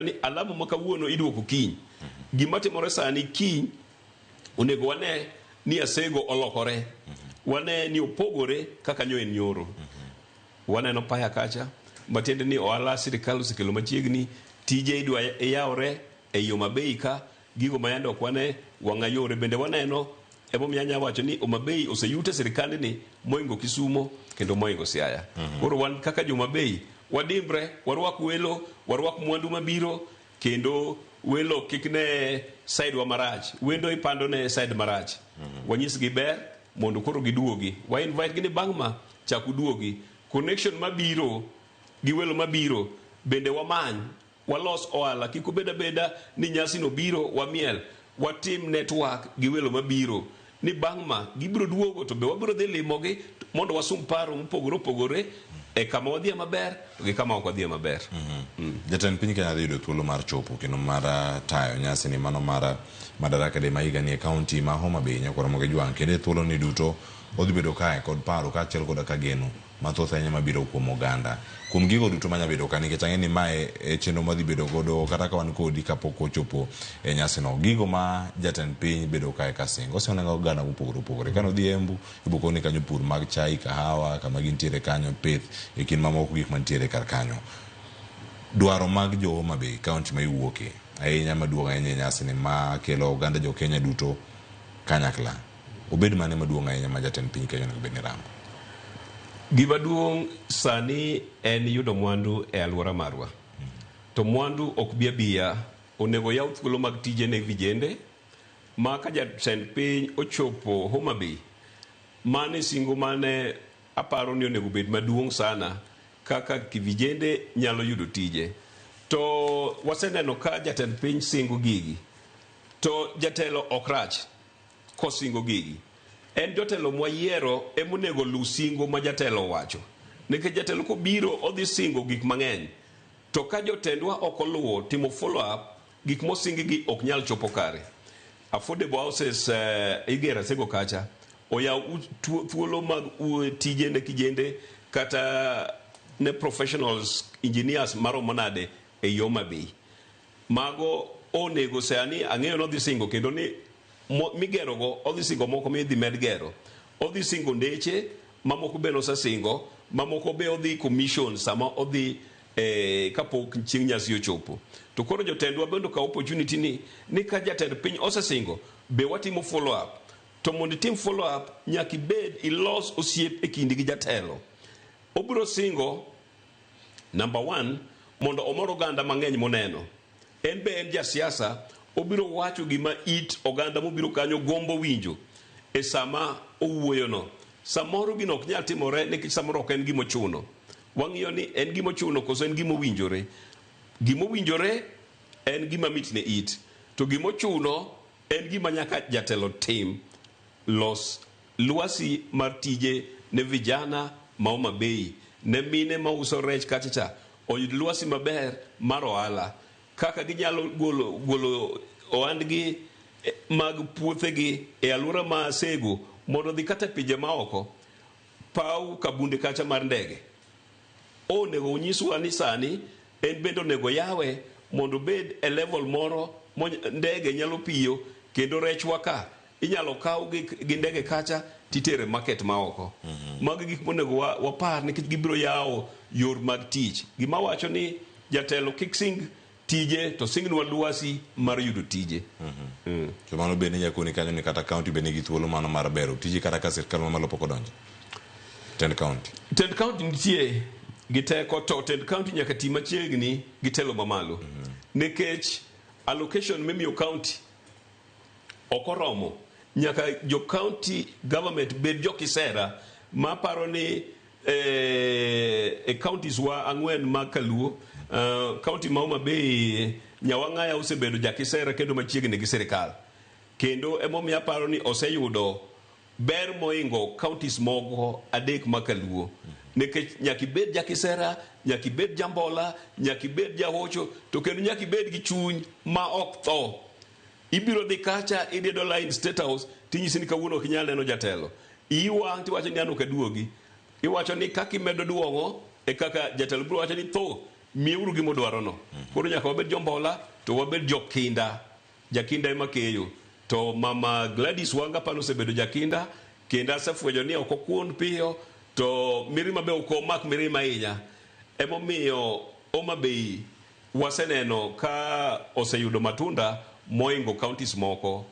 Ni alama ma kawuono iduoko kiny. Gima timore sani kiny onego wane ni Asego olokore. Wane ni opogore kaka nyo en nyoro. Waneno paya kacha matiende ni ohala sirikal osekelo machiegni, tije idwa yawre ei Homa Bay ka, gigo ma yande ok wane wang'a yore bende waneno. Emomiyo anya wacho ni Homa Bay oseyute sirikandni moingo Kisumo kendo moingo Siaya. Koro wan kaka jo Homa Bay wadimbre, warwak welo, warwak mwandu mabiro kendo welo kik ne side wa marach. Wendo ipando ne side marach. Wanyisgi ber mondo koro giduogi. Wa invite gi ni bang' ma chak uduogi. Connection mabiro gi welo mabiro bende wamany walos ohala kik obed abeda ni nyasi no biro wamiel watim network gi welo mabiro ni bang' ma gibiro duogo to be wabiro dhi limogi mondo wasum paro mopogore opogore e kama wadhiye maber to gi kama ok wadhiye maber. Jatend piny Kenya dhi yudo thuolo mar chopo kendo mar tayo nyasi ni mano mar Madaraka Day ma higa ni e kaunti ma Homa Bay nyaka Ramogi Jwang' kendo e thuolo ni duto odhi bedo kae kod paro kaachiel koda ka geno mathoth ahinya mabiro kuom oganda kuom gigo duto manya bedo ka nikech ang'e ni mae e chenro madhi bedo godo kata ka wan kodi kapok ochopo e nyasino. Gigo ma jatend piny bedo kae ka singo osingo ne oganda mopogore opogore. Kane odhi Embu, ibo koni kanyo pur mag chai, kahawa, kama gintiere kanyo, pith e kind mamoko gik mantiere kar kanyo. Dwaro mag jo Homa Bay, kaunti ma iwuoke, ahinya maduong' ahinya e nyasini ma kelo oganda jo Kenya duto kanyakla. Obed mane maduong' ahinya ma jatend piny Kenya onego bed ni rango? Gima duong' sani en yudo mwandu e alwora marwa. To mwandu ok bi abiya, onego yaw thuolo mag tije ne vijende ma ka jatend piny ochopo Homa Bay, mano e singo mane aparo ni onego bed maduong' sana kaka vijende nyalo yudo tije. To waseneno ka jatend piny singo gigi, to jatelo ok rach kosingo gigi. En jotelo mwayiero emonego luw singo ma jatelo owacho. Nikech jatelo kobiro odhi singo gik mang'eny. To ka jotendwa ok oluwo timo follow up, gik mosingi gi ok nyal chopo kare. Affordable houses igero Asego kacha, oyaw thuolo mag tije ne kijende kata ne professionals engineers maromo nade ei Homa Bay. Mago onego sani ang'eyo ni odhi singo kendo ni migero go odhi singo moko midhi med gero. Odhi singo ndeche mamoko be nosesingo, mamoko be odhi commission sama odhi kapok chieng' nyasi ochopo. To koro jotendwa bende okaw opportunity ni ka jatend piny osesingo be watimo follow up. To mondo itim follow up nyaka ibed ilos osiep e kindi gi jatelo. Obiro singo number one mondo omor oganda mang'eny moneno. En be en jasiasa, obiro wacho gima it oganda mobiro kanyo gombo winjo e sama owuoyono. Samoro gino ok nyal timore nikech samoro ok en gima ochuno. Wang'iyo ni en gima ochuno koso en gima owinjore. Gima owinjore en gima mit ne it, to gima ochuno en gima nyaka jatelo tim. Los lwasi mar tije ne vijana ma Homa Bay, ne mine mauso rech kacha cha oyud lwasi maber mar ohala kaka ginyalo golo ohandgi mag puothegi e alwora ma Asego mondo odhi kata e pinje maoko. Paw Kabunde kacha mar ndege onego onyiswa ni sani en bende onego yawe mondo obed e level moro ndege nyalo piyo kendo rechwa ka inyalo kaw gi ndege kacha titere market ma oko. Mago gik monego wapar nikech gibiro yawo yor mag tich. Gima wacho ni jatelo kik sing tije to singnwa lwasi mar yudo tije. To mano bende nyakoni kanyo ni kata county be nigi thuolo mano mar bero tije kata ka sirkal mamalo pok odonjo. Tend county. Tend county nitie gi teko to tend county nyaka ti machiegni gi telo mamalo. Nikech allocation mimiyo county ok oromo. Nyaka jo county government bed jo kisera ma paro ni e counties wa ang'wen mag Kaluo, county ma Homa Bay Nyawang'aya osebedo ja kisera kendo machiegni gi sirikal. Kendo emomiyo aparo ni oseyudo ber moingo counties moko adek ma Kaluo. Nikech nyaka ibed ja kisera, nyaka ibed jambola, nyaka ibed jahocho, to kendo nyaka ibed gi chuny ma ok tho. Ibiro dhi kacha iriedo line State House tinyisi ni kawuono ok inyal neno jatelo. Iyi wang' tiwacho ni an ok aduogi. Iwacho ni kaka imedo duong'o e kaka jatelo biro wacho ni tho. Miyeuru gima odwarono. Koro nyaka wabed jombola to wabed jokinda. Jakinda ema keyo. To mama Gladys Wanga pano osebedo jakinda kendo asefwenyo ni ok okuon piyo to mirima be ok omak mirima ahinya. Emomiyo Homa Bay waseneno ka oseyudo matunda moingo counties moko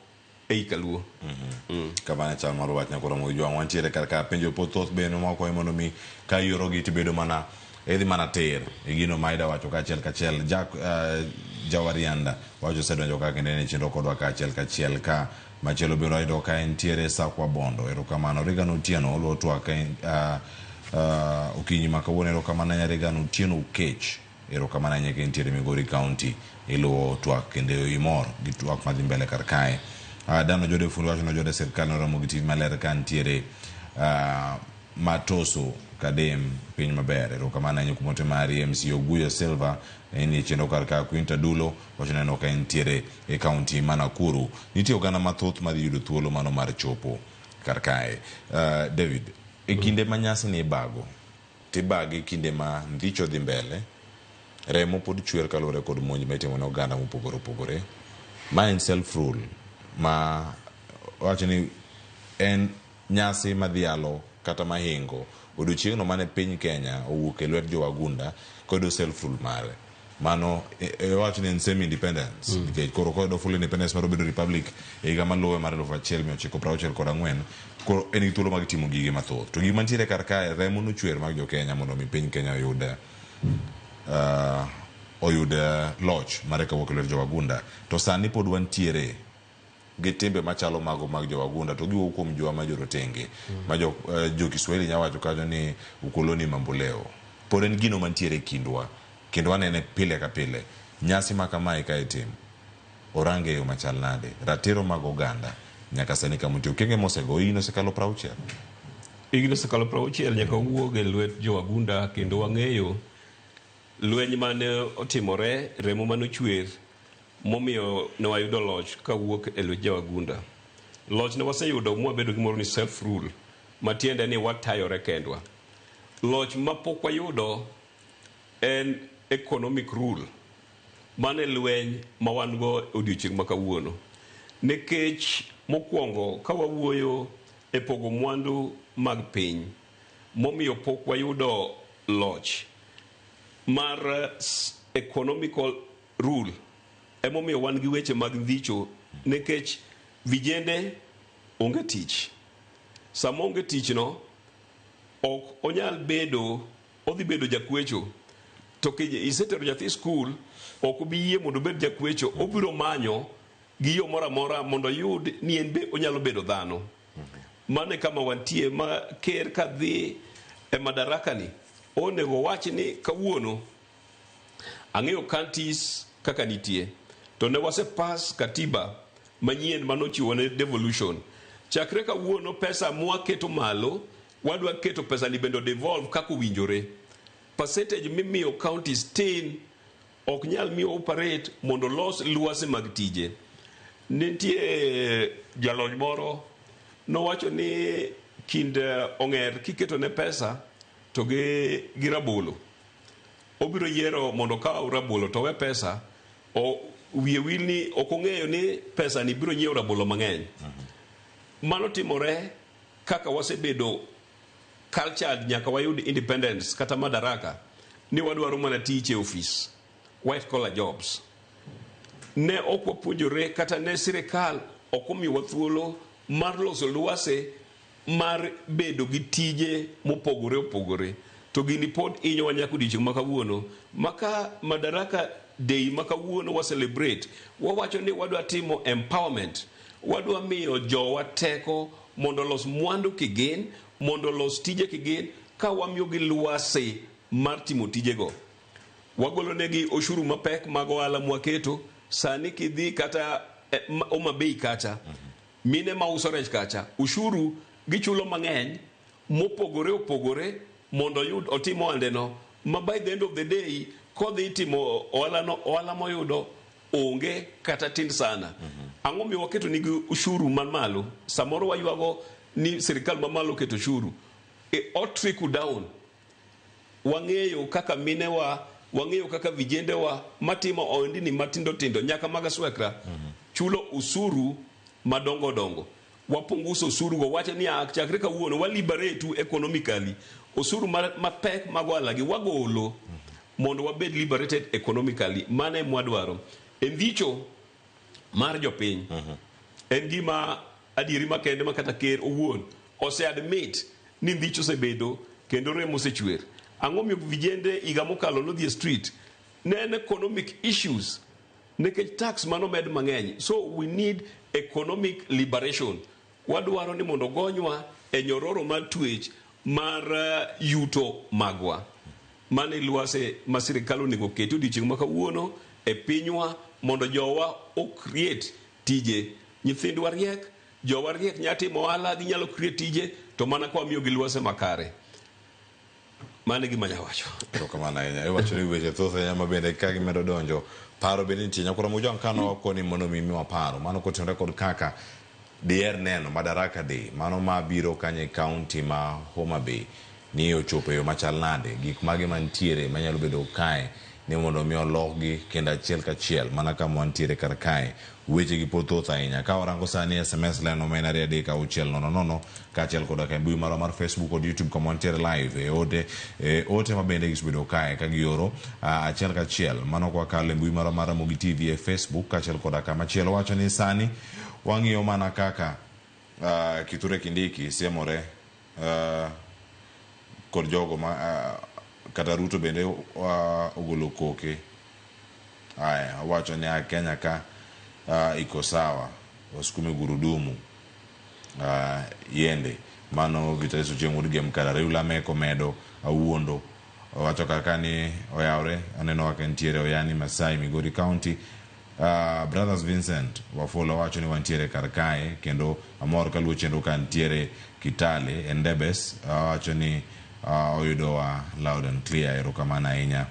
ei Kaluo. Kamano e chal mar wach nyakoro Ramogi Jwang'. Wantiere kar ka penjo pod thoth bende moko mondo mi ka iorogi tibedo mana idhi mana tir e gino ma ida wacho kaachiel kachiel. Jack Jawarianda wacho osedonjo ka kendo en e chenro kodwa kaachiel kachiel ka machielo bende wayudo ka entiere Sakwa Bondo. Erokamano. Regan Otieno oluwo twak okinyi ma kawuono. Erokamano ahinya Regan Otieno Kech. Erokamano ahinya ka intiere Migori County iluwo twak kendo imor gi twak madhi mbele kar kae. Dano Jode Fundi wacho no Jode sirkal noromo gi tij maler ka ntiere Matoso Kadem piny maber. Erokamano ahinya kuom ote mari. MC Oguyo Silva en e chenro kar ka. Quinta Dulo wacho neno ka entiere e kaunti ma Nakuru. Nitie oganda mathoth madhi yudo thuolo mano mar chopo kar kae. David, e kinde ma nyasi ni ibago, tibage kinde ma ndhicho dhi mbele, remo pod chwer kaluwore kod monj ma itimo ne oganda mopogore opogore. Ma en self rule ma wacho ni en nyasi madhialo kata mahingo odiochieng'no mane piny Kenya owuok e lwet jowagunda koyudo self rule mare. Mano wacho ni en semi independence nikech koro koyudo full independence mar obedo republic e higa maluwe mar 1964 koro en gi thuolo mag timo gige mathoth. To gima nitiere kar kae remo nochwer mag jo Kenya mondo mi piny Kenya oyud oyud loch mare kawuok e lwet jowagunda. To sani pod wantiere gi timbe machalo mago mag jowagunda to giwuok kuom jowa ma jorotenge ma jo, jo Kiswahili nya wacho kanyo ni ukoloni mamboleo. Pod en gino mantiere e kindwa kendo wanene pile ka pile. Nyasi ma kamae ka itimo orange e yo machal nade? Ratiro mag oganda nyaka sani kama otiyo. Okenge mosego higni osekalo 60. Higni osekalo 60 nyaka wawuog e lwet jowagunda kendo wang'eyo lweny mane otimore, remo mane ochwer momiyo ne wayudo loch kawuok e lwet jowagunda. Loch ne waseyudo mwabedo gimoro ni self rule, matiende ni watayore kendwa. Loch mapok wayudo en economic rule. Mano e lweny ma wan go odiochieng' ma kawuono. Nikech mokwongo ka wawuoyo e pogo mwandu mag piny, momiyo pok wayudo loch mar economical rule, emomiyo wan gi weche mag ndhicho nikech vijende onge tich. Sama onge tich no, ok onyal bedo, odhi bedo jakwecho. To isetero nyathi skul, ok obi yie mondo obed jakwecho, obiro manyo gi yo moro amora mondo oyud ni en be onyalo bedo dhano. Mano e kama wantie ma ker kadhi e madaraka ni, onego wach ni kawuono ang'eyo counties kaka nitie to ne wase pass katiba manyien manochiwo ne devolution. Chakre kawuono pesa mwaketo malo, wadwa keto pesa ni bende devolve kaka owinjore. Percentage mimiyo counties tin ok nyal miyo operate mondo los lwasi mag tije. Nitie jalony moro nowacho ni kind ong'er kiketo ne pesa to gi rabolo, obiro yiero mondo okaw rabolo to owe pesa. O wiye wil ni ok ong'eyo ni pesa ni biro nyiewo rabolo mang'eny. Mano timore kaka wasebedo cultured nyaka wayud independence kata madaraka ni wadwaro mana tich e ofis, white collar jobs. Ne ok wapuonjore kata ne sirikal ok omiyowa thuolo mar loso lwase mar bedo gi tije mopogore opogore. To gini pod hinyowa nyaka odiochieng' ma kawuono. Ma ka Madaraka Day ma kawuono wa celebrate, wawacho ni wadwa timo empowerment. Wadwa miyo jowa teko mondo olos mwandu kigin, mondo olos tije kigin, ka wamiyogi lwasi mar timo tijego. Wagolo negi oshuru mapek mag ohala mwaketo. Sani kidhi kata Homa Bay kacha, mine mauso rech kacha, ushuru gichulo mang'eny mopogore opogore mondo oyud otim ohande no, ma by the end of the day kodhi timo ohala no, ohala moyudo onge kata tin sana. Ang'o miyo waketo nigi ushuru man malo? Samoro waywago ni sirikal mamalo oketo ushuru. O trickle down. Wang'eyo kaka minewa Wang'eyo kaka vijendewa matimo ohendni matindo tindo nyaka mag aswekra chulo usuru madongo dongo. Wapunguso osuru go, wacho ni chakre kawuono wa liberate economically. Osuru mapek mag ohala gi wagolo mondo wabed liberated economically. Mano ema wadwaro. E ndicho mar jopiny en gima adieri makende ma kata ker owuon ose admit ni ndhicho osebedo kendo remo osechwer. Ang'o miyo vijende higa mokalo nodhi e street? Ne en economic issues nikech tax manomed mang'eny. So we need economic liberation. Wadwaro ni mondo gonywa e nyororo mar twech mar yuto magwa. Mano e lwase ma sirikal onego keti odiochieng' ma kawuono e pinywa mondo jowa o create tije. Nyithindwa riek, jowa riek nyalo timo ohala, ginyalo create tije, to mana ka wamiyogi lwase makare. Mano e gima anyalo wacho. Erokamano ahinya. Iwacho ni weche thoth ahinya ma bende ka gimedo donjo paro bende nitie. Nyakwara Mojwang' kane wakoni mondo mi imiwa paro mano kotenore kod kaka diher neno Madaraka Day mano ma biro kanyo e kaunti ma Homa Bay ni ochopo e yo machal nade, gik mage mantiere manyalo bedo kae ni mondo mi olokgi kendo achiel kachiel mana kama wantiere kar kae. Weche gi pod thoth ahinya. Ka warango sani SMS line no ma en 23600 kaachiel koda ka e mbui marwa mar Facebook kod YouTube kama wantiere live e ote e ote ma bende gisebedo kae ka gioro achiel kachiel mano kwakalo e mbui marwa mar Ramogi TV e Facebook kaachiel koda ka machielo wacho ni sani wang'iyo mana kaka Kithure Kindiki siemore kod jogo ma kata Ruto bende ogolo koke. Aya, owacho ni a Kenya ka iko sawa, wasukume gurudumu yende. Mano Vitalis Ochieng' wuod Gem kar Ariu Lamek omedo awuondo. Owacho kar ka ni oyawre, aneno kaka entiere Oyani Masai Migori County. Brothers Vincent Wafula wacho ni wantiere kar kae kendo amor kaluwo chenro ka ntiere Kitale e Ndebes. Owacho ni oyudowa loud and clear. Erokamano ahinya.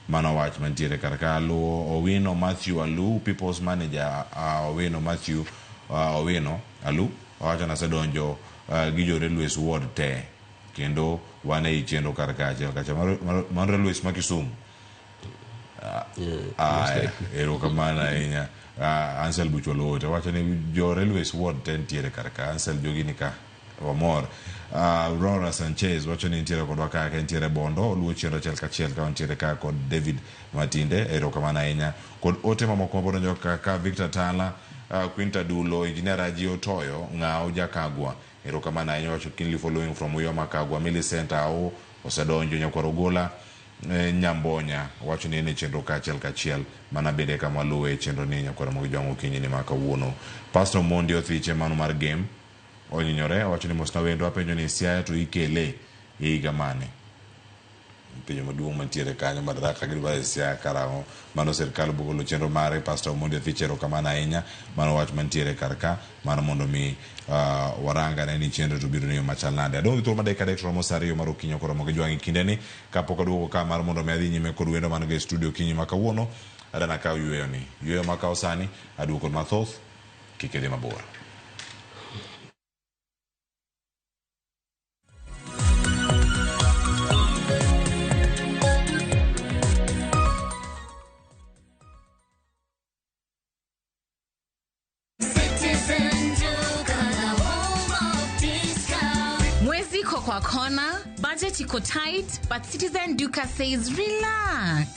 Mano wach mantiere kar ka. Luwo Owino Matthew Alu, People's Manager Owino Matthew Owino Alu owacho ni asedonjo gi jo Railways Ward te kendo wan ei chenro kar ka achiel kachiel. Mano Railways ma Kisumu. Aya, erokamano ahinya. Ansel Buchwalo ote wacho ni jo Railways Ward te ntiere kar ka. Ansel jogi ni ka wamor. Aurora Sanchez wacho ni nitiere kodwa ka ka ntiere Bondo oluwo chenro achiel kachiel ka wantiere ka kod David Matinde erokamano ahinya kod ote mamoko mabodonjo kaka Victor Tala, Quinta Dulo, Engineer Raji Otoyo, Ng'ao Jakagwa erokamano ahinya wacho keenly following from Uyoma Kagwa. Millicent Ao osedonjo Nyakwar Ogola Nyambonya wacho ni en e chenro ka achiel kachiel mana bende kama waluwe e chenro ni Nyakwar Ramogi Jwang' okinyi ni ma kawuono. Pastor Mondi Othiche mano mar game onyinyore owacho ni mosna wendo apenjo ni Siaya to ikele e higa mane? Penjo maduong' mantiere kanyo Madaraka gidwaro e Siaya karang'o? Mano sirkal bogolo chenro mare. Pastor Omondi Othiche erokamano ahinya. Mano wach mantiere kar ka mar mondo mi warang ane ni chenro to biro ni yo machal nade. Adong' gi thuolo mar dakika 3 to romo saa 2 mar okinyi ok oromo gi jwang' e kindeni kapok aduogo ka mar mondo mi adhi nyime kod wendo man go e studio okinyi ma kawuono. Adana akaw yueyo ni. Yueyo makawo sani aduogo kod mathoth kik idhi mabor. Citizen Duka, the home of discount. Mwezi iko kwa kona, budget iko tight, but Citizen Duka says relax.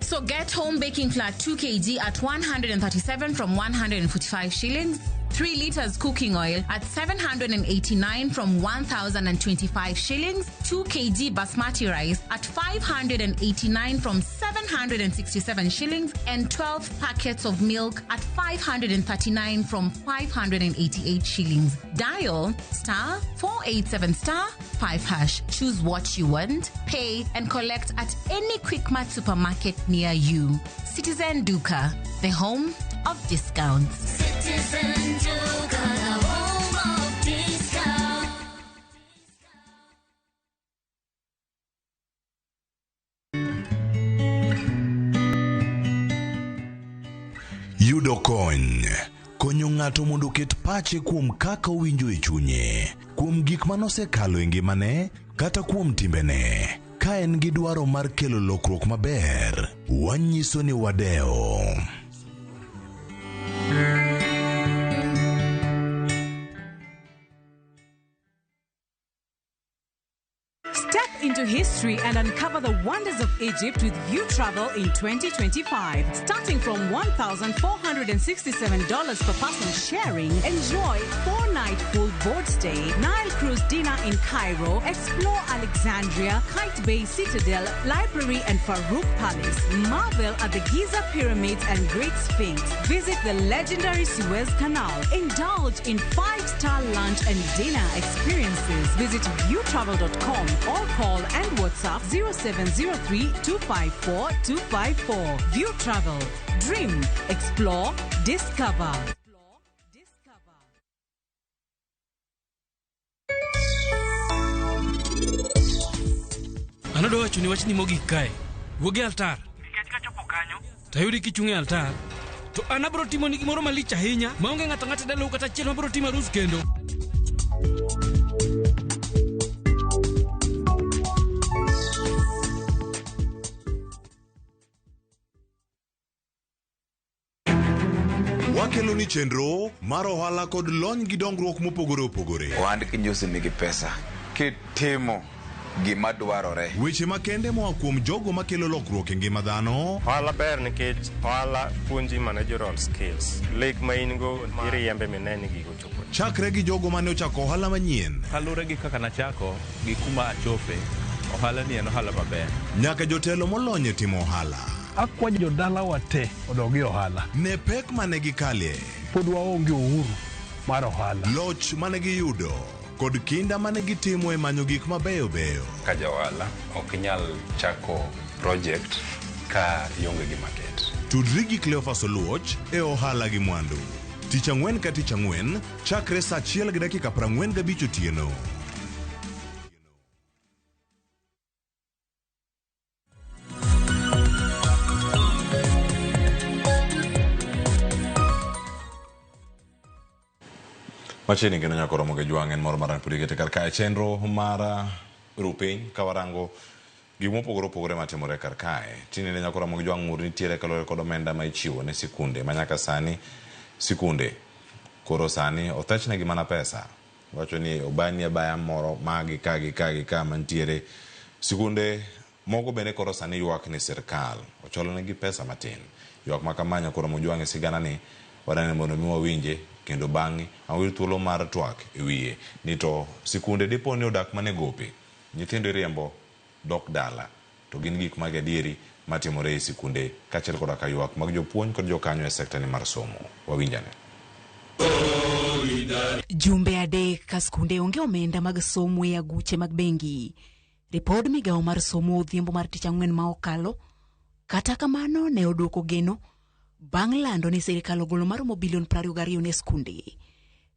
So get home baking flour 2 kg at 137 from 145 shillings, 3 liters cooking oil at 789 from 1,025 shillings, 2 kg basmati rice at 589 from 767 shillings, and 12 packets of milk at 539 from 588 shillings. Dial star 487 star 5 hash. Choose what you want, pay, and collect at any Quickmart supermarket near you. Citizen Duka, the home of discounts. Citizen Duka, the home of discount. Yudo kony konyo ng'ato mondo oket pache kuom kaka owinjo e chunye, kuom gik manosekalo e ngimane kata kuom timbene. Ka en gi dwaro mar kelo lokruok maber, wanyiso ni wadewo. Step into history and uncover the wonders of Egypt with View Travel in 2025. Starting from $1,467 per person sharing, enjoy 4-night full board stay, Nile cruise dinner in Cairo, explore Alexandria, Qaitbay Citadel, Library and Farouk Palace, marvel at the Giza Pyramids and Great Sphinx, visit the legendary Suez Canal, indulge in 5-star lunch and dinner experiences. Visit viewtravel.com or call and WhatsApp 0703 254 254. View Travel. Dream, explore, discover. An adwa wachoni wachni mogik kae. Wuog e altar. Nikech kachopo kanyo, To ayudi kichung' e altar. To an abiro timoni gimoro malich ahinya maonge ng'ato ang'ata e dalau kata achiel mabiro timo arus kendo. Wakelo ni chenro mar ohala kod lony gi dongruok mopogore opogore. Ohand kinyosi nigi pesa kitimo gima dwarore. Weche makende moa kuom jogo makelo lokruok e ngima dhano. Ohala ber nikech ohala puonji managerial skills. Lek ma in go iriembe mine ni gigo chopo. Chakre gi jogo mane ochako ohala manyien. Kaluwore gi kaka nachako gi kuma achope, ohala ni en ohala maber. Nyaka jotelo molony e timo ohala. Akwayo jodalawa te odog e ohala. Ne pek mane gikalie. Pod waonge uhuru mar ohala. Loch mane giyudo kod kinda mane gitimo e manyo gik mabeyo beyo. Ka ja ohala ok inyal chako project ka ionge gi market. Tudri gi Cleophas Oluoch e ohala gi mwandu. Tich ang'wen ka tich ang'wen chakre saa 1:45 otieno. Machiegni kendo nyaka romo gi jwang' en moro mar pod ikete kar kae chenro mar rupiny ka warango gik mopogore opogore matimore kar kae. Tinende nyaka romo gi jwang' ng'ur nitiere kaluwore kod omenda ma ichiwo ne sikunde ma nyaka sani sikunde koro sani othechnegi mana pesa. Wacho ni obani abaya moro magi ka gi ka gi ka mantiere sikunde moko bende koro sani ywak ni sirkal ocholonegi pesa matin. Ywak ma kama nyaka romo jwang' e sigana ni wadani mondo mi wawinje kendo bang'e awil thuolo mar twak e wiye ni to sikunde dipo ni odak mana e gope nyithindo iriembo dok dala to gin gik mag adieri matimore e sikunde kaachiel koda ka ywak mag jopuonj kod jokanyo e sekta ni mar somo. Wawinjane. Jumbe adek ka skunde onge omenda mag somo e aguche mag bengi. Ripod migawo mar somo odhiambo mar tich ang'wen ma okalo, kata kamano ne oduoko geno bang' lando ni sirikal ogolo maromo bilion 22 ne skunde.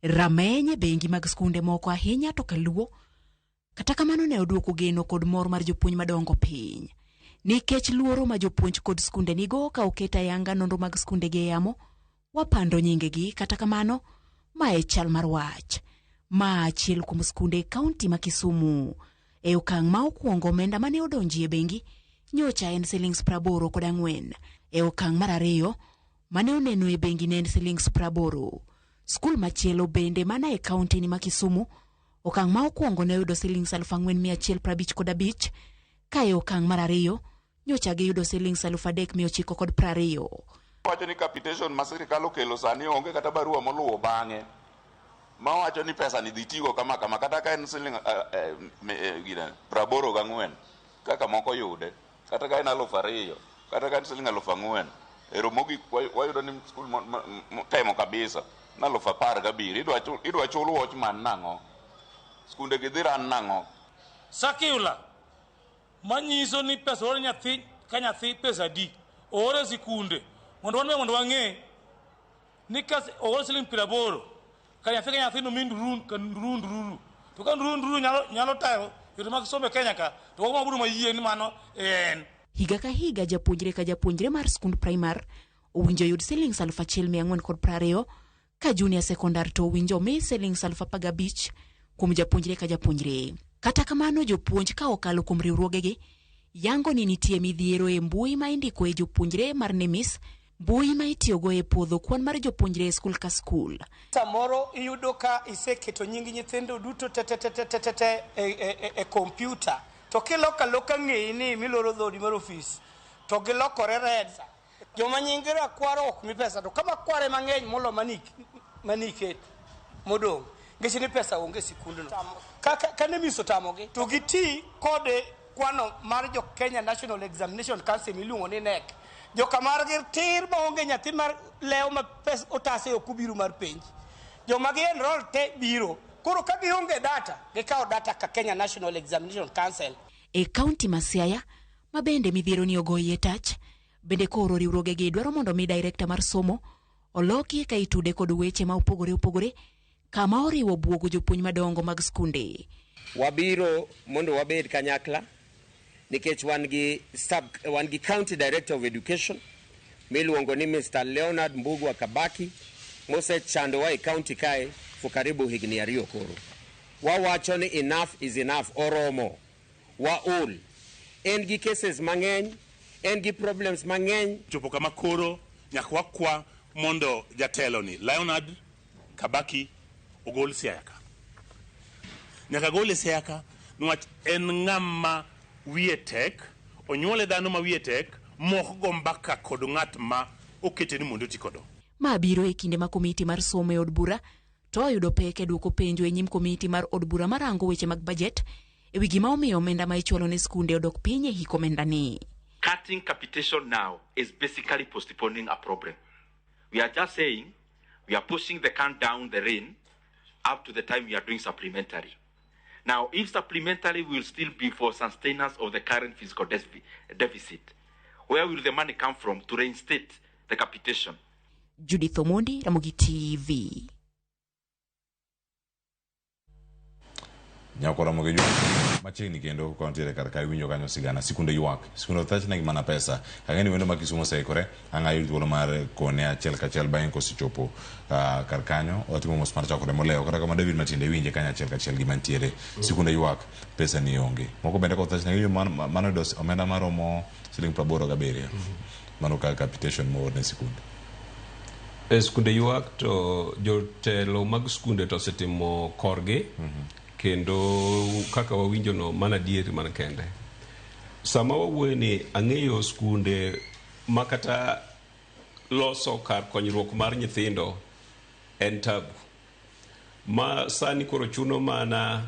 Rameny e bengi mag skunde moko ahinya to kaluo, kata kamano ne oduoko geno kod mor mar jopuonj madongo piny. Nikech luoro ma jopuonj kod skunde nigo ka oket ayanga nonro mag skunde gi e yamo, wapando nyingegi, kata kamano ma e chal mar wach. Ma achiel kuom skunde e kaunti ma Kisumu. E okang' ma okwongo omenda mane odonji e bengi nyocha en silings 84. E okang' mar ariyo mane oneno e bengi ne en silings 80. Skul machielo bende mana e kaunti ni ma Kisumu, okang' ma okwongo ne oyudo silings 4,155, ka e okang' mar ariyo nyocha giyudo silings 3,920. Wacho ni capitation ma sirikal okelo sani onge kata barua moluwo bang'e mawacho ni pesa ni dhi tigo kama kama kata ka en siling 84 kaka moko yude, kata ka en 2,000, kata ka en siling 4,000. Ero mogik wayudo ni skul temo kabisa na 17,000. Idwa chul watchman nang'o? Skunde gi dhi ran nang'o? Circular manyiso ni pesa oro nyathi ka nyathi pesa adi oore sikunde mondo wan be mondo wang'e ni ka oor siling 80 ka nyathi ka nyathi nomi ndururu ka ndururu ndururu to ka ndururu ndururu nyalo tayo yore mag somo e Kenya ka to wabiro mayie ni mano en. Higa ka higa japuonjre ka japuonjre mar skund primar owinjo yud silings 1,420 ka junior secondar to owinjo omi silings 15,000 kuom japuonjre ka japuonjre. Kata kamano jopuonj ka okalo kuom riwruogegi yango ni nitie midhiero e mbui ma indikoe jopuonjre mar NEMIS, mbui ma itiyogo e puodho kwan mar jopuonjre e skul ka skul. Samoro iyudo ka iseketo nying nyithindo duto te te te te te te te e, e, e, e kompyuta to kiloko aloka ng'eyi ni miloro dhodi mar ofis to gilokore red. Joma nyingi rakwaro ok mi pesa to kama kware mang'eny molo maniketo modong' nikech ni pesa onge e sikundno. Kaka ka NEMIS otamogi to giti kod kwano mar jo Kenya National Examination Council miluongo ni KNEC. Joka margi tir maonge nyathi mar lewo ma pes otase ok obiro mar penj. Joma gi enroll te biro. Koro ka gionge data, gikawo data ka Kenya National Examination Council. E kaunti ma Siaya, ma bende midhiero ni ogoyie tach, bende koro riwruogegi dwaro mondo mi direkta mar somo oloki ka itude kod weche ma opogore opogore kama oriwo buogo jopuonj madongo mag skunde. Wabiro mondo wabed kanyakla nikech wan gi sub, wan gi county director of education miluongo ni Mr. Leonard Mbugua Kabaki mosechandowa e county kae for karibu higni 2 koro. Wawacho ni enough is enough, oromo. Waol. En gi cases mang'eny, en gi problems mang'eny. Chopo kama koro nyaka wakwa mondo jatelo ni Leonard Kabaki ogol Siaya ka. Nyaka gole Siaya ka niwach en ng'ama wiye tek, onyuole dhano ma wiye tek, mok go mbaka kod ng'at ma okete ni mondo oti kodo. Ma biro e kinde ma komiti mar somo e od bura to oyudo pek e duoko penjo e nyim komiti mar od bura marango weche mag bajet e wi gima omiyo omenda ma ichulo ne skunde odok piny e hik omenda ni. Cutting capitation now is basically postponing a problem. We are just saying we are pushing the can down the rain up to the time we are doing supplementary. Now, if supplementary will still be for sustenance of the current fiscal deficit, where will the money come from to reinstate the capitation? Judith Omondi, Ramogi TV. Nyako Ramogi Jwa machiegni kendo ka wantiere kar ka iwinjo kanyo sigana sikunde ywak sikunde othachne gi mana pesa ang'e ni wendo ma Kisumu oseikore ang' ayud thuolo mar kone achiel kachiel bang'e kosechopo kar kanyo watimo mos mar chakore molewo kata kama David Matiende iwinje kanyo achiel kachiel gima nitiere sikunde ywak pesa ni onge moko bende kothachne gi mano yudo omenda maromo siling 87 mano kaka capitation moor ne sikunde. E skunde ywak to jotelo mag skunde to osetimo korgi kendo kaka wawinjo no mana adieri mana kende. Sama wawuoyo ni ang'eyo skunde ma kata loso kar konyruok mar nyithindo en tabu. Ma sani koro chuno mana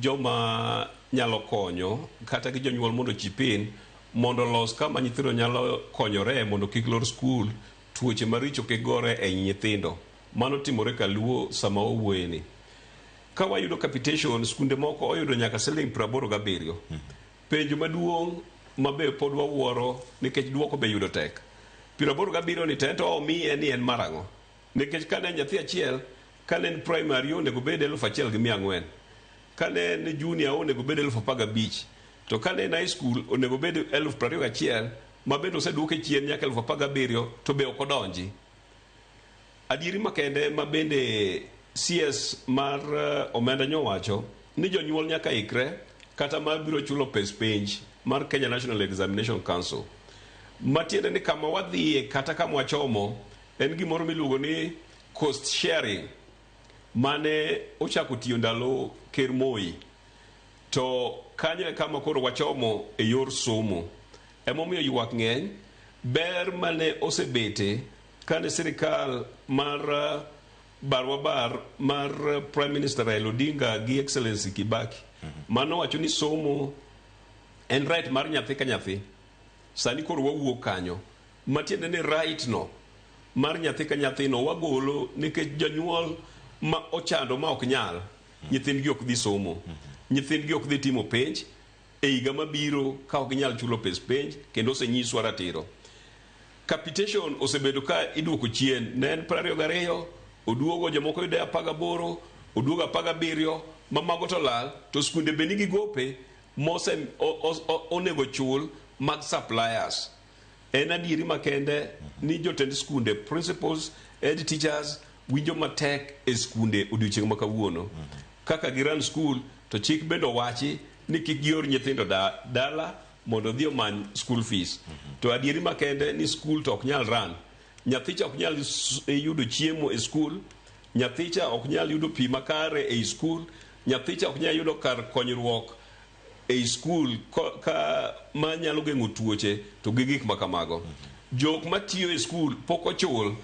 joma nyalo konyo kata gi jonyuol mondo chipin mondo los kama nyithindo nyalo konyore mondo kik lor skul, tuoche maricho kik gore e nyithindo. Mano timore kaluo sama wawuoye ni. Ka wayudo capitation, skunde moko oyudo nyaka siling 87. Penjo maduong' ma be pod wawuoro nikech duoko be yudo tek. 87 ni to omiye ni en marang'o? Nikech kane nyathi achiel, kane en primary onego bed 1400. Kane en junior onego bed 15,000. To kane en high school onego bed 21,000 ma bende oseduoke chien nyaka 17,000 to be ok odonji. Adieri makende ma bende CS mar omenda nyowacho ni jonyuol nyaka ikre kata mar biro chulo pes penj mar Kenya National Examination Council. Matiende ni kama wadhiye kata kama wachomo en gimoro miluongo ni cost sharing mane ochako tiyo ndalo Ker Moi. To kanyo e kama koro wachomo e yor somo. Emomiyo ywak ng'eny, ber mane osebete kane sirikal mar barwabar mar Prime Minister Raila Odinga gi Excellency Kibaki mano wacho ni somo en right mar nyathi ka nyathi. Sani koro wawuok kanyo. Matiende ni right no mar nyathi ka nyathi no wagolo nikech jonyuol ma ochando ma ok nyal nyithindgi ok dhi somo. Nyithindgi ok dhi timo penj e higa mabiro ka ok ginyal chulo pes penj kendo osenyiswa ratiro. Capitation osebedo ka iduoko chien ne en 22 oduogo jomoko yude 18 oduogo 17 ma mago to lal to skunde be nigi gope mose onego chul mag suppliers. En adieri makende ni jotend skunde, principals, head teachers winjo matek e skunde odiochieng' ma kawuono. Kaka giran school to chik bende owachi ni kik gior nyithindo da, dala mondo odhi omany school fees. To adieri makende ni school to ok nyal run. Nyathicha ok nyal yudo chiemo e school, nyathicha ok nyal yudo pi makare ei school, nyathicha ok nyal yudo kar konyruok ei school ka manyalo geng'o tuoche to gi gik ma kamago. Jok matiyo e school pok ochul.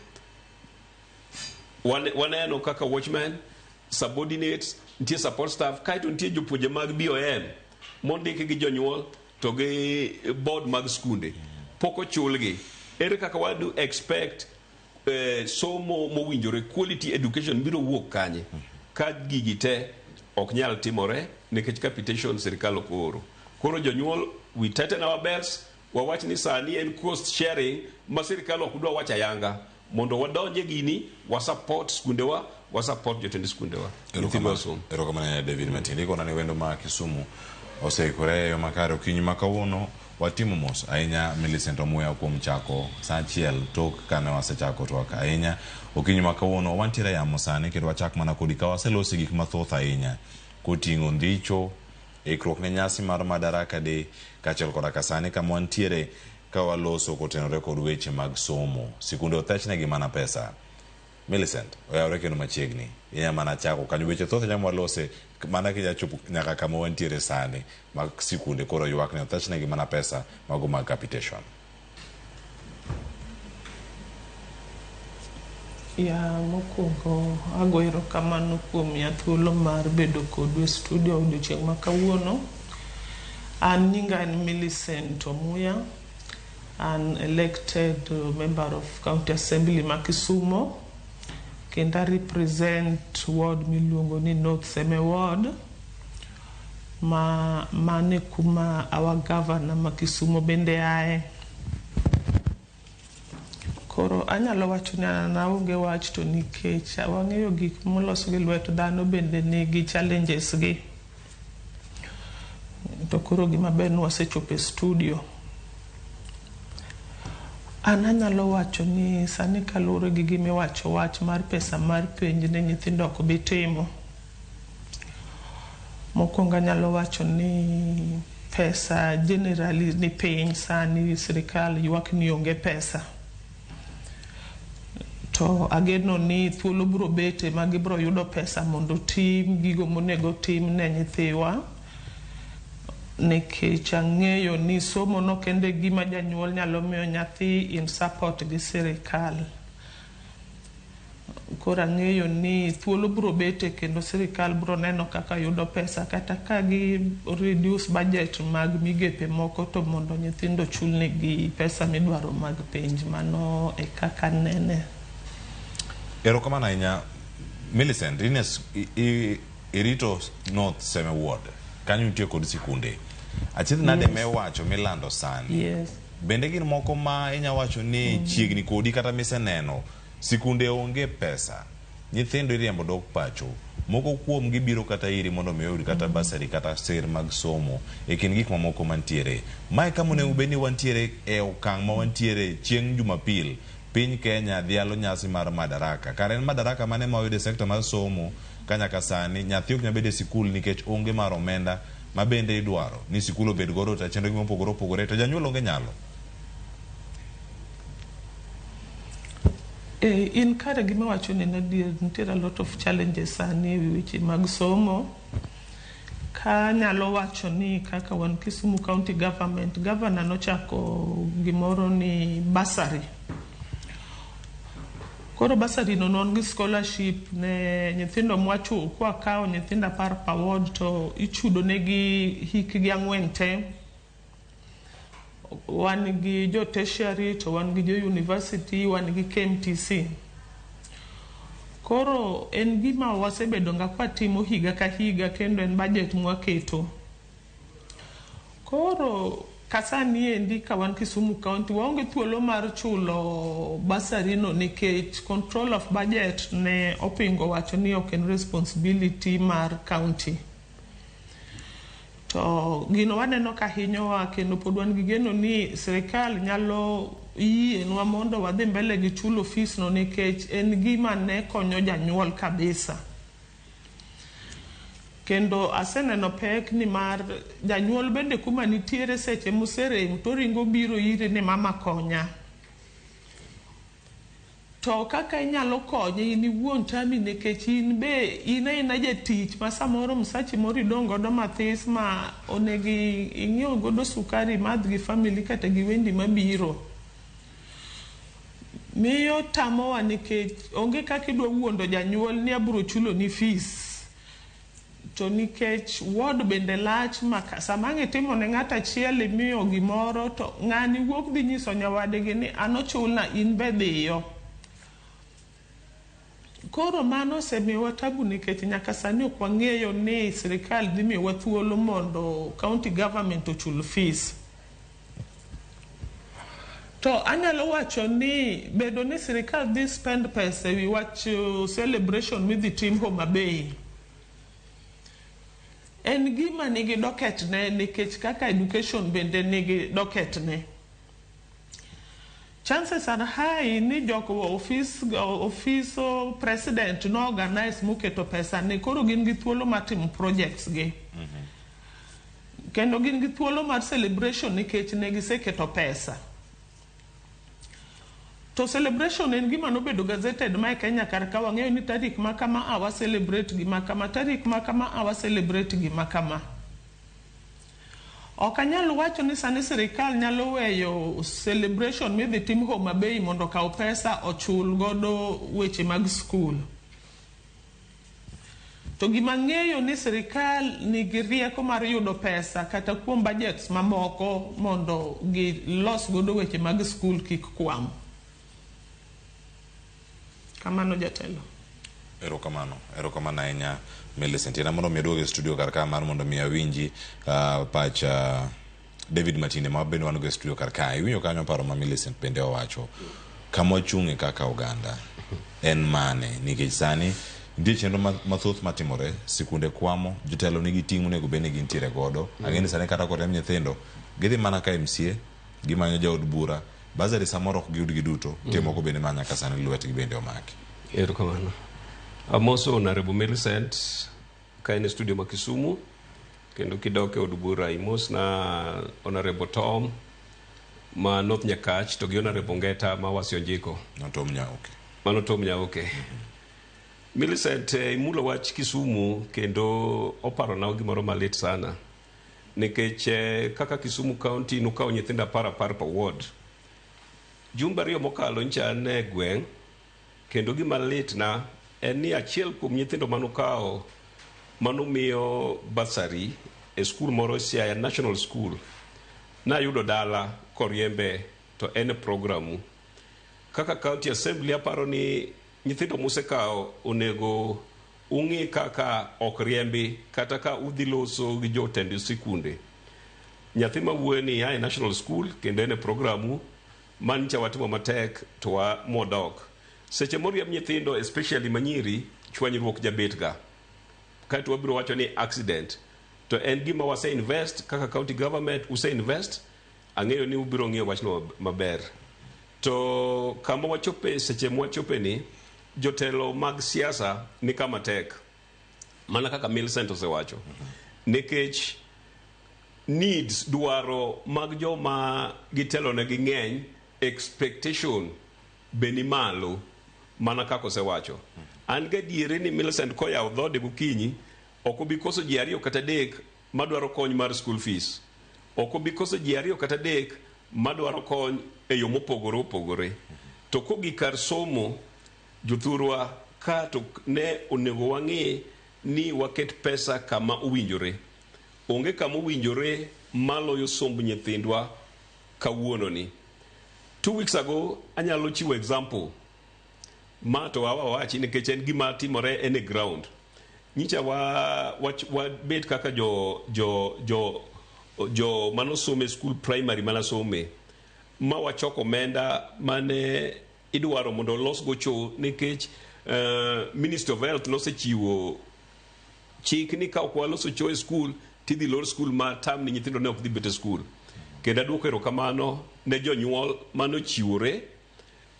Waneno kaka watchmen, subordinates, nitie support staff, kaeto nitie jopuonje mag BOM mondiki gi jonyuol to gi board mag skunde pok ochulgi. Ere kaka wadu expect somo mowinjore, quality education biro wuok kanye ka gigi te ok nyal timore nikech capitation sirikal ok ooro? Koro jonyuol, we tighten our belts. Wawach ni sani en cost sharing ma sirikal ok dwa wacho ayanga mondo wadonje gini, wasupport skundewa, wasupport jotend skundewa, nyithindwa osom. Erokamano ahinya, David Matindi. Ikona ni wendo ma Kisumu oseikore e yo makare okinyi ma kawuono. Watimo mos ahinya Millicent Omuya kuom chako sa achiel tok kane wasechako twak ahinya okinyi ma kawuono. Wantiere e yamo sani kendo wachak mana kodi ka waselosi gik mathoth ahinya koting'o ndicho ikruok ne nyasi mar Madaraka Day kaachiel koda ka sani kama wantiere ka waloso kotenore kod weche mag somo. Sikunde othechnegi mana pesa. Millicent, oyawre kendo machiegni. Inya mana chako kanyo weche thoth ahinya mwalose mana kinya chopo nyaka kama wantiere sani mag sikunde koro ywak ni othechnegi mana pesa mago mag capitation. Ya mokwongo ago erokamano kuom miya thuolo mar bedo kodu e studio odiochieng' ma kawuono. An nyinga en Millicent Omuya. An elected member of County Assembly ma Kisumo. Kendo a represent ward miluongo ni North Seme Ward. Ma mane kuma our governor ma Kisumo bende ae. Koro anyalo wacho ni an aonge wach to nikech wang'eyo gik molos gi lwet dhano bende nigi challenges gi. To koro gima ber ni wasechopo e studio. An anyalo wacho ni sani kaluwore gi gimiwacho wach mar pesa mar penj ne nyithindo ok bi timo. Mokwongo anyalo wacho ni pesa generally ni piny sani, sirikal ywak ni onge pesa. To ageno ni thuolo biro bete ma gibiro yudo pesa mondo tim gigo monego tim ne nyithiwa. Nikech ang'eyo ni somo no kende gima janyuol nyalo miyo nyathi in support gi sirikal. Koro ang'eyo ni thuolo biro bete kendo sirikal biro neno kaka yudo pesa kata ka gi reduce budget mag migepe moko to mondo nyithindo chulnegi pesa midwaro mag penj. Mano e kaka nene. Erokamano ahinya Millicent, irito North Seme Ward. Kanyo nitie kod sikunde. Achiedh nade me wacho milando sani. Bende gin moko ma inya wacho ni chiegni kodi kata miseneno sikunde onge pesa. Nyithindo iriembo dok pacho. Moko kuom gi biro kata iri mondo mi oyud kata bursary kata sir mag somo e kind gik mamoko mantiere. Mae kama onego bed ni wantiere e okang' ma wantiere chieng' Jumapil. Piny Kenya dhialo nyasi mar Madaraka. Kare en Madaraka mane ma oyudo e sekta mar somo ka nyaka sani nyathi ok nyal bedo e sikul nikech onge mar omenda ma bende idwaro ni sikul obed godo to chenro mopogore opogore to janyuol onge nyalo. In kare gima wacho ni en adier, nitiere a lot of challenges sani e weche mag somo. Ka anyalo wacho ni kaka wan Kisumu County Government, governor nochako gimoro ni bursary. Koro bursary no ne gi scholarship ne nyithindo mwachu kwakawo nyithindo 10 per ward to ichudo negi hikgi 4 te. Wan gi jo tertiary to wan gi jo university, wan gi KMTC. Koro en gima wasebedo ga kwatimo higa ka higa kendo en budget mwaketo. Koro kasani endi ka wan Kisumu County waonge thuolo mar chulo bursary no nikech control of budget ne opingo wacho ni ok en responsibility mar county. To gino waneno ka hinyowa kendo pod wan gi geno ni sirikal nyalo yienwa mondo wadhi mbele gi chulo fees no nikech en gima ne konyo janyuol kabisa. Kendo aseneno pek nimar janyuol bende kuma nitiere seche moserem to oringo biro iri ni mama konya. To kaka inyalo konye in iwuon tami nikech in be in aina jatich ma samoro msachi moro idong' godo mathis ma onego ing'iew godo sukari imadh gi family kata gi wendi mabiro. Miyo tamowa nikech onge kaka idwa wuondo janyuol ni abiro chuloni fees. To nikech ward bende lach ma sama ang' itimo ne ng'ato achiel imiyo gimoro to ng'ani wuok dhi nyiso nyawadgi ni an ochulna in be dhiyo. Koro mano osemiyowa tabu nikech nyaka sani ok wang'eyo ni sirikal dhi miyowa thuolo mondo county government ochul fees. To anyalo wacho ni bedo ni sirikal dhi spend pesa ewi wach celebration midhi tim Homa Bay en gima nigi docket ne nikech kaka education bende nigi docket ne. Chances are high ni jok ofis ofis president no organize moketo pesa ni koro gin gi thuolo mar timo projects gi. Kendo gin gi thuolo mar celebration nikech ne giseketo pesa. To celebration en gima nobedo gazetted ma e Kenya kar ka wang'eyo ni tarik ma kama a wa celebrate gima kama, tarik ma kama a wa celebrate gima kama. Ok anyal wacho ni sani sirikal nyalo weyo celebration midhi tim Homa Bay mondo okaw pesa ochul godo weche mag skul. To gima ang'eyo ni sirikal nigi rieko mar yudo pesa kata kuom budgets mamoko mondo gilos godo weche mag skul kik kwam. Kamano jatelo. Erokamano, erokamano ahinya Millicent. Ina mondo mi aduog e studio kar ka mar mondo mi awinji pach David Matinde ma bende wan go e studio kar ka. Iwinjo kanyo paro ma Millicent bende owacho. Kama wachung'e kaka oganda en mane? Nikech sani nitie chenro mathoth matimore, sikunde kwamo, jotelo nigi ting' monego bed ni gintiere godo. Ang'e ni sani kata koriemb nyithindo, gidhi mana ka MCA, gimanyo jaod bura, bursary samoro ok giyud giduto, nitie moko bende ma nyaka sani lwetgi bende omaki. Erokamano. Amoso Honorable Millicent ka en e studio ma Kisumu kendo kidok e od bura imosna Honorable Tom ma North Nyakach to gi Honorable Ngeta ma Wasionjiko. No Tom Nyaoke. Mano Tom Nyaoke. Millicent imulo wach Kisumu kendo oparona gimoro malit sana nikech kaka Kisumu County nukawo nyithindo 10 10 per ward. Jumbe 2 mokalo ncha an e gweng' kendo gima litna en ni achiel kuom nyithindo manukawo manumiyo bursary e skul moro Siaya National School nayudo dala koriembe to en e programu. Kaka County Assembly aparo ni nyithindo musekawo onego ung'i kaka ok riembi kata ka udhi loso gi jotend sikunde. Nyathi mawuoyo ni a e National School kendo en e programu mancha watimo matek to wa modok. Seche moriemb nyithindo especially manyiri chwanyruok jabet ga. Kaeto wabiro wacho ni accident. To en gima wase invest kaka county government use invest ang'eyo ni ubiro ng'iyo wachno maber. To kama wachope seche mwachope ni jotelo mag siasa ni kama tek. Mana kaka Millicent osewacho. Nikech needs dwaro mag joma gitelonegi ng'eny expectation be ni malo mana kaka osewacho. An gadieri ni Millicent koyawo dhode gokinyi ok obi koso ji 2 kata 3 madwaro kony mar school fees. Ok obi koso ji 2 kata 3 madwaro kony e yo mopogore opogore. To kogik kar somo jothurwa ka to ne onego wang'i ni waket pesa kama owinjore. Onge kama owinjore maloyo somb nyithindwa kawuono ni. 2 weeks ago anyalo chiwo example ma to awa wachi nikech en gima timore en e ground. Nyicha wa bet kaka jo manosome school primary manasome ma wachoko omenda mane idwaro mondo olos go cho nikech Ministry of Health nosechiwo chik ni ka ok waloso cho e skul tidhi lor skul ma tam ni nyithindo ne ok dhi bet e skul. Kendo aduoko erokamano ne jonyuol manochiwore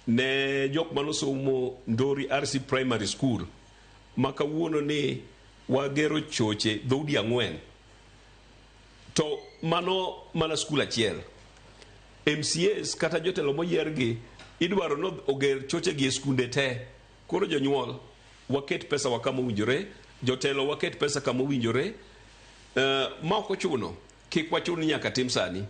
ne jok manosomo Ndori RC Primary School ma kawuono ni Wagero choche dhoudi ang'wen. To mano mana skul achiel. MCAs kata jotelo moyier gi idwaro ni oger choche gi e skunde te. Koro jonyuol waket pesa wa kama owinjore, jotelo waket pesa kama owinjore. Ma ok ochuno, kik wachun ni nyaka tim sani.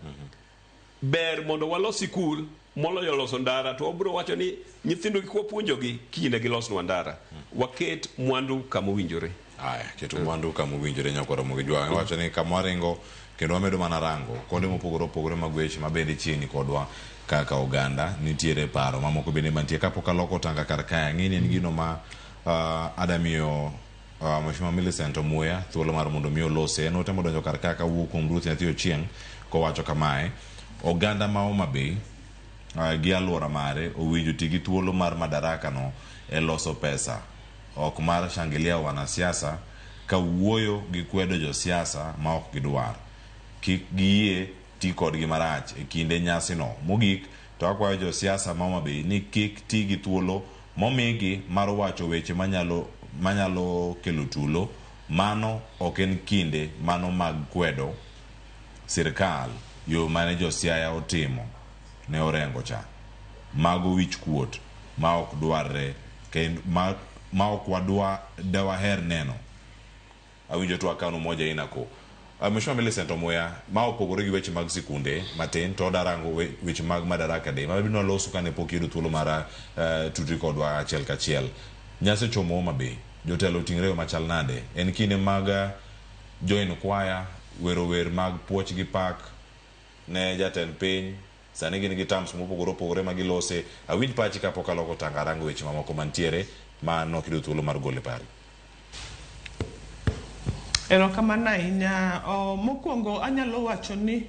Ber mondo walos sikul moloyo loso ndara to wabiro wacho ni nyithindo gi kwapuonjogi kiny ne gilosnwa ndara. Waket mwandu kama owinjore. Aya, keto mwandu kama owinjore nyakwar Ramogi Jwang'. Iwacho ni kama waringo kendo wamedo mana rango kuonde mopogore opogore mag weche ma bende chiegni kodwa kaka oganda nitiere paro mamoko bende mantie kapok aloko tanga kar kae ang'e ni en gino ma uh, adamiyo uh, Mheshimiwa Millicent Omuya thuolo mar mondo mi olose. En ote modonjo kar ka kawuok kuom Ruth Nyathi Ochieng' kowacho kamae, oganda ma Homa Bay uh, gi alwora mare owinjo ti gi thuolo mar madaraka no e loso pesa ok mar shangilia wanasiasa ka wuoyo gi kwedo josiasa ma ok gidwar. Kik giyie ti kodgi marach e kinde nyasino. Mogik to akwayo josiasa ma Homa Bay ni kik ti gi thuolo momigi mar wacho weche manyalo manyalo kelo tulo. Mano ok en kinde mano mag kwedo sirkal yo mane jo Siaya otimo ne Orengo cha. Mago wich kuot ma ok dwarre kendo ma, ma ok wadwa dawaher neno. Awinjo twak kanu moja inako. Mheshimiwa Millicent Omuya, ma opogore gi weche mag sikunde matin to odarango we, weche mag Madaraka Day ma biro loso kane pok iyudo thuolo mar tudri kodwa achiel kachiel. Nyasi ochomo Homa Bay, jotelo oting're yo machal nade? En kinde mag join kwaya, wero wer mag puoch gi pak ne jatend piny, sani gin gi terms mopogore opogore ma gilose. Awinj pachi kapok aloko tanga arango weche mamoko mantiere ma nok iyudo thuolo mar golo e pari. Erokamano ahinya. Oh, mokwongo anyalo wacho ni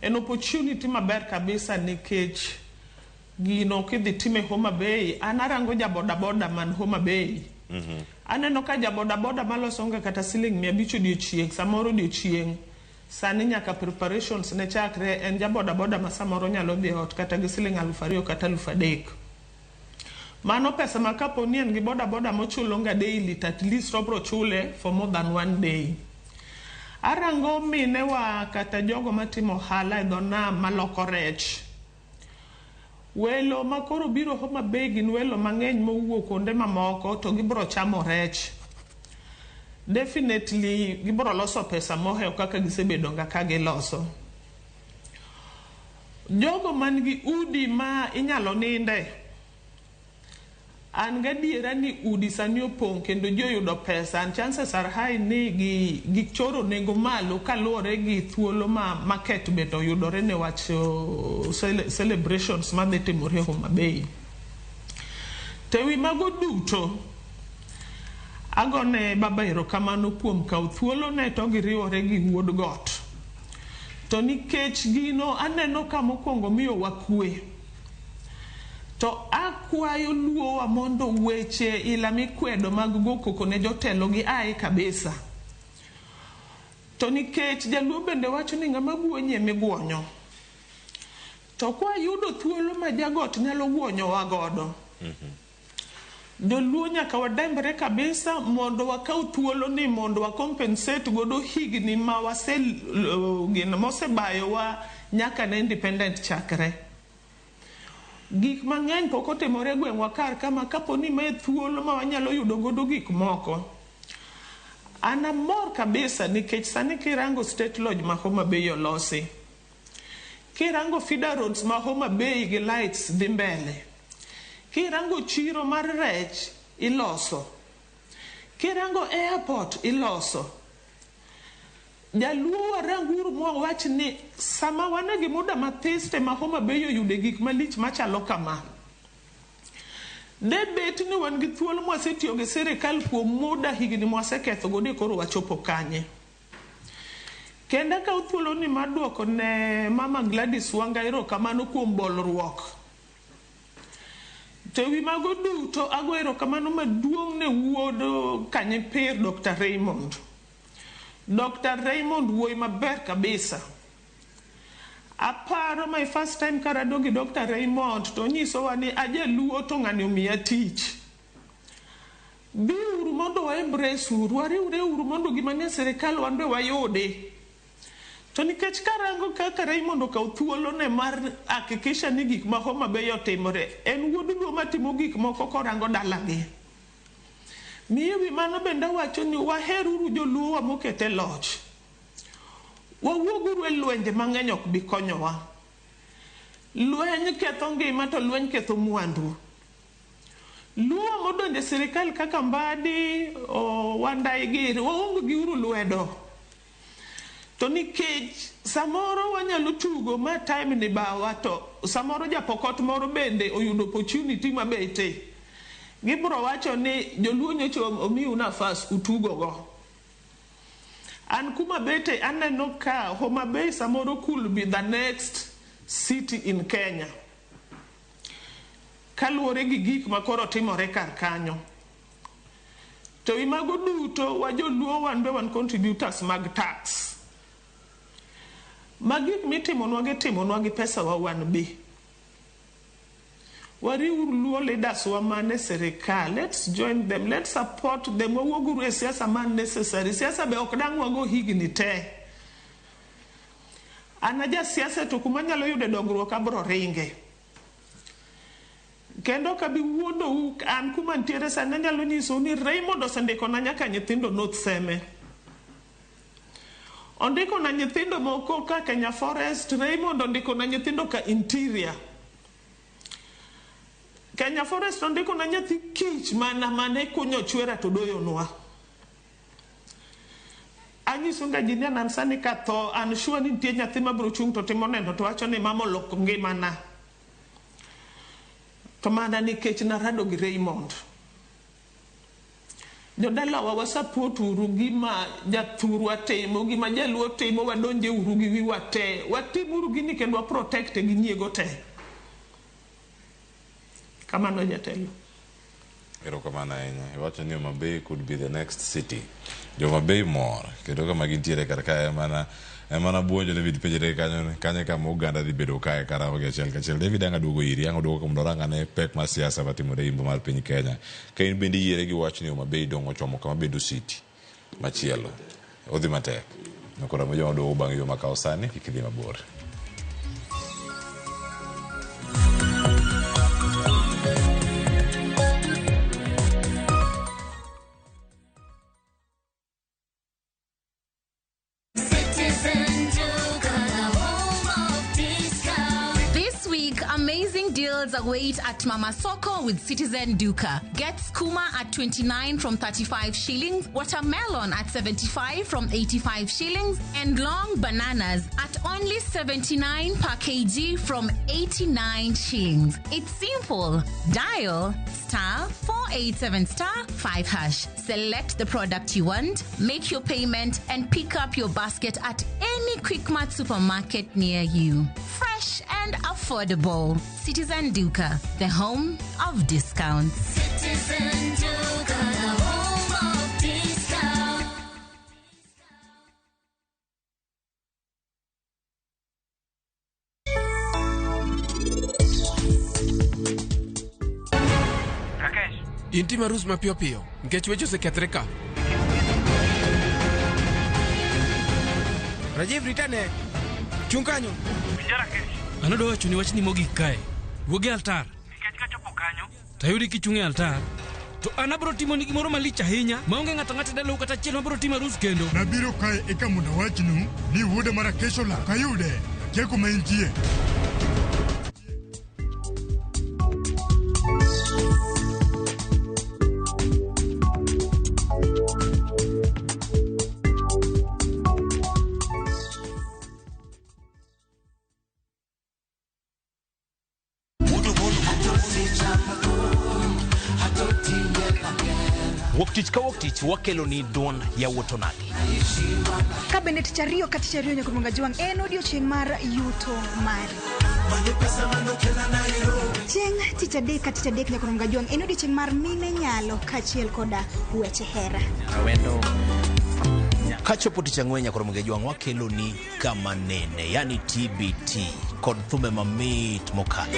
en opportunity maber kabisa nikech gino kidhi time Homa Bay, an arango ja boda boda man Homa Bay. Aneno ka ja boda boda maloso onge kata siling 500 odiochieng', samoro odiochieng'. Sani nyaka preparations ne chakre, en ja boda boda ma samoro nyalo dhi ot kata gi siling 2000 kata 3000. Mano pesa ma kapo ni en gi boda boda mochulo nga daily to at least obro chule for more than one day. Arango minewa kata jogo matimo ohala e dho nam maloko rech. Welo makoro biro Homa Bay gin welo mang'eny mowuok kuonde mamoko to gibro chamo rech. Definitely gibro loso pesa mohewo kaka gisebedo nga ka giloso. Jogo man gi udi ma inyalo ninde, an gadiera ni udi sani opong' kendo ji oyudo pesa and chances are high ni gi gichoro nengo malo kaluwore gi thuolo ma market bende oyudore ne wach celebrations madhi timore Homa Bay. To ewi mago duto, agone baba erokamano kuom kawo thuolone to giriwore gi wuod got. To nikech gino aneno ka mokwongo miyowa kwe. To akwayo luowa mondo weche ila mikwedo mag go koko ne jotelo gi ae kabisa. To nikech jaluo bende wacho ni ng'ama guonyi emiguonyo. To kwayudo thuolo ma jagot nyalo guonyowa godo, joluo nyaka wadembre kabisa mondo wakaw thuolo ni mondo wa compensate godo higni ma wase gino mosebayowa nyaka ne independent chakre. Gik mang'eny pok otimore e gweng'wa kar kama kapo ni mae thuolo ma wanyalo yudo godo gik moko. An amor kabisa nikech sani kirango State Lodge ma Homa Bay olosi. Kirango feeder roads ma Homa Bay gi lights dhi mbele. Kirango chiro mar rech iloso. Kirango airport iloso. Jaluo waranguru mwawach ni sama wan gi muda mathis te ma Homa Bay oyude gik malich machalo kama. De bet ni wan gi thuolo mwasetiyo gi sirikal kuom muda higni mwaseketho godo e koro wachopo kanye. Kendo akawo thuolo ni mar duoko ne Mama Gladys Wanga erokamano kuom bolruok. To ewi mago duto ago erokamano maduong' ne wuod Kanyipir Dr. Raymond. Dr. Raymond wuoyi maber kabisa. Aparo my first time karado gi Dr. Raymond to onyisowa ni ajaluo to ng'ani omiya tich. Biuru mondo mondo wa embrace uru, wariwre uru mondo gima nie sirikal wan be wayudi. To nikech karango kaka Raymond okawo thuolo ne mar hakikisha ni gik ma Homa Bay otimore, en wuod Luo matimo gik moko korango dalagi. Miyo wi mano bende awacho ni waheruru joluowa mokete loch. Wawuoguru e lwenje mang'eny ok bi konyowa. Lweny ketho ngima to lweny ketho mwandu. Luo modonjo e sirikal kaka Mbadi, Wandayi giri, waong giuru lwedo. To nikech samoro wanyalo tugo ma time ni bawa to samoro japokot moro bende oyudo opportunity mabete. Gibro wacho ni joluo nyocha omiu nafas utugo go. An kuma bete aneno ka Homa Bay samoro could be the next city in Kenya. Kaluwore gi gik ma koro timore kar kanyo. To wi mago duto wa joluo wan be wan contributors mag tax. Ma gik mitimonwa gitimonwa gi pesa wa wan be. Wariwuru Luo leaders wa man e sirikal. Let's join them. Let's support them. Wawuoguru e siasa man necessary. Siasa be ok dang' wago higni te. An aja siasa to kuma anyalo yude dongruok abro ringe. Kendo ok abi wuondou an kuma ntiere sani anyalo nyisou ni Raymond osendikona nyaka nyithindo North Seme. Ondikona nyithindo moko ka Kenya Forest, Raymond ondikona nyithindo ka Interior. Kenya Forest ondikona nyathi kich mana mane kunyo chwera to doyonwa. Anyiso ga ji ni an sani katho, an sure ni nitie nyathi mabiro chung' to timo neno to wacho ni mama oloko ngimana. To mana nikech narado gi Raymond. Jodalawa wa support uru gima jathurwa timo, gima jaluo timo, wadonje uru gi wiwa te. Watim uru gini kendo wa protect gi nyiego te. Kamano jatelo. Erokamano ahinya. Iwacho ni Homa Bay could be the next city. Jo Homa Bay mor kendo kama gintiere kar kae mana emana buonjo David penjre kanyo kanyo kama oganda dhi bedo kae karamogi achiel kachiel. David ang' aduogo iri, ang' oduogo mondo orang ane pek mar siasa matimore e imbo mar piny Kenya. Ka in bende iyiere gi wach ni Homa Bay dong' ochomo kama bedo city machielo. Odhi matek. Koro joma duogo bang' yo makawo sani kik idhi mabor. Citizen Duka, the home of discount. This week, amazing deals await at Mama Soko with Citizen Duka. Get skuma at 29 from 35 shillings, watermelon at 75 from 85 shillings, and long bananas at only 79 per kg from 89 shillings. It's simple. Dial star 487 star 5 hash. Select the product you want, make your payment, and pick up your basket at any Quickmart supermarket near you. Fresh and affordable. Citizen Duka, the home of discounts. Citizen Duka, the home of discount. In tim arus mapiyo piyo nikech weche osekethre ka. Rajiv ritane. Chung' kanyo. An adwa wachoni wachni mogik kae. Wuog e altar. Tayudi kichung' e altar. To an abiro timoni gimoro malich ahinya maonge ng'ato ang'ata e dalau kata achiel mabiro timo arus kendo. Nabiro kae eka mondo awachnu ni wuoda mar Rakesh olal. Kayude, akia kuma entie. Wuok tich ka wuok tich wakelo ni duond yawuot onagi. Ka bende tich ariyo ka tich ariyo nyaka Jwang' en odiochieng' mar yuto mari. Chieng' tich adek ka tich adek nyaka Jwang' en odiochieng' mar mine nyalo kaachiel koda weche hera. Kachopo tich ang'wen nyaka Jwang' wakelo ni kama nene, yani TBT kod thumbe mamit mokalo.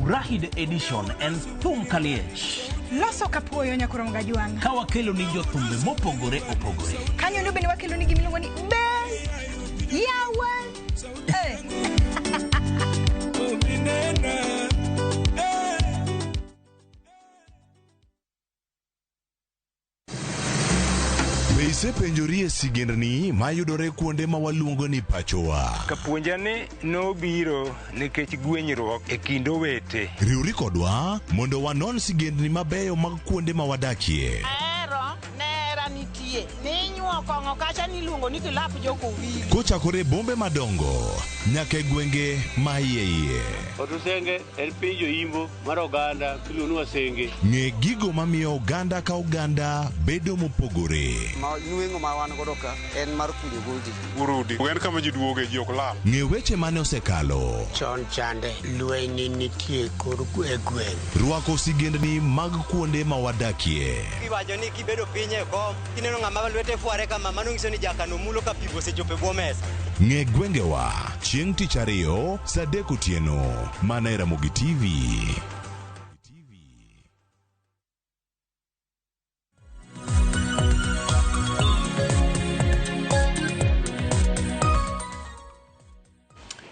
Furahi the Edition en thum kaliech. Loso kapuoyo nyakoro Mgajwang'. Ka wakelo ni jothumbe mopogore opogore. Kanyo endo bende wakelo ni gimiluongo ni Bel Yawa. Eh. Be isepenjori e sigendni mayudore kuonde ma waluongo ni pachowa? Kapuonja ni nobiro nikech gwenyruok e kind owete. Riwri kodwa mondo wanon sigendni mabeyo mag kuonde ma wadakie. Ahero nera nitie ninyuo kong'o kacha niluongo ni kilap jokowili. Kochakore e bombe madongo nyaka e gwenge ma iye iye. Otusenge en piny joimbo mar oganda miluongo ni Wasenge. Ng'e gigo mamiyo oganda ka oganda bedo mopogore. Ma nweng'o ma wan godo ka en mar kunyo goji. Urudi. En kama ji duoge ji ok lal. Ng'e weche mane osekalo. Chon chande lweny nitie kor e gweng'. Rwako sigendni mag kuonde ma wadakie. Iwacho ni kibedo piny e kom, kineno ng'ama lwete fware kama, mano nyiso ni jakano mulo ka pi osechopo e bwo mesa. Ng'e gwengewa chieng' tich ariyo saa 3 otieno mana e Ramogi TV.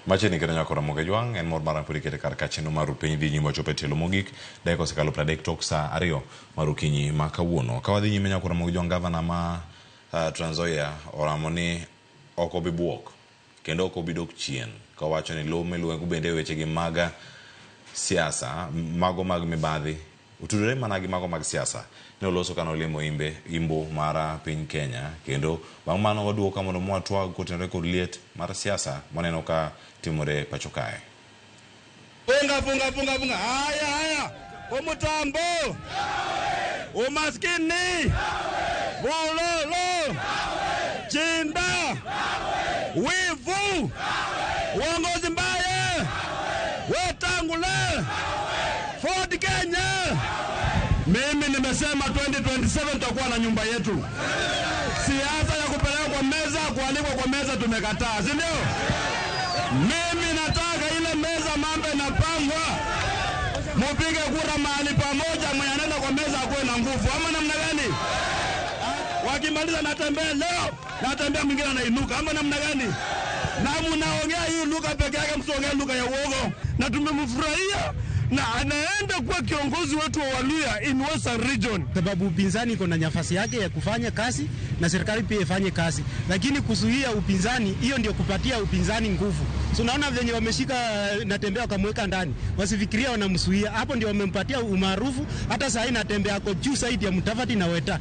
Machiegni kendo nyako Ramogi Jwang' en mor mara pod ikete kar ka chenro mar piny dhi nyime wachopo e tielo mogik dakika osekalo 30 tok saa 2 mar okinyi ma kawuono. Ka wadhi nyime nyako Ramogi Jwang' gavana ma Trans Nzoia oramo ni ok obi buok kendo ok obi dok chien kowacho ni lome luengu bende e wechegi mag siasa mago mag mibadhi otudore mana gi mago mag siasa. Ne oloso kane olimo imbe imbo mar piny Kenya kendo bang' mano waduogo ka mondo mwatwag kotenore kod liet mar siasa mwaneno ka timore pacho kae. Funga, funga, funga, funga. Haya, haya. Umutambo. Umaskini. Bulolo. Chinda. Wivu. Uongozi mbaya. Wetangula. Ford Kenya. Mimi nimesema 2027 tutakuwa na nyumba yetu. Siasa ya kupelekwa kwa meza, kualikwa kwa meza tumekataa, si ndio? Mimi nataka ile meza mambo inapangwa. Mupige kura mahali pamoja, mwenye anaenda kwa meza akuwe na nguvu. Ama namna gani? Wakimaliza natembea leo, natembea mwingine anainuka. Ama namna gani? Na mnaongea hii lugha peke yake, msiongee lugha ya uogo. Na tumemfurahia na anaenda kuwa kiongozi wetu wa Waluya in Western Region. Sababu upinzani iko na nafasi yake ya kufanya kazi na serikali pia ifanye kazi, lakini kuzuia upinzani, hiyo ndio kupatia upinzani nguvu. So unaona venye wameshika Natembeya wakamweka ndani, wasifikiria wanamzuia, hapo ndio wamempatia umaarufu. Hata saa hii Natembeya ako juu zaidi ya Mudavadi na Weta.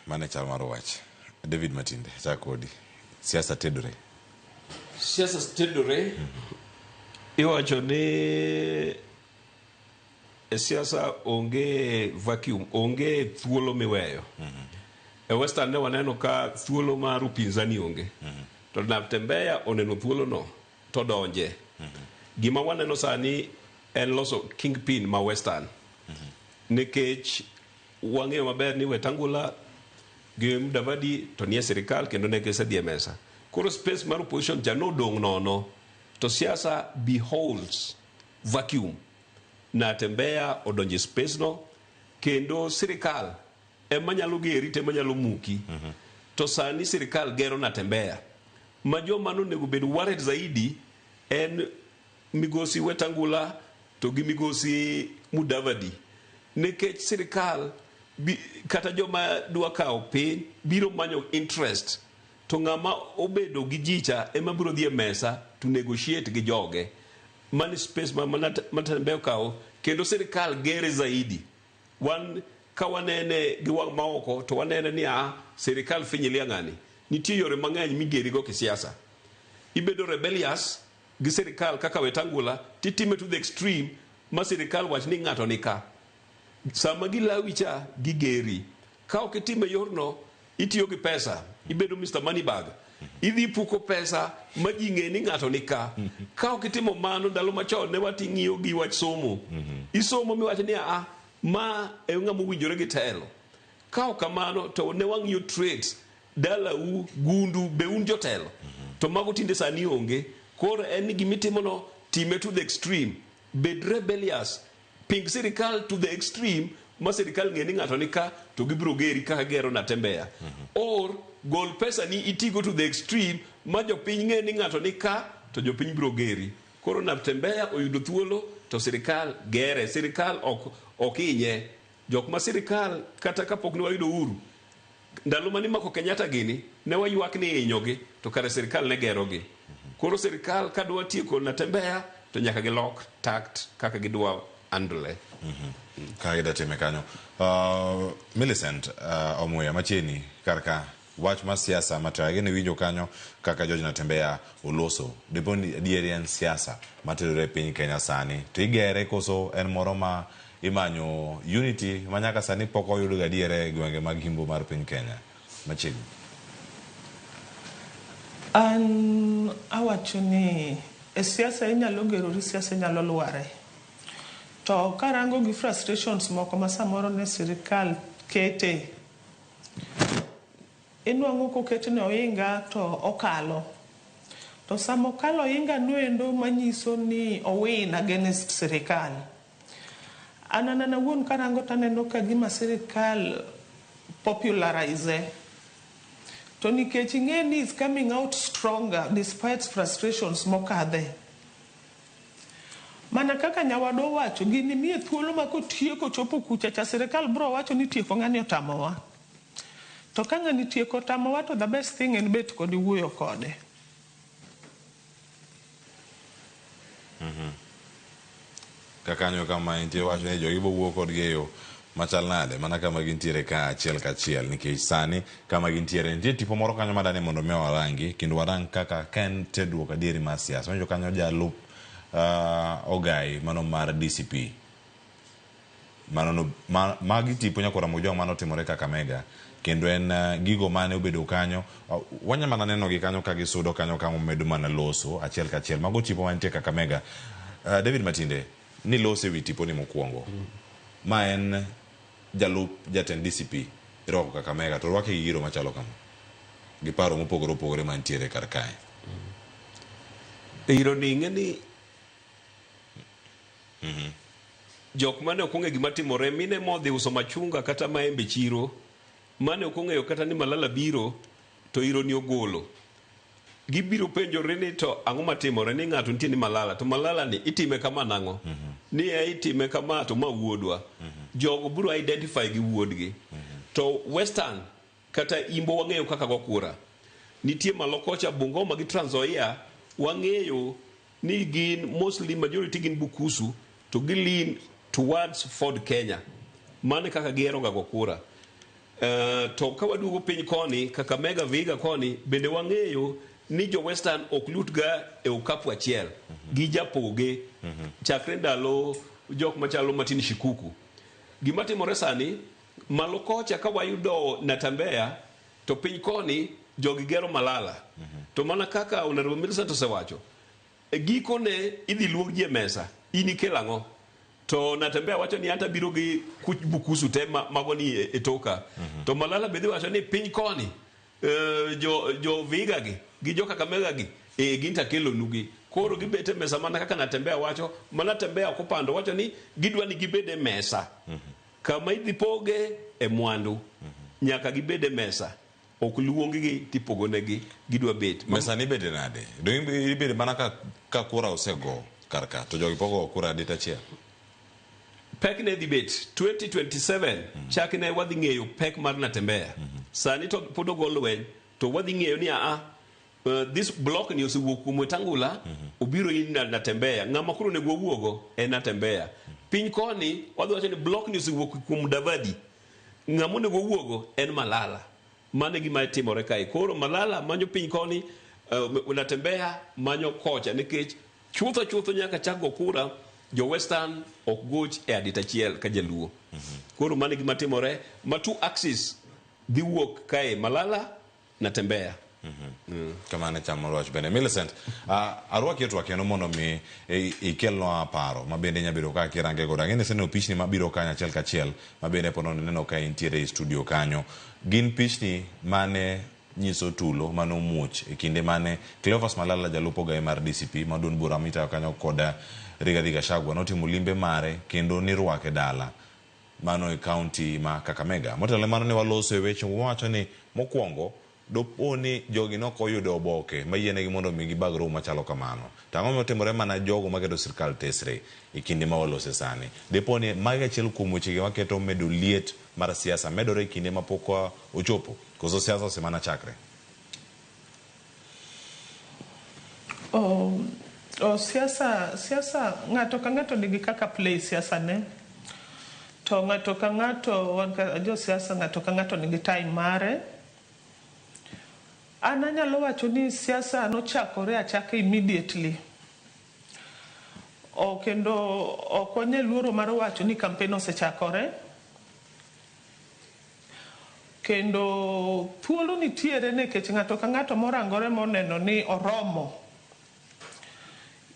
Mane chal mar wach. David Matinde, chak kodi. Siasa tedore. Siasa tedore. Iwacho ni e siasa onge vacuum, onge thuolo miweyo. E Western ne waneno ka thuolo mar upinzani onge. To Natembeya oneno thuolo no to donje. Gima waneno sani en loso kingpin ma Western. Nikech wang'eyo maber ni Wetangula gi Mudavadi to nie sirikal kendo ne gisedhi e mesa. Koro space mar opposition cha nodong' nono. To siasa beholds vacuum. Natembeya odonje space no kendo sirikal ema nyalo geri to ema nyalo muki. To sani sirikal gero Natembeya. Ma joma nonego bed worried zaidi en migosi Wetangula to gi migosi Mudavadi. Nikech sirikal kata joma dwa kawo piny biro manyo interest to ng'ama obedo gi jicha ema biro dhi e mesa to negotiate gi joge. Mani space ma Natembeya okawo kendo sirikal gere zaidi. Wan ka wanene gi wang' maoko to wanene ni sirikal finyilia ng'ani. Nitie yore mang'eny migerigo kisiasa. Ibedo rebellious gi sirikal kaka Wetangula titime to the extreme ma sirikal wach ni ng'ato ni ka. Sama gilawi cha gigeri. Ka ok itime yorno, itiyo gi pesa, ibedo Mr. Moneybag. Idhi puko pesa ma ji ng'e ni ng'ato ni ka. Ka ok itimo mano, ndalo machon ne wating'iyo gi wach somo. Isomo miwacho ni ma e ng'ama owinjore gi telo. Ka ok kamano to ne wang'iyo traits, dalau, gundu, be un jotelo. To mago tinde sani onge. Koro en ni gimitimono Time to the extreme. Bed rebellious. Ping sirikal to the extreme ma sirikal ng'e ni ng'ato ni ka to gibiro geri kaka gero Natembeya. Or gol pesa ni itigo to the extreme ma jopiny ng'e ni ng'ato ni ka to jopiny biro geri. Koro Natembeya oyudo thuolo to sirikal gere. Sirikal ok ok inye. Jok ma sirikal kata kapok ne wayudo uhuru ndalo mane imako Kenyatta gini ne waywak ni ihinyogi to kare sirikal ne gerogi. Koro sirikal kadwa tieko Natembeya to nyaka gilok tact kaka gidwa handle. Kaka gidwa time kanyo. Millicent Omuya machiegni kar ka wach mar siasa matayo ageno iwinjo kanyo kaka George Natembeya oloso. Dipo ni adieri en siasa materore e piny Kenya sani to igere koso en moro ma imanyo unity ma nyaka sani pok oyud gadier e gwenge mag Imbo mar piny Kenya machiegni. An awacho ni e siasa inyalo gerori, siasa inyalo lware. To karango gi frustrations moko ma samoro ne sirikal kete, inwang'o koketne ohinga to okalo. To sama okalo ohinga noendo manyiso ni owin against sirikal. An an awuon karango taneno ka gima sirikal popularize. To nikech ing'e ni is coming out stronger despite frustrations mokadhe. Mana kaka nyawadwa owacho, gini miye thuolo ma kotieko chopo kucha cha sirikal bro wacho ni tieko ng'ani otamowa. To ka ng'ani tieko otamowa to the best thing en bet kode wuoyo kode. Kakanyo kama entie wacho ni jogi bowuo kodgi e yo machal nade mana kama gintiere ka achiel kachiel nikech sani kama gintiere nitie tipo moro kanyo madani mondo mi warangi kendo warang kaka ka en tedruok adieri mar siasa. Wanjo kanyo jalup ogai mano mar DCP mano no, ma, magi tipo nyakwara Mojwang mano otimore Kakamega kendo en gigo mane obedo kanyo wanya mana neno gi kanyo ka gisudo kanyo ka medo mana loso achiel kachiel mago tipo mantie Kakamega. David Matinde ni loso ewi tipo ni mokwongo ma en jalup jatend DCP irwako Kakamega to orwake gi giro machalo kama gi paro mopogore opogore mantiere kar kae. Iro ni ing'e ni jok mane ok ong'e gima timore mine modhi uso machunga kata maembe chiro mane ok ong'eyo kata ni Malala biro to iro ni ogolo gibiro penjore ni to ang'o matimore ni ng'ato nitie ni Malala to Malala ni itime kama nang'o ni e itime kama to ma wuodwa jogo biro identify gi wuodgi to Western kata Imbo wang'eyo kaka go kura nitie malo kocha Bungoma gi Trans Nzoia wang'eyo ni gin mostly majority gin Bukusu to gi lean towards Ford Kenya mano e kaka gihero ga go kura. To ka waduogo piny koni Kakamega Vihiga koni bende wang'eyo ni jo Western ok lut ga e okapu achiel gi japoge chakre ndalo jok machalo Martin Shikuku. Gima timore sani malo kocha ka wayudo Natembeya to piny koni jogi gero Malala. To mana kaka Honorable Millicent osewacho e gikone idhi luong ji e mesa in ikel ang'o to Natembeya wacho ni anta biro gi kuch Bukusu te mago ni e toka. To Malala be dhi wacho ni piny koni jo Vihiga gi gi jo Kakamega gi e gin to akelonu gi. Koro gibet e mesa mana kaka Natembeya wacho ma Natembeya ok opando wacho ni gidwa ni gibed e mesa. Kama idhi poge e mwandu nyaka gibed e mesa. Ok luong gi tipogonegi gidwa bet. Mesa ni ibede nade? Dong ibede mana ka kura osego kar ka to jogi pok ogo kura dit achiel. Pek ne dhi bet 2027 chakne wadhi ng'eyo pek mar Natembeya. Sani to pod ogo lweny to wadhi ng'eyo ni aa this block ni osewuok kuom Wetangula obiro in Natembeya. Ng'ama koro onego wawuogo en Natembeya. Piny koni wadhi wacho ni block ni osewuok kuom Mudavadi. Ng'ama onego wawuogo en Malala. Mano e gima timore kae. Koro Malala manyo piny koni, Natembeya manyo kocha nikech chutho chutho nyaka chak go kura jo Western ok goch e adit achiel ka jaluo. Koro mano e gima timore ma two axis dhi wuok kae Malala Natembeya. Kamano e chal mar wach bende. Millicent, arwaki e twak kendo mondo mi ikelnwa paro ma bende inya bedo ka kirange godo. Ang'e ni iseneno pichni mabiro kanyo achiel kachiel ma bende pod neno ka intiere e studio kanyo. Gin pichni mane nyiso tulo mane omuoch e kinde mane Cleophas Malala jalup ogaye mar DCP ma duond bura mitayo kanyo kod Rigathi Gachagua notimo limbe mare kendo nirwake dala mano e kaunti ma Kakamega. Motelo ne mano ne waloso e weche wawacho ni mokwongo dopo ni jogi nok oyudo oboke mayienegi mondo mi gibag romo machalo kamano. To ang'o motimore mana jogo maketo sirkal tesre e kinde ma walose sani? Dipo ni magi achiel kuom wechegi maketo medo liet mar siasa medore e kinde ma pok ochopo koso siasa osemana chakre? Oh, oh, siasa siasa ng'ato ka ng'ato nigi kaka play siasa ne. To ng'ato ka ng'ato wan ka jo siasa ng'ato ka ng'ato nigi time mare. An anyalo wacho ni siasa nochakore achaka immediately. O kendo ok wanyal luoro mar wacho ni campaign osechakore. Kendo thuolo nitiere nikech ng'ato ka ng'ato morangore moneno ni oromo.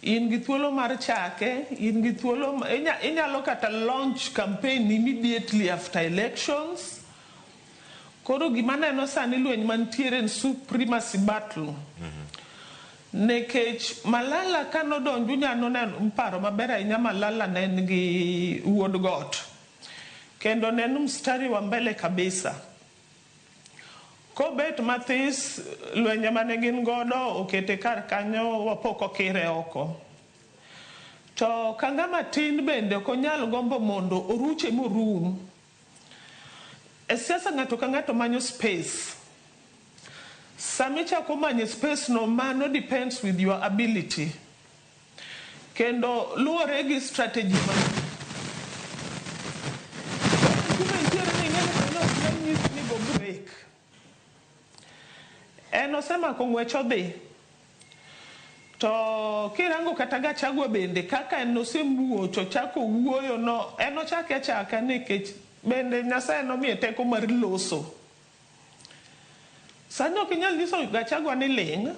In gi thuolo mar chake, in gi thuolo inyalo kata launch campaign immediately after elections. Koro gima aneno sani lweny mantiere en supremacy battle. Nikech Malala kanodonjo unyalo neno paro maber ahinya Malala ne en gi wuod got. Kendo ne en mstari wa mbele kabisa. Kobet mathis lwenje mane gin godo okete kar kanyo wapok okire oko. To Kangama tin bende ok onyal gombo mondo oruche morum. E siasa ng'ato ka ng'ato manyo space. Sama ichako manyo space no mano depends with your ability. Kendo luwore gi strategy ma kuma entiere ni ing'e ni sani ok nyal nyisi ni go break. En osemako ng'wech odhi. To kirango kata Gachagua bende kaka en osemuoch ochako wuoyo no en ochake achaka nikech bende Nyasaye nomiye teko mar loso. Sani ok inyal nyiso Gachagua ni ling'.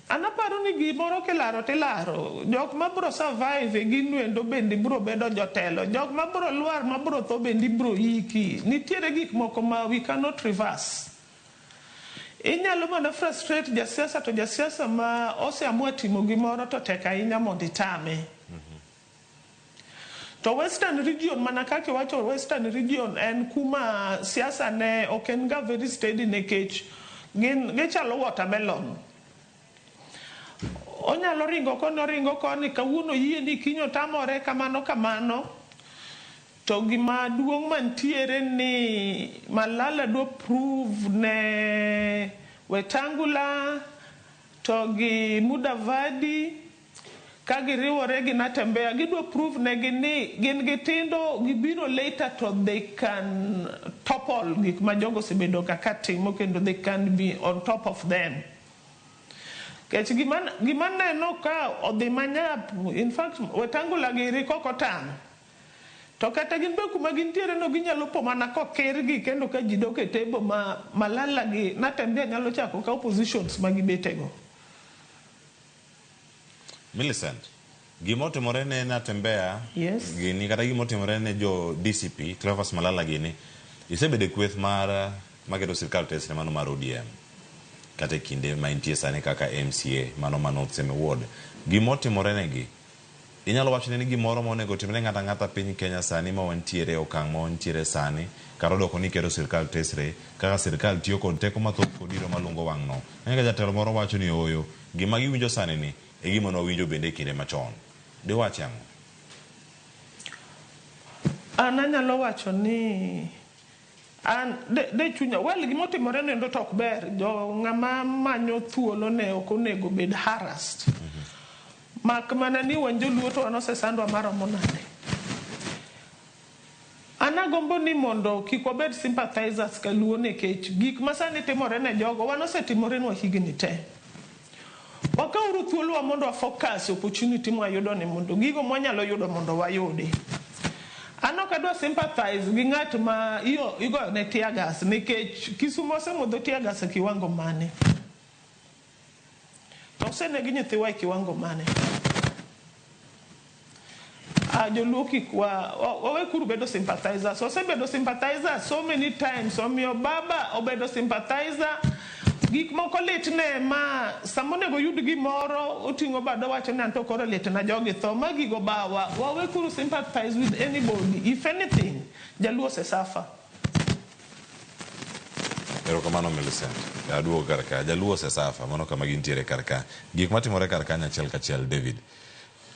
An aparo ni gimoro kilaro tilaro. Jok mabro survive e gino endo bende bro bedo jotelo. Jok mabro lwar mabro tho bende ibro iki. Nitiere gik moko ma we cannot reverse. Inyalo mana frustrate jasiasa to jasiasa ma oseamua timo gimoro to tek ahinya mondo itame. To Western Region mana kaka iwacho Western Region en kuma siasa ne ok en ga very steady nikech gin gichalo watermelon. Onyalo ringo koni oringo koni kawuono oyie ni kiny otamore kamano kamano. To gima duong' mantiere ni Malala dwa prove ne Wetangula to gi Mudavadi ka giriwore gi Natembeya gidwa prove negi ni gin gitindo gibiro later to they can topple gik ma jogo osebedo ka timo kendo they can be on top of them. Kech gima gima neno ka odhi manyap in fact Wetangula giri kok otang'. To kata gin be kuma gintiere no ginyalo po mana kokirgi kendo ka ji dok e table ma Malala gi Natembeya nyalo chako kawo positions ma gibetego. Millicent, gima otimore ne Natembeya Yes. gini kata gima otimore ne jo DCP Cleophas Malala gini isebedo e kweth mar maketo sirkal tesre mano mar ODM kata e kinde ma intie sani kaka MCA mano ma North Seme Ward. Gima otimore negi inyalo wacho ni gimoro ma onego otimre ng'ato ang'ata piny Kenya sani ma wantiere e okang' ma wantiere sani kata odoko ni keto sirkal tesre kaka sirkal tiyo kod teko mathoth kod iro malungo wang' no. Ka jatelo moro wacho ni ooyo gima giwinjo sani ni e gima nwawinjo bende e kinde machon. Diwachi ang'o? An anyalo wacho ni an de, de chunya well gimotimore nendo to ok ber jo ng'ama manyo thuolo ne ok onego bed harassed. Mak mana ni wan joluo to wan osesandwa maromo nade. An agombo ni mondo kik wabed sympathizers ka luo nikech gik ma sani timore ne jogo wan osetimorenwa higni te. Wakawuru thuolowa mondo wa focus opportunity mwayudo ni mondo gigo mwanyalo yudo mondo wayudi. An ok adwa sympathize gi ng'at ma igoyo ne tear gas nikech Kisumu osemodho tear gas e kiwango mane. To oseneg nyithiwa e kiwango mane. Ah, joluo kik wa, wawe kuru bedo sympathizers. Wasebedo sympathizers so many times. Omiyo baba obedo sympathizer. Gik moko litne ma sama onego oyud gimoro oting'o bade owacho ni anto koro litna jogi tho. Ma gigo bawa. Wawe kuru sympathize with anybody. If anything, jaluo ose suffer. Erokamano Millicent. Aduogo kar ka. Jaluo ose suffer. Mano kama gintiere kar ka. Gik matimore kar kanyo achiel kachiel David.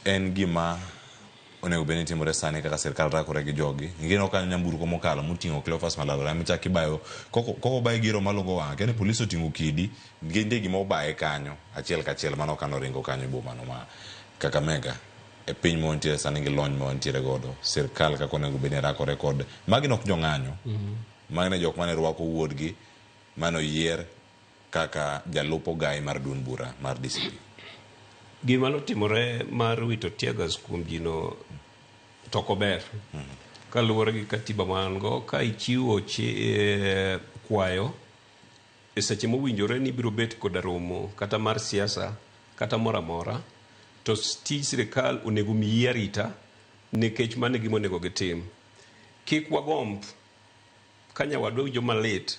En gima onego bed ni timore sani kaka sirkal rakore gi jogi. Ineno kanyo nyamburko mokalo moting'o Cleophas Malala emichak ibayo koko obaye giro malungo wang'e. Akia ni polis oting'o kidi nikech nitie gima obaye kanyo achiel kachiel mano kane oringo kanyo e bomano ma Kakamega. E piny ma wantiere sani gi lony ma wantiere godo, sirkal kaka onego bed ni rakore kod magi ne ok jong'anyo. Magi ne jok mane rwako wuodgi mane oyier kaka jalup ogai mar duond bura mar DCP. Gima notimore mar wito teargas kuom ji no to ok ober. Kaluwore gi katiba ma wan go, ka ichiwo kwayo e seche mowinjore ni ibiro bet koda romo kata mar siasa kata moro amora, to tij sirikal onego omiyi arita nikech mano e gima onego gitim. Kik wagomb ka nyawadwa winjo malit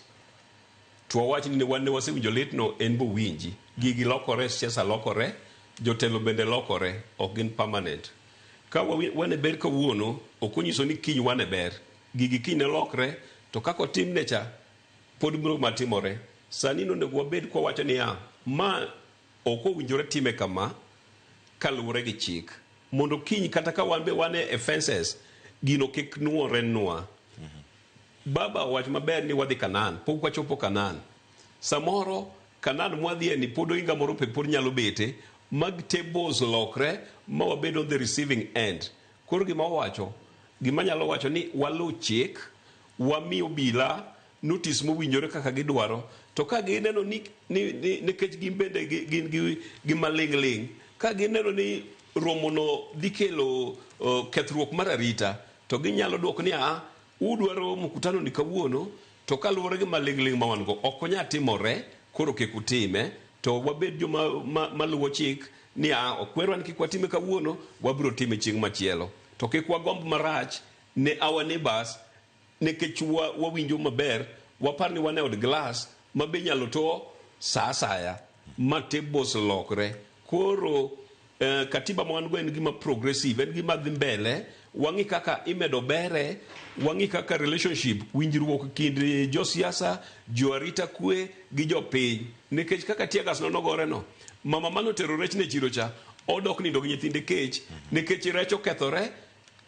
to wawach ni wan ne wasewinjo litno en be owinji. Gigi lokore, siasa lokore, jotelo bende lokore, ok gin permanent. Ka wan e ber kawuono, ok onyiso ni kiny wan e ber. Gigi kiny ne lokre, to kaka otimne cha, pod biro matimore. Sani nonego wabed kwa wacho niya, ma ok owinjore time kama kaluwore gi chik. Mondo kiny kata ka wan be wan e fences, gino kik nuore nwa. Baba owacho maber ni wadhi Canaan, pok wachopo Canaan. Samoro Canaan mwadhie ni pod ohinga moro pe pod nyalo bete, mag tables lokre ma wabed on the receiving end. Koro gima owacho, gima anyalo wacho ni waluw chik, wami obila notice mowinjore kaka gidwaro, to ka gineno ni, ni, ni nikech gin bende gin gi, gi maling' ling', ka gineno ni romono dhi kelo kethruok mar arita, to ginyalo dwoko ni aa, Udwaro mkutano ni kawuono, to kaluwore gi maling'ling' ma wan go, ok onyal timore, koro kik utime, to wabed joma ma, maluwo chik ni a okwerwa ni kik watime kawuono, wabiro time chieng' machielo. To kik wagomb marach ne our neighbors nikech wa, wawinjo maber, wapar ni wan e od glass ma be inyalo to sa asaya ma tables lokre. Koro Katiba ma wan go en gima progressive, en gima dhi mbele. Wang'i kaka imedo bere, wang'i kaka relationship, winjruok kind josiasa, jo arita kwe gi jopiny. Nikech kaka tear gas no nogore no, mama mane otero rech ne chiro cha, odok nindo gi nyithinde kech, nikech rech okethore,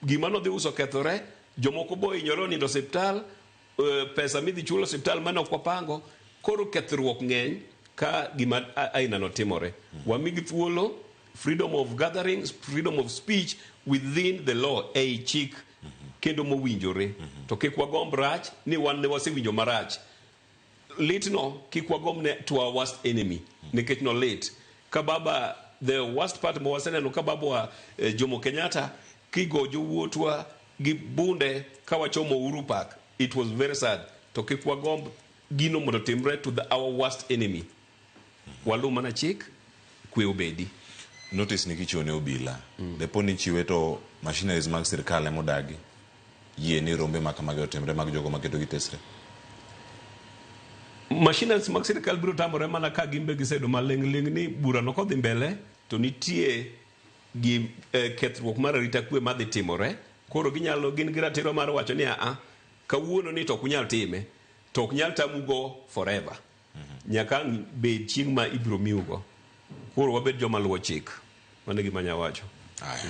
gima nodhi uso okethore, jomoko bo ohinyore onindo osiptal, pesa midhi chul osiptal mane ok wapango. Koro kethruok ng'eny ka gima aina no timore. Wamigi thuolo, freedom of gatherings, freedom of speech within the law, ei chik kendo mowinjore. To kik wagomb rach ni wan ne wasewinjo marach. Litno kik wagomb ne to our worst enemy, nikech no lit. Ka baba, the worst part ma waseneno ka babwa Jomo Kenyatta kigo jowuotwa gi bunde ka wachomo Uhuru Park, it was very sad. To kik wagomb gino mondo otimre to the, our worst enemy. Waluw mana chik, kwe obedi. Notice ni kichiwo ne obila, depo ni ichiwe to machineries mag sirkal ema odagi yie ni rombe ma kamagi otimre mag jogo maketo gi tesre. Machineries mag sirkal biro tamore mana ka gin be gisebedo maling' ling' ni burano kodhi mbele to nitie gi kethruok mar arita kwe madhi timore. Koro ginyalo, gin gi ratiro mar wacho ni aa, kawuono ni to ok unyal time, to ok nyal tamugo forever. Nyaka ang' bed chieng' ma ibiro miugo. Koro wabed joma luwo chik. Mano e gima anyalo wacho. Aya,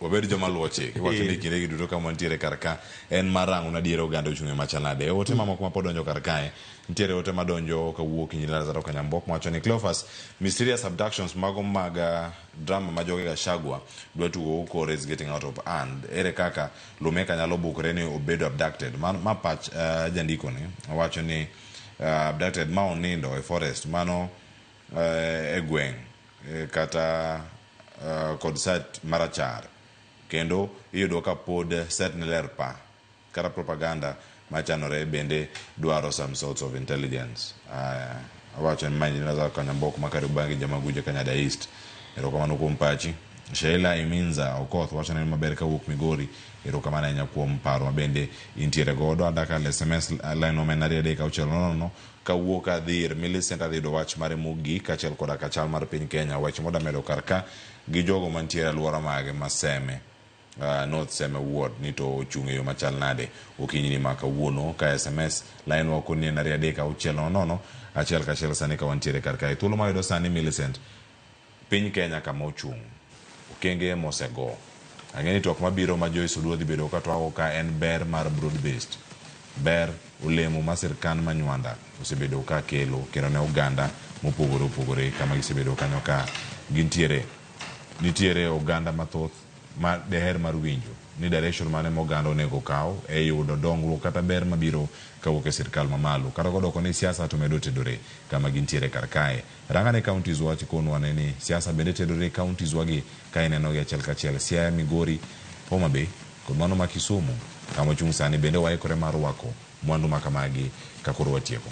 wabed joma luwo chik. Iwacho ni kinde gi duto kama wantiere kar ka en mar rango na adiera oganda ochung' e machal nade. E ote mamoko ma pod donjo kar kae, nitiere ote madonjo kawuok Injinia Lazaro Kanyambok mawacho ni Cleophas, mysterious abductions mago mag drama ma joge Gachagua dwa tugo go kore is getting out of hand. Ere kaka Lumeka nyalo bukore ni obedo abducted? Ma pach jandiko ni owacho ni abducted ma onindo e forest mano e gweng' kata kod sat marachar kendo iyudo ka pod set ne ler pa kata propaganda machanore bende dwaro some sorts of intelligence. Awacho ni ma Engineer Lazaro Kanyambok ma Kariobangi Jamaguja Kanyada East. Erokamano kuom pachi. Sheila Iminza Okoth wacho ni maber kawuok Migori. Erokamano ahinya kuom paro ma bende intiere godo. Adakal SMS line wa en 23600 kawuok adhi ir Millicent adhi yudo wach mare mogik kaachiel koda ka chal mar piny Kenya. Weche moda medo kar ka gi jogo mantiere aluora mage ma Seme. North Seme Ward ni to ochung' e yo machal nade okinyi ni ma kawuono ka SMS line wa koni en 23600 achiel kachiel sani ka wantiere kar kae. Thuolo mayudo sani Millicent, piny Kenya kama ochung', okenge mosego. Ang'e ni twak mabiro ma Joyce Oduor dhi bedo ka twago ka en ber mar broad based. Ber olemo ma sirkand ma Nywanda osebedo ka kelo kendo ne oganda mopogore opogore kama gisebedo kanyo ka gintiere. Nitiere oganda mathoth ma deher mar winjo ni direction mane ma oganda onego okaw e yudo dongruok kata ber mabiro kawuok e sirkal mamalo. Kata kodoko ni siasa to medo tedore kama gintiere kar kae. Rang ane counties wa tikonwa ane ni siasa bende tedore e counties wa gi ka ineno gi achiel kachiel. Siaya, Migori, Homa Bay kod mano ma Kisumu kama wachung' sani bende waikore mar rwako mwandu ma kamagi ka koro watieko.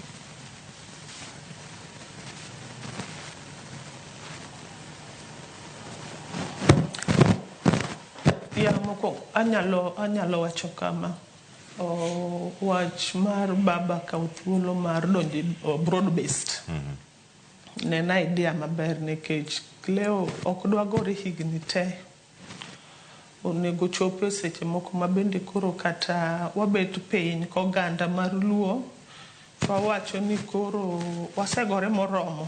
Ya mokwongo anyalo anyalo wacho kama o, wach mar baba kawo thuolo mar donjo e broad based ne en idea maber nikech Cleo ok dwa gore higni te. Onego chop e seche moko ma bende koro kata wabet piny koganda mar Luo to wawacho ni koro wasegore moromo.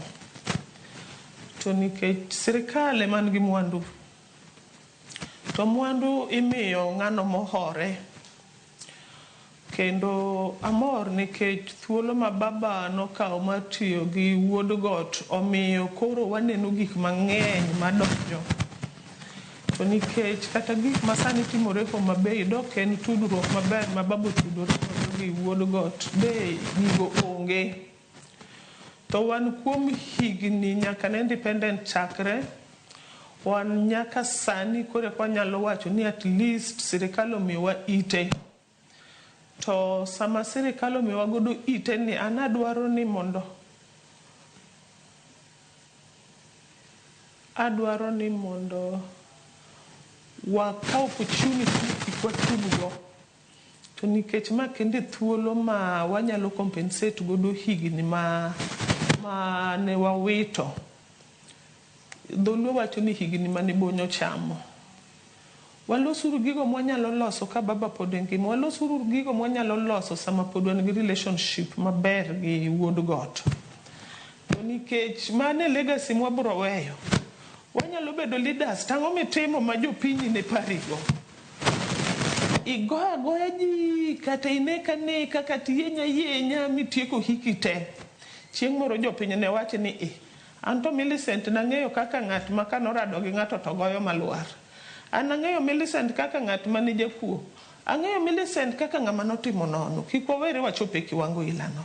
To nikech sirikal ema nigi mwandu, to mwandu imiyo ng'ano mohore. Kendo amor nikech thuolo ma baba nokawo mar tiyo gi wuod got omiyo koro waneno gik mang'eny madonjo. To nikech kata gik masani timore Homa Bay dok en tudruok maber ma baba otudore godo gi wuod got, be gigo onge. To wan kuom higni nyaka ne independent chakre, wan nyaka sani koro eka wanyalo wacho ni at least sirikal omiyowa ite. To sama sirikal omiyowa godo ite ni an adwaro ni mondo adwaro ni mondo wakaw opportunity ni kik watug go. To nikech ma kendo e thuolo ma wanyalo compensate godo higni ma mane wawito. Dholuo wacho ni higni mane bonyo chamo. Walosuru gigo mwanyalo loso ka baba pod ngima. Walosuru gigo mwanyalo loso sama pod wan gi relationship maber gi wuod got. To nikech mano e legacy mwabro weyo. Wanyalo bedo leaders to ang'o mitimo ma jopinyi ne parigo? Igoyo agoya ji kata inek aneka kata iyeny ayenya mitieko hiki te. Chieng' moro jopiny ne wach ni eh, anto Millicent nang'eyo kaka ng'at ma kanorado gi ng'ato to goyo malwar. An ang'eyo Millicent kaka ng'at mane jakuo. Ang'eyo Millicent kaka ng'ama notimo nono. Kik wawere wachop e kiwango ilano.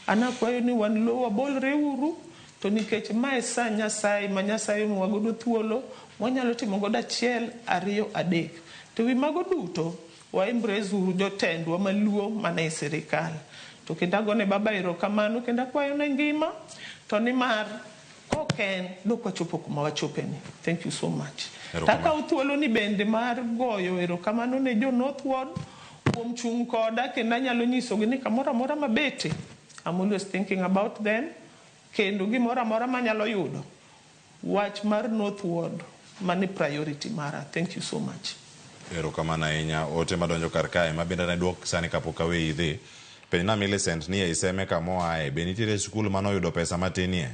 An akwayo ni wan luo wabolre uru to nikech mae saa Nyasaye ma Nyasaye omiwa godo thuolo mwanyalo timo godo achiel, ariyo, adek. To ewi mago duto, wa embrace uru jotendwa maluo mana e sirikal. To kendo agone baba erokamano kendo akwayo ne ngima to nimar kok en dok wachopo kuma wachope ni. Thank you so much. Takawo thuolo ni bende mar goyo erokamano ne jo North Ward kuom chung' koda kendo anyalo nyisogi ni kamoro amora mabete, I'm always thinking about them kendo gimoro amora manyalo yudo wach mar North Ward mano e priority mara. Thank you so much. Erokamano ahinya. Ote madonjo kar kae ma bende anaduok sani kapok aweyi idhi. Penjna Millicent ni ei Seme kama oaye be nitiere skul mane oyudo pesa matinie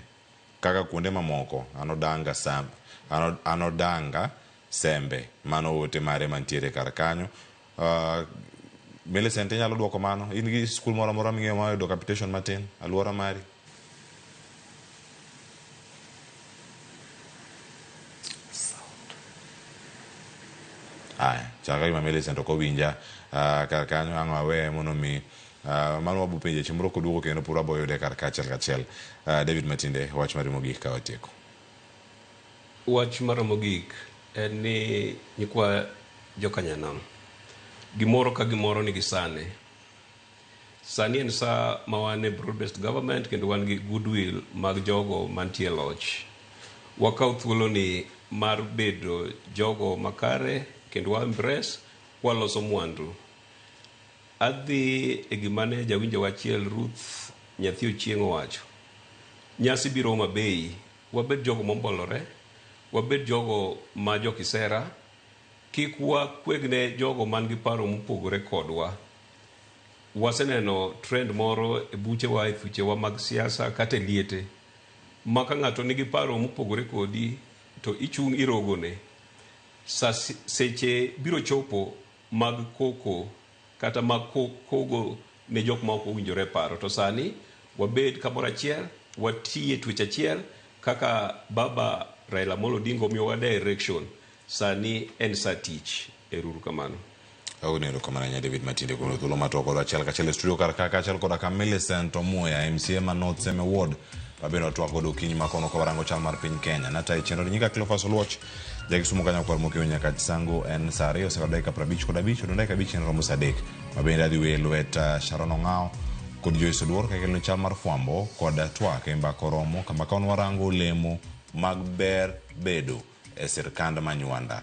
kaka kuonde mamoko? An Odanga Sam, an, an Odanga Sembe. Mano ote mare mantiere kar kanyo. Uh, Millicent inyalo duoko mano? In gi skul moro amora ming'eyo ma oyudo capitation matin aluora mari? Aya, chal ka gima Millicent ok owinja uh, kar kanyo ang' aweye mondo mi uh, mano wabo penje chieng' moro koduogo kendo pod wabo yude kar ka achiel kachiel. Uh, David Matinde, wach mari mogik ka watieko. Wach mara mogik en ni nyikwa jokanyanam, gimoro ka gimoro nigi sane. Sani en sa ma wan e broad based government kendo wan gi goodwill mag jogo mantie e loch. Wakaw thuoloni mar bedo jogo makare kendo wa embrace kwaloso mwandu. Adhi e gima ne jawinjowa achiel Ruth nyathi Ochieng' owacho. Nyasi biro Homa Bay, wabed jogo mombolore, wabed jogo ma jokisera, kik wakwegne jogo man gi paro mopogore kodwa. Waseneno trend moro e buchewa, e thuchewa mag siasa kata e liete ma ka ng'ato nigi paro mopogore kodi to ichung' irogone. Sa seche biro chopo mag koko kata mag kogo ne jok ma ok owinjore e paro. To sani wabed kamoro achiel, wati e twech achiel kaka baba Raila Amolo Odinga omiyowa direction. Sani en sa tich. Ero uru kamano. Awuono erokamano ahinya David Matinde kuom thuolo ma twak kodwa achiel kachiel e studio kar ka kaachiel koda ka Millicent Omuya MCA ma North Seme Ward ma bende watwak godo okinyi ma kono ka warango chal mar piny Kenya. Natayo chenro ni nyinga Cleophas Oluoch, ja Kisumu kanyo kwar mokeyo nyaka Chisango en saa 2 osekalo dakika 55 odong' dakika 5 en romo saa 3 ma bende adhi weyo e lwet Sharon Ong'awo kod Joyce Oduor ka keloni chal mar fwambo kod twak e mbaka oromo kama ka wan warango olemo mag ber bedo e sirkand Manywanda.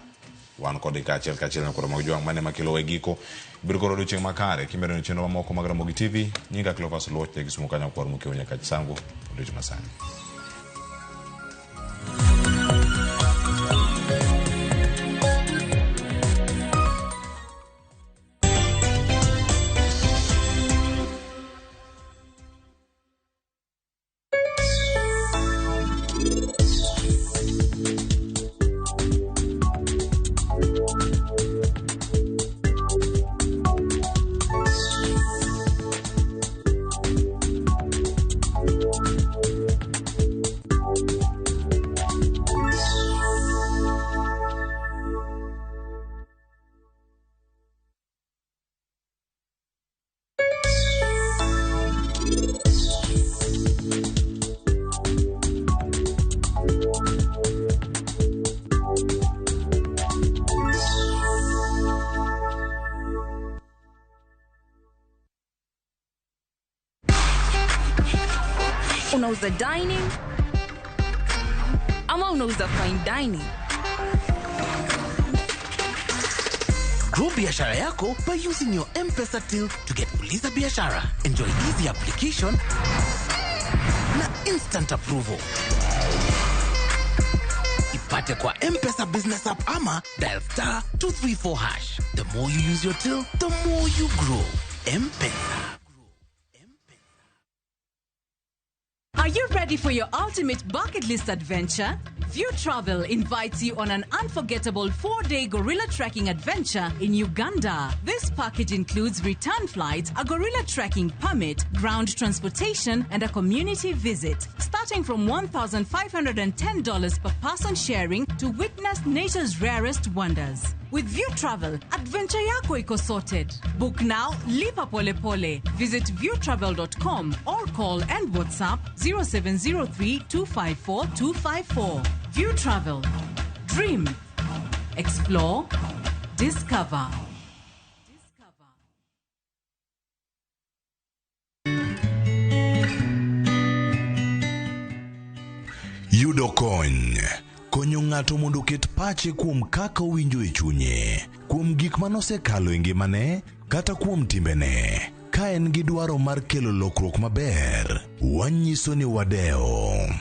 Wan kodi kaachiel kaachiel nyakwar Ramogi Jwang' mane makelowa e giko. Bed kod odiochieng' makare kimedo ni chenro mamoko mag Ramogi TV. Nyinga Cleophas Oluoch, ja Kisumu kanyo kwar mokiewo nyaka Chisango. Odiochieng' masani. Unauza dining ama unauza fine dining? Grow biashara yako by using your M-Pesa till to get Uliza Biashara. Enjoy easy application na instant approval. Ipate kwa M-Pesa Business App ama dial star 234 hash. The more you use your till, the more you grow. M-Pesa. Are you ready for your ultimate bucket list adventure? View Travel invites you on an unforgettable 4-day gorilla trekking adventure in Uganda. This package includes return flights, a gorilla trekking permit, ground transportation, and a community visit. Starting from $1,510 per person sharing to witness nature's rarest wonders. With View Travel, adventure yako iko sorted. Book now, lipa pole pole. Visit viewtravel.com or call and WhatsApp 0703 254 254. View Travel. Dream. Explore. Discover. Yudo kony konyo ng'ato mondo oket pache kuom kaka owinjo e chunye, kuom gik ma nosekalo e ngimane kata kuom timbene. Ka en gi dwaro mar kelo lokruok maber, wanyiso ni wadewo.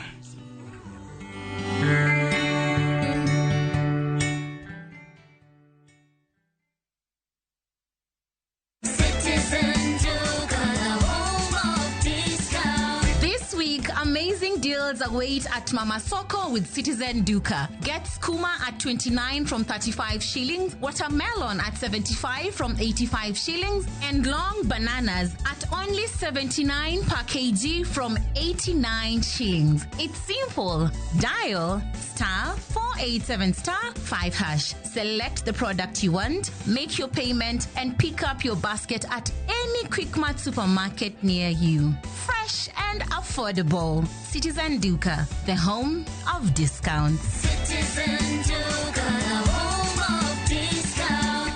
Citizen Duka, the home of discount. This week, amazing deals await at Mama Soko with Citizen Duka. Get skuma at 29 from 35 shillings, watermelon at 75 from 85 shillings, and long bananas at only 79 per kg from 89 shillings. It's simple. Dial star 487 star 5 hash. Select the product you want, make your payment, and pick up your basket at any Quickmart supermarket near you. Fresh and affordable. Citizen Duka, the home of discounts. Citizen Duka, the home of discount.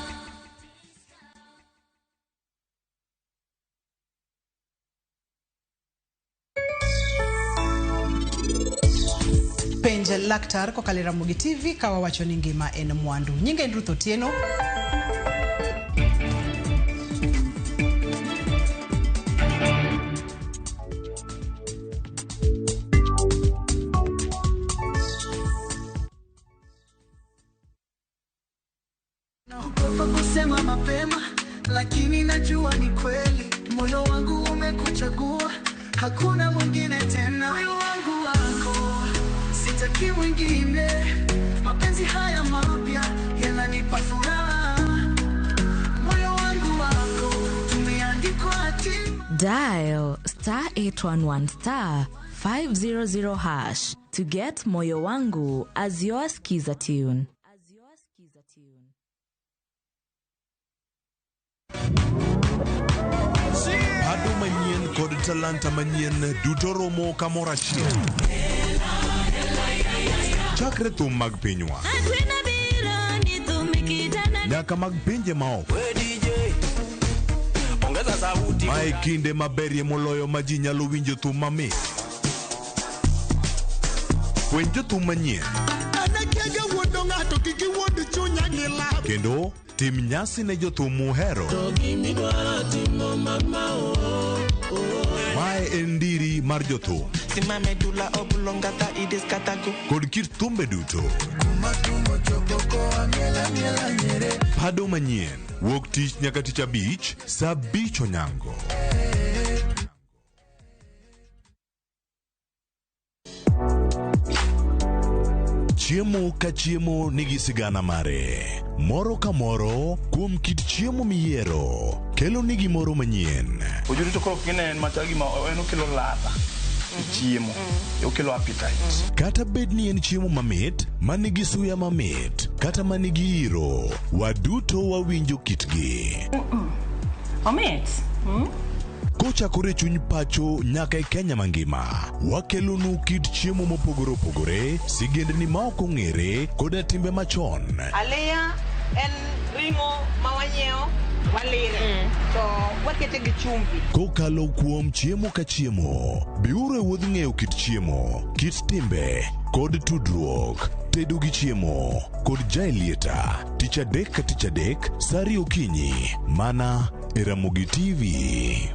Penj Penj Laktar kokalo e Ramogi TV ka wawacho ni ngima en mwandu. Nyinga en Ruth Otieno. Naogopa kusema mapema, lakini najua ni kweli. Moyo wangu umekuchagua, hakuna mwingine tena. Moyo wangu wako, sitaki mwingine. Mapenzi haya mapya yananipa furaha. Moyo wangu wako, tumeandikwa hatima. Dial star 811 star 500 hash to get Moyo Wangu as your skiza tune. Pado manyien kod talanta manyien duto romo kamoro achiel. Chakre thum mag pinywa nyaka mag pinje maoko. Mae kinde maberie moloyo ma ji nyalo winjo thum mamit. Fweny jothum manyien Anakega wuondo ng'ato kik iwuond chunya gi lab. kendo tim nyasi ne jothum muhero. Mae en ndiri mar jothum Simame dula oblongata idiskatago. kod kit thumbe duto. Pado manyien wuok tich nyaka tich abich saa abich onyango. Chiemo ka chiemo nigi sigana mare. Moro ka moro kuom kit chiemo miyiero kelo ni gimoro manyien. Ojuri to koro kine en machal gima en okelo ladha e chiemo, okelo appetite. Kata bed ni en chiemo mamit, manigi suya mamit, kata manigi iro, waduto wawinjo kitgi. Omit. Kochakore e chuny pacho nyaka e Kenya mangima, wakelonu kit chiemo mopogore opogore, sigendni ma ok ong'ere, koda timbe machon. Aliya en ring'o ma wanyiewo walire to wakete gi chumbi. Kokalo kuom chiemo ka chiemo, biuru e wuodh ng'eyo kit chiemo, kit timbe, kod tudruok. Tedo gi chiemo kod Jaelieta, tich adek ka tich adek, saa ariyo okinyi, mana e Ramogi TV.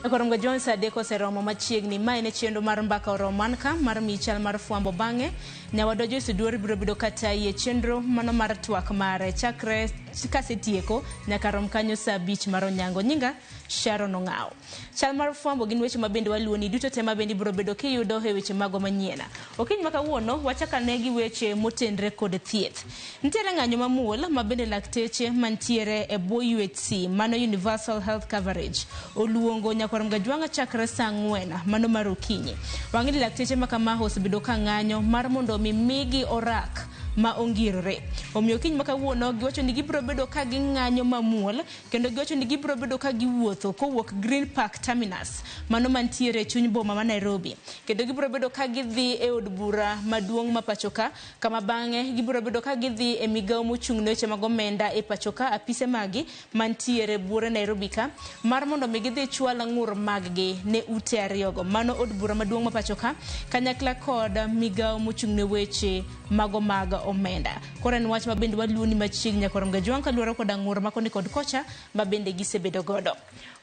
Korongo John saa adek oseromo machiegni. Mae ne chenro mar mbaka oromo man ka mar miyi chal mar fwambo bang'e. Nyawadwa Joyce Oduor biro bedo katayi e chenro mano mar twak mare chakre kasetieko nyaka rom kanyo saa abich mar onyango. Nyinga Sharon Ong'awo. Chal mar fwambo gin weche mabende waluoni duto te mabende ibiro bedo kiyudo e weche magwa manyien. Okinyi ma kawuono wachako ane gi weche motenre kod thieth. Nitiere ng'anyo mamuol mabende lakteche mantiere e bwo UHC mano Universal Health Coverage oluongo nyakwar Mgajwang'a chakre saa ang'wen mano mar okinyi. Wang'e ni lakteche ma kama osebedo ka ng'anyo mar mondo mi migi orak ma ongirore. Omiyo okinyi ma kawuono giwacho ni gibiro bedo ka ging'anyo mamuol kendo giwacho ni gibiro bedo ka giwuotho kowuok Green Park Terminus mano mantiere e chuny boma ma Nairobi. Kendo gibiro bedo ka gidhi e od bura maduong' ma pacho ka kama bang'e gibiro bedo ka gidhi e migawo mochung' ne weche mag omenda e pacho ka apise magi mantiere buore Nairobi ka mar mondo mi gidhi chwal ng'ur maggi ne ute ariyogo mano od bura maduong' ma pacho ka kanyakla kod migawo mochung' ne weche mago mag omenda. Koro en wach ma bende waluoni machiegni nyakwar Mgajwang' kaluwore koda ng'ur ma koni kod kocha ma bende gisebedo godo.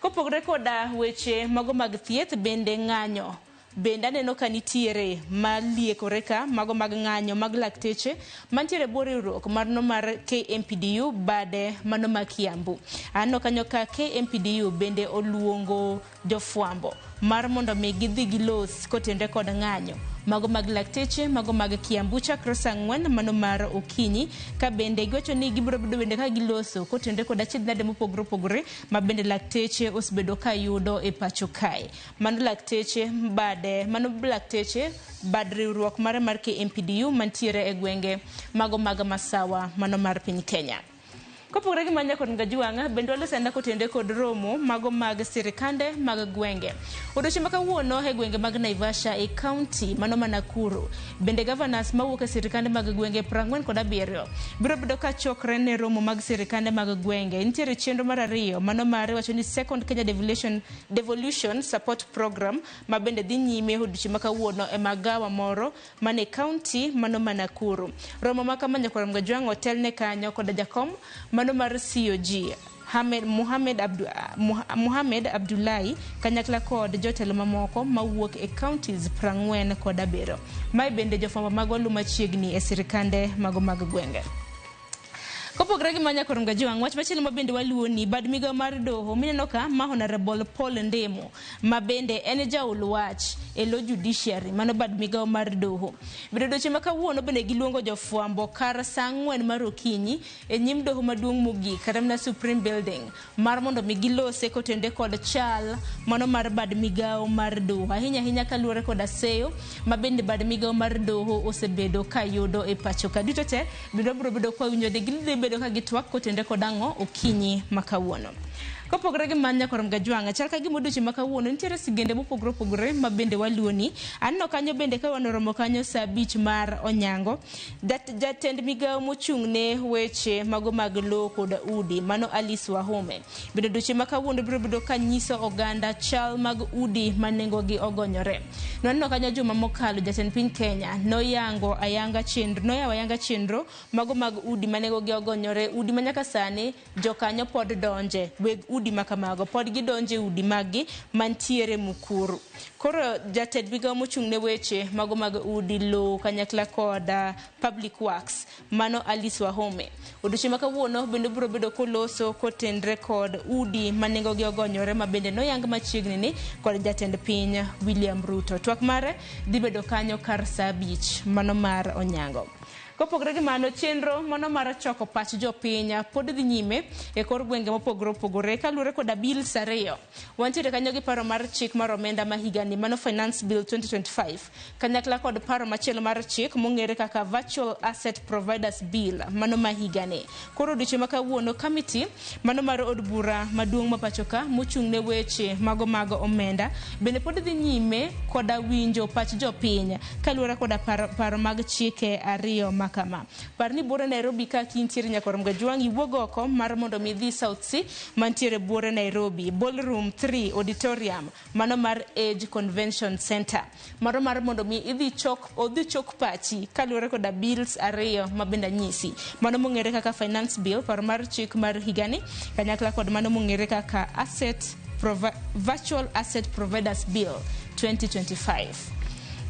Kopogore koda weche mago mag thieth bende ng'anyo bende aneno ka nitiere maliekore ka mago mag ng'anyo mag lakteche mantiere e bwo riwruok marno mar KMPDU bade mano ma Kiambu. Aneno kanyo ka KMPDU bende oluongo jofwambo mar mondo mi gidhi gilos kotenre kod ng'anyo mago mag lakteche mago mag Kiambu chakre saa 4 mano mar okinyi, ka bende giwacho ni gibiro bedo bende ka giloso kotenre kod achiedh nade mopogore opogore ma bende lakteche osebedo ka yudo e pacho kae. Mano lakteche bade, mano lakteche bad riwruok mare mar KMPDU mantiere e gwenge mago mag Masawa mano mar piny Kenya. Kopogore gi manya kod Ngajuanga, bende waloso enda kotenre kod romo mago mag sirikande mag gwenge. Odiochieng' ma kawuono e gwenge mag Naivasha e kaunti mano ma Nakuru, bende governors mawuok e sirikande mag gwenge 47 biro bedo ka chokre ne romo mag sirikande mag gwenge. Nitiere chenro mar ariyo mano mar wacho ni Second Kenya Devolution Support Program ma bende dhi nyime odiochieng' ma kawuono e magawa moro mane kaunti mano ma Nakuru. Romo ma kama nyakwar Mgajuang' otelne kanyo koda jakom mano mar COG Mohamed Abdullahi kanyakla kod jotelo mamoko mawuok e counties 47. Mae bende jofwambo magwa lu machiegni e sirikande mago mag gwenge. Kopogore gi manya kod Mgajuang', wach machielo ma bende waluwo ni bad migawo mar doho mineno ka ma Honorable Paul Ndemo ma bende en jaol wach e lo judiciary mano bad migawo mar doho. Bende odiochieng' ma kawuono bende giluongo jofwambo kar saa 4 mar okinyi e nyim doho maduong' mogik kata mana Supreme Building mar mondo mi gilose kotenre kod chal mano mar bad migawo mar doho, ahinya ahinya kaluwore kod aseyo ma bende bad migawo mar doho osebedo ka yudo e pacho ka. Duto te bende wabiro bedo kwa winjo ni gidhi bedo ka gitwak kotenre kod ang'o okinyi ma kawuono. Kopogore gi manya kod Mgajuang', chal ka gima odiochieng' ma kawuono nitiere sigende mopogore opogore ma bende waluoni. Aneno kanyo bende ka wanoromo kanyo saa 5 mar onyango, jatend migawo mochung' ne weche mago mag lowo kod udi mano Alice Wahome bende odiochieng' ma kawuono biro bedo ka nyiso oganda chal mag udi ma nengogi ogonyore. Nwaneno kanyo juma mokalo jatend piny Kenya noyango ayanga chenro, noyawo ayanga chenro mago mag udi ma nengogi ogonyore, udi ma nyaka sani jokanyo pod donje, weg udi makamago pod gidonje udi maggi mantiere Mukuru. Koro jatend migawo mochung' ne weche mago mag udi, lowo kanyakla kod Public Works mano Alice Wahome odiochieng' ma kawuono bende biro bedo koloso kotenre kod udi ma nengogi ogonyore ma bende noyang machiegni ni kod jatend piny William Ruto. Twak mare dhi bedo kanyo kar saa 5 mano mar onyango. Kopogore gi mano, chenro mano mar choko pach jopiny pod dhi nyime e kor gwenge mopogore opogore kaluwore koda bills 2. Wantiere kanyo gi paro mar chik mar omenda ma higani mano Finance Bill 2025 kanyakla kod paro machielo mar chik mong'ere kaka Virtual Asset Providers Bill mano ma higani. Koro odiochieng' ma kawuono kamiti mano mar od bura maduong' ma pacho ka mochung' ne weche mago mag omenda bende pod dhi nyime koda winjo pach jopiny kaluwore koda paro mag chike 2 ma kama. Par ni buore Nairobi ka kintiere nyakwar Mgajuang' iwuog oko mar mondo mi idhi South C mantiere buore Nairobi Ballroom 3 Auditorium mano mar Age Convention Center mano mar mondo mi idhi chok pachi kaluwore koda bills 2 ma bende anyisi mano mong'ere kaka Finance Bill paro mar chik mar higani kanyakla kod mano mong'ere kaka Virtual Asset Providers Bill 2025.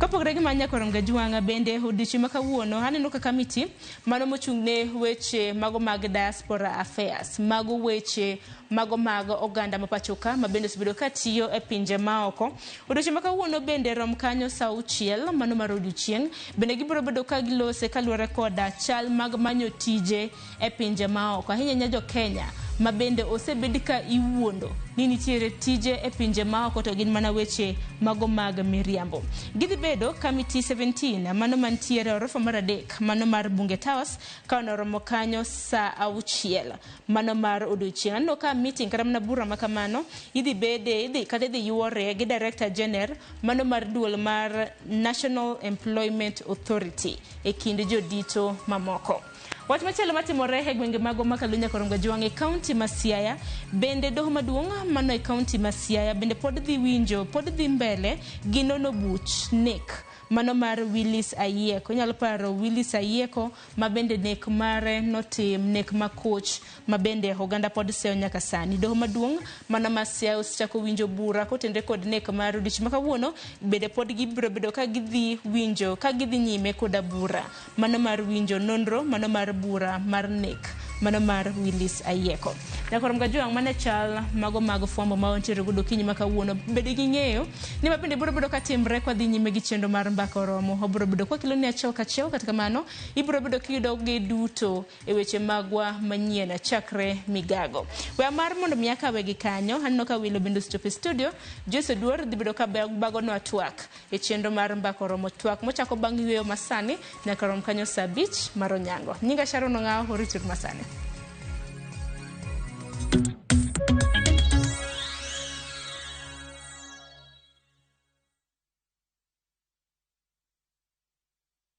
Kopogore gi manya kod Mgajuang' bende odiochieng' ma kawuono aneno ka kamiti mano mochung' ne weche mago mag diaspora affairs mago weche mago mag oganda ma pacho ka ma bende osebedo ka tiyo e pinje maoko. Odiochieng' ma kawuono bende rom kanyo saa 6 mano mar odiochieng' bende gibiro bedo ka gilose kaluwore koda chal mag manyo tije e pinje maoko, ahinya ahinya jo Kenya ma bende osebed ka iwuondo ni nitiere tije e pinje maoko to gin mana weche mago mag miriambo. Gidhi bedo kamiti 17 mano mantiere orofa mar 3 mano mar Bunge Towers ka onoromo kanyo saa 6 mano mar odiochieng'. Aneno ka meeting kata mana bura ma kamano idhi bede idhi kata idhi yuore gi Director General mano mar duol mar National Employment Authority e kind jodito mamoko. Wach machielo matimore e gwenge mago ma Kalunya kod Mgajuang' e kaunti ma Siaya bende doho maduong' mano e kaunti ma Siaya bende pod dhi winjo pod dhi mbele gi nono buch nek mano mar Willis Ayieko. Inyalo paro Willis Ayieko ma bende nek mare notim nek makoch ma bende oganda pod seyo nyaka sani. Doho maduong' mano ma Siaya osechako winjo bura kotenre kod nek mar odiochieng' ma kawuono bende pod gibiro bedo ka gidhi winjo ka gidhi nyime koda bura mano mar winjo nonro mano mar bura mar nek mano mar Willis Ayieko. Nyakwar Mgajwang' mane chal mago mag fwambo ma wantiere godo okinyi ma kawuono. Bed gi ng'eyo ni ma bende biro bedo ka timre kwa dhi nyime gi chenro mar Mbaka Oromo. Wabiro bedo kwa keloni achiel kachiel, kata kamano ibiro bedo kiyudo gi duto e weche magwa manyien chakre migago. We mar mondo mi akawe gi kanyo, aneno ka wilo bende osechopo e studio. Joyce Oduor dhi bedo ka bagonwa twak e chenro mar Mbaka Oromo, twak mochako bang' yueyo masani nyaka rom kanyo saa 5 mar onyango. Nyinga Sharon Ong'awo, orituru masani.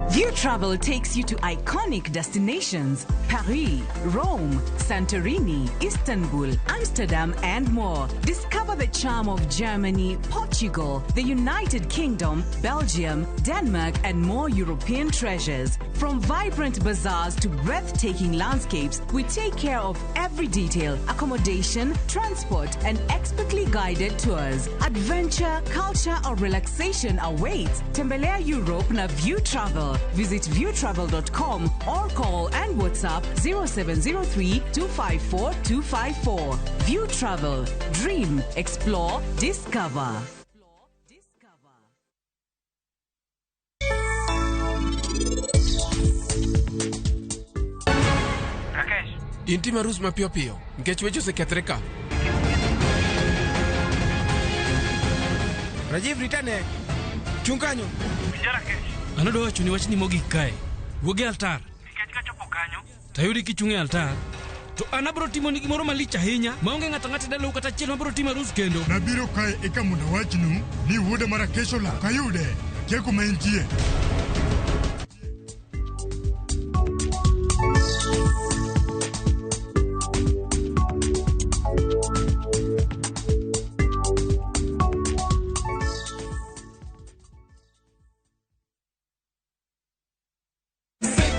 View Travel takes you to iconic destinations: Paris, Rome, Santorini, Istanbul, Amsterdam, and more. Discover the charm of Germany, Portugal, the United Kingdom, Belgium, Denmark, and more European treasures. From vibrant bazaars to breathtaking landscapes, we take care of every detail: accommodation, transport, and expertly guided tours. Adventure, culture, or relaxation awaits. Tembelea Europe na View Travel. Visit viewtravel.com or call and WhatsApp 0703 254 254. View Travel. Dream, explore, discover. Intim arus mapiyo piyo nikech weche osekethre ka. Rajiv ritane. Chung' kanyo. An adwa wachoni wachni mogik kae. Wuog e altar. Nikech kachopo kanyo, tayudi kichung' e altar. To an abiro timoni gimoro malich ahinya maonge ng'ato ang'ata e dalau kata achiel mabiro timo arus kendo. Nabiro kae eka mondo awachnu ni wuoda ma Rakesh olal. Ok ayude. Akia kuma entie.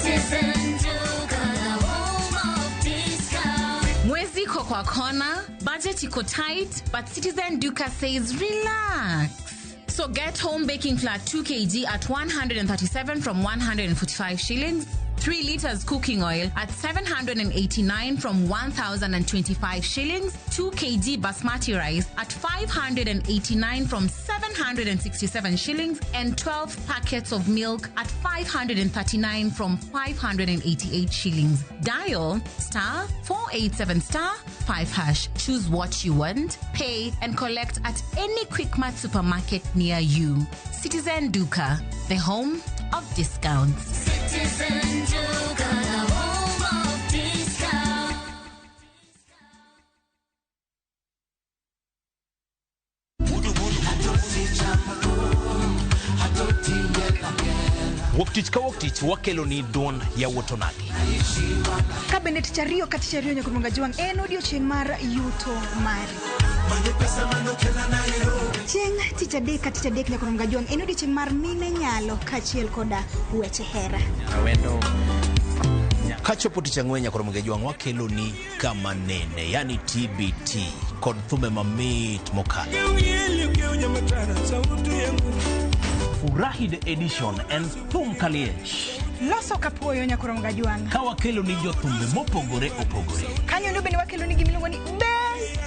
Citizen Duka, the home of discount. Mwezi iko kwa kona, budget iko tight, but Citizen Duka says relax. So get home baking flour 2 kg at 137 from 145 shillings, 3 liters cooking oil at 789 from 1,025 shillings, 2 kg basmati rice at 589 from 767 shillings, and 12 packets of milk at 539 from 588 shillings. Dial star 487 star 5 hash. Choose what you want, pay, and collect at any Quickmart supermarket near you. Citizen Duka, the home of discounts. Citizen Duka, the home of discount. Wuok tich ka wuok tich wakelo ni duond yawuot onagi. Ka bende tich ariyo ka tich ariyo nyaka Jwang' en odiochieng' mar yuto mari. Chieng' tich adek ka tich adek nyaka Jwang' en odiochieng' mar mine nyalo kaachiel koda weche hera. Kachopo tich ang'wen nyaka Jwang' wakelo ni kama nene, yani TBT kod thumbe mamit mokalo. Furahi the edition and thum kaliech. Loso kapuoyo nyaka Jwang'. Ka wakelo ni jothumbe mopogore opogore. Kanyo ndo bende wakelo ni gimiluongo ni Best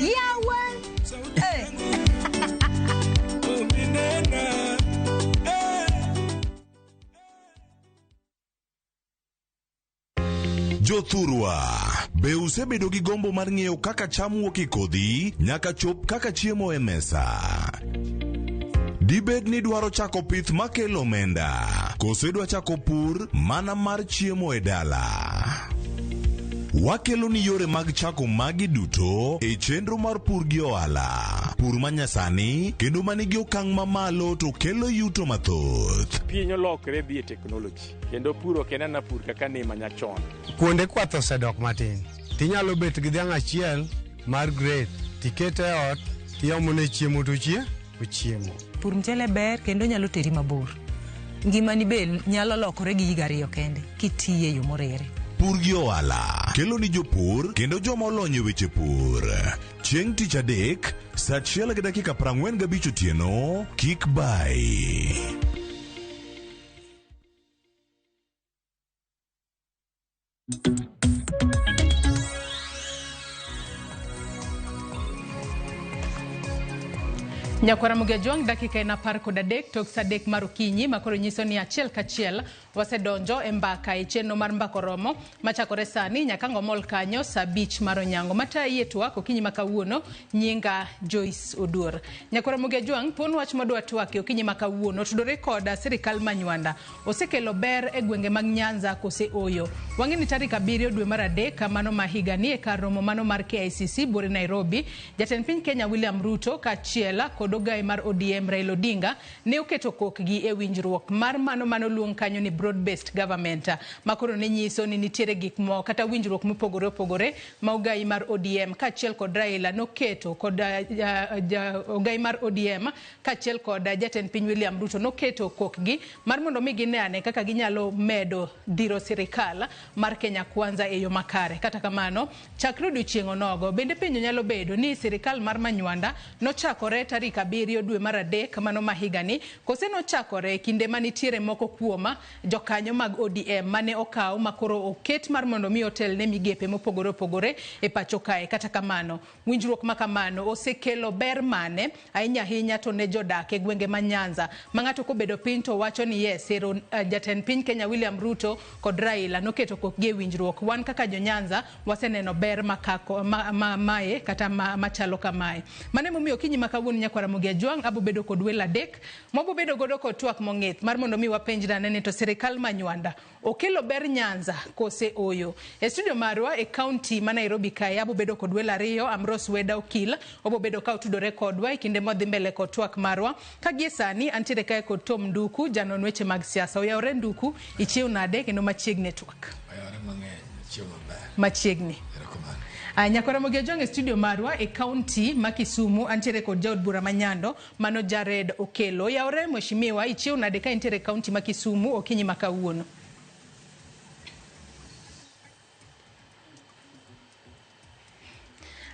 Yawa. Jothurwa, be usebedo gi gombo mar ng'eyo kaka cham wuok e kodhi nyaka chop kaka chiemo e mesa? Dibed ni dwaro chako pith makelo omenda, koso idwa chako pur mana mar chiemo e dala? Wakelo ni yore mag chako magi duto e chenro mar pur gi ohala. Pur manyasani kendo manigi okang' mamalo to kelo yuto mathoth. Piny olokre dhi e teknoloji kendo pur ok en ana pur kaka ne manyachon. Kuonde kwath osedok matin. Tinyalo bet gi dhiang' achiel mar grade, tikete e ot, tiomone chiemo to ochiemo. Pur mchele ber kendo nyalo teri mabor. Ngimani be nyalo lokore gi higa ariyo kende kitiye e yo moriere. Pur gi ohala kelo ni jopur kendo joma olony e weche pur. Chieng' tich adek, saa 1:45 otieno, kik bai. Nyakwara Mugejwang' dakika en 13 tok sa 3 mar okinyi makoro nyiso ni achiel kachiel wasedonjo e mbaka e chenro mar Mbaka Oromo machakore sani nyaka ngomol kanyo sa 5 mar onyango. Matayi e twak okinyi ma kawuono nyinga Joyce Oduor. Nyakwara Mugejwang' thuon wach madwa twak e okinyi ma kawuono otudore koda sirikal ma Nywanda osekelo ber e gwenge mag Nyanza kose oyo. Wang'e ni tarik 7 dwe mar 3 mano ma higani e kar romo mano mar KICC buore Nairobi, jatend piny Kenya William Ruto kaachiel kod ogaye mar ODM Raila Odinga ne oketo kokgi e winjruok mar mano manoluong kanyo ni broad based government makoro ne nyiso ni nitiere gik moko kata winjruok mopogore opogore ma ogayi mar ODM kaachiel kod Raila noketo kod ogayi mar ODM kaachiel kod jatend piny William Ruto noketo kokgi mar mondo mi gine ane kaka ginyalo medo dhiro sirikal mar Kenya Kwanza e yo makare. Kata kamano, chakre odiochieng' onogo, bende penjo nyalo bedo ni sirikal mar Manywanda nochakore tarik 7 dwe mar 3 mano ma higani, kose nochakore kinde manitiere moko kuom jokanyo mag ODM mane okaw makoro oket mar mondo mi otelne migepe mopogore opogore e pacho kae. Kata kamano, winjruok ma kamano osekelo ber mane ahinya ahinya to ne jodak e gwenge ma Nyanza ma ng'ato kobedo piny to wacho ni yes, ero jatend piny Kenya William Ruto kod Raila noketo kokgi e winjruok. Wan kaka jo Nyanza waseneno ber makako mae kata machalo kamae. Mano emomiyo okinyi ma kawuono nyakwara Ramogi Ajwang' abo bedo kod welo adek mwabo bedo godo kod twak mong'ith mar mondo mi wapenj nane ni to sirikal ma Nywanda okelo ber Nyanza kose oyo. E studio marwa e county ma Nairobi kae abo bedo kod welo ariyo, Ambrose Weda Okil obo bedo ka otudore kodwa e kinde modhi mbele kod twak marwa. Ka gie sani antiere kae kod Tom Nduku, janon weche mag siasa. Oyawore Nduku, ichiew nade kendo machiegni e twak? Oyawore mang'eny, achiew maber. Machiegni. Erokamano. Nyakwara Ramogi Ajwang' e studio marwa e county ma Kisumu antiere kod jaod bura ma Nyando mano Jared Okello. Oyawore mheshimiwa, ichiew nade ka intiere e county ma Kisumu okinyi ma kawuono?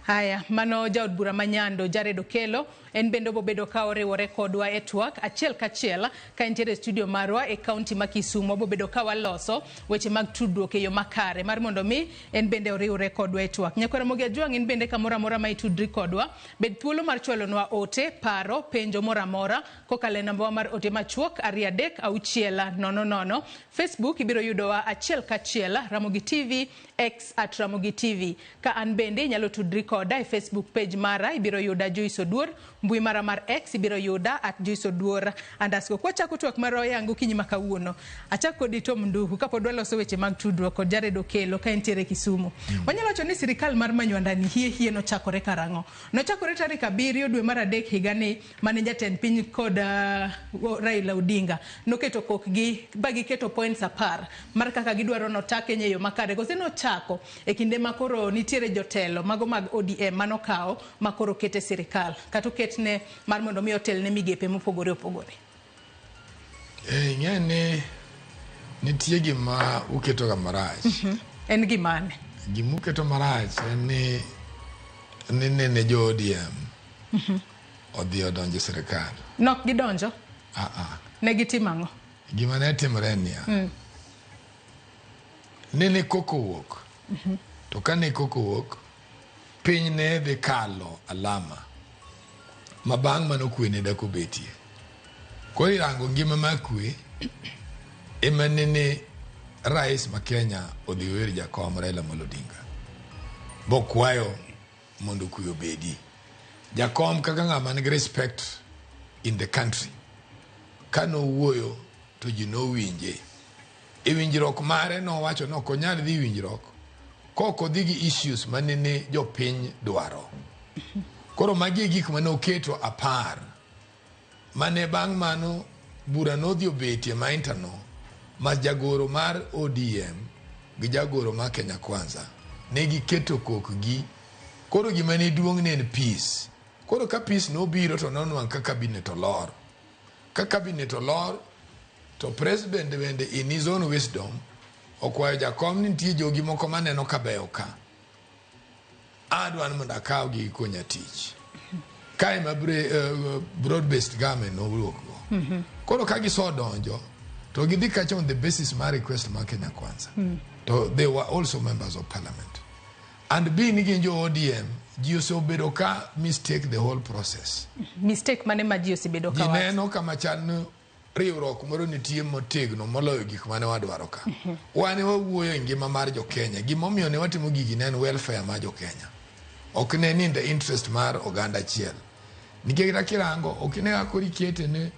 Haya, mano jaod bura ma Nyando Jared Okello, en bende obobedo ka oriwore kodwa e twak achiel kachiel ka entiere e studio marwa e county ma Kisumu. Obobedo ka waloso weche mag tudruok e yo makare mar mondo mi en bende oriwre kodwa e twak. Nyakwara Ramogi Ajwang', in bende kamoro amora ma itudri kodwa, bed thuolo mar chwalonwa ote, paro, penjo moro amora kokalo e nambawa mar ote machuok 2 3 6 0 0. Facebook ibiro yudowa achiel kachiel Ramogi TV, X at Ramogi TV. Ka an bende inyalo tudri koda e Facebook page mara, ibiro yuda Joyce Oduor, mbui mara mar X ibiro yuda at Joyce Oduor underscore. Kwachako twak mar oyango okinyi ma kawuono, achak kodi Tom Nduku kapod waloso weche mag tudruok kod Jared Okello ka entiere Kisumu. Wanyalo wacho ni sirikal mar Manywanda ni hie hie nochakore karang'o? Nochakore tarik 7 dwe mar 3 higani mane jatend piny kod Raila Odinga noketo kokgi ba giketo points 10 mar kaka gidwaro notak Kenya e yo makare. Kose nochako e kinde ma koro nitiere jotelo mago mag ODM manokawo ma koro kete sirikal kata oketne mar mondo mi otelne migepe mopogore opogore. Ing'e ni nitie gima uketo ga marach. En gimane? Gima uketo marach en ni nene jo ODM odhi odonjo e sirikal. Nok gidonjo? Ne gitimo ang'o? Gima ne timore en niya. Nene koko wuok. To kane koko wuok, piny ne dhi kalo alama ma bang' mano kwe ne dak obetie. Koro irango ngima mar kwe ema nene rais ma Kenya odhi oir jakom Raila Amolo Odinga bokwayo mondo kwe obedi. Jakom kaka ng'ama nigi respect in the country, kanowuoyo to ji nowinje. E winjruok mare nowacho ni ok onyal dhi winjruok kok odhi gi issues manene jopiny dwaro. Koro magi e gik mane oketo 10 mane bang' mano bura nodhi obetie ma internal ma jagoro mar ODM gi jagoro mar Kenya Kwanza ne giketo kokgi. Koro gima ne duong' ne en peace. Koro ka peace nobiro to nonwang' ka cabinet olor. Ka cabinet olor to president bende in his own wisdom okwayo jakom ni nitie jogi moko maneno ka beyo ka. Adwa ni mondo akawgi gikonya tich. Kae ma broad based government nowuok go. Koro ka gisodonjo to gidhi kacha on the basis mar request mar Kenya Kwanza. To they were also members of parliament. And being ni gin jo ODM, Ji osebedo ka mistake the whole process. Mistake mane ma ji osebedo Ji ka wacho? neno kama chal ni riwruok moro nitie motegno moloyo gik mane wadwaro ka. Wan wawuoyo e ngima mar jo Kenya. Gimomiyo ne watimo gigi ne en welfare mar jo Kenya. Ok ne ni in the interest mar oganda achiel. Nikech kata kirango, ok ine kaka koro ikete ni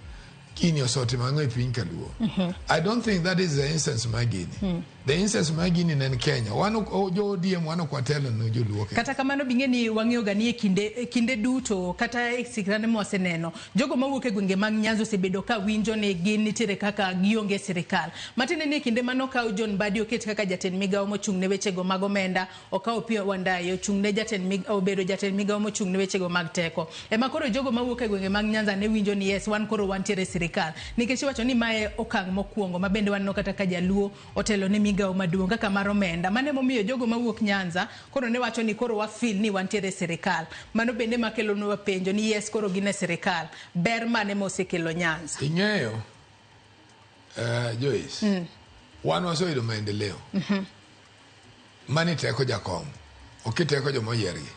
gini osetimo ang'o e piny kaluo. I don't think that is the instance mar gini. The instance mar gini ne en Kenya. Wan jo ODM wan ok watelo ne joluo Kenya. Kata kamano bing'e ni wang'eyo ga ni e kinde, e kinde duto kata e sirkande mwaseneno jogo mawuok e gwenge mag Nyanza osebedo ka winjo ni gin nitiere kaka gionge e sirikal. Matiende ni e kinde mane okaw John Mbadi oket kaka jatend migawo mochung' ne wechego mag omenda, okaw Opiyo Wandayi ochung' ne jatend mig, obedo jatend migawo mochung' ne wechego mag teko. Ema koro jogo mawuok e gwenge mag Nyanza ne winjo ni yes wan koro wantiere e sirikal. Nikech iwacho ni mae okang' mokwongo ma bende waneno kata ka jaluo otelo ne migawo maduong' kaka mar omenda. Mano emomiyo jogo mawuok Nyanza koro ne wacho ni koro wa feel ni wantiere e sirikal. Mano bende makelonwa penjo ni yes koro gin e sirikal. Ber mane mosekelo Nyanza? Ing'eyo, Joyce, wan waseyudo maendeleo. Mani teko jakom, ok iteko joma oyiergi.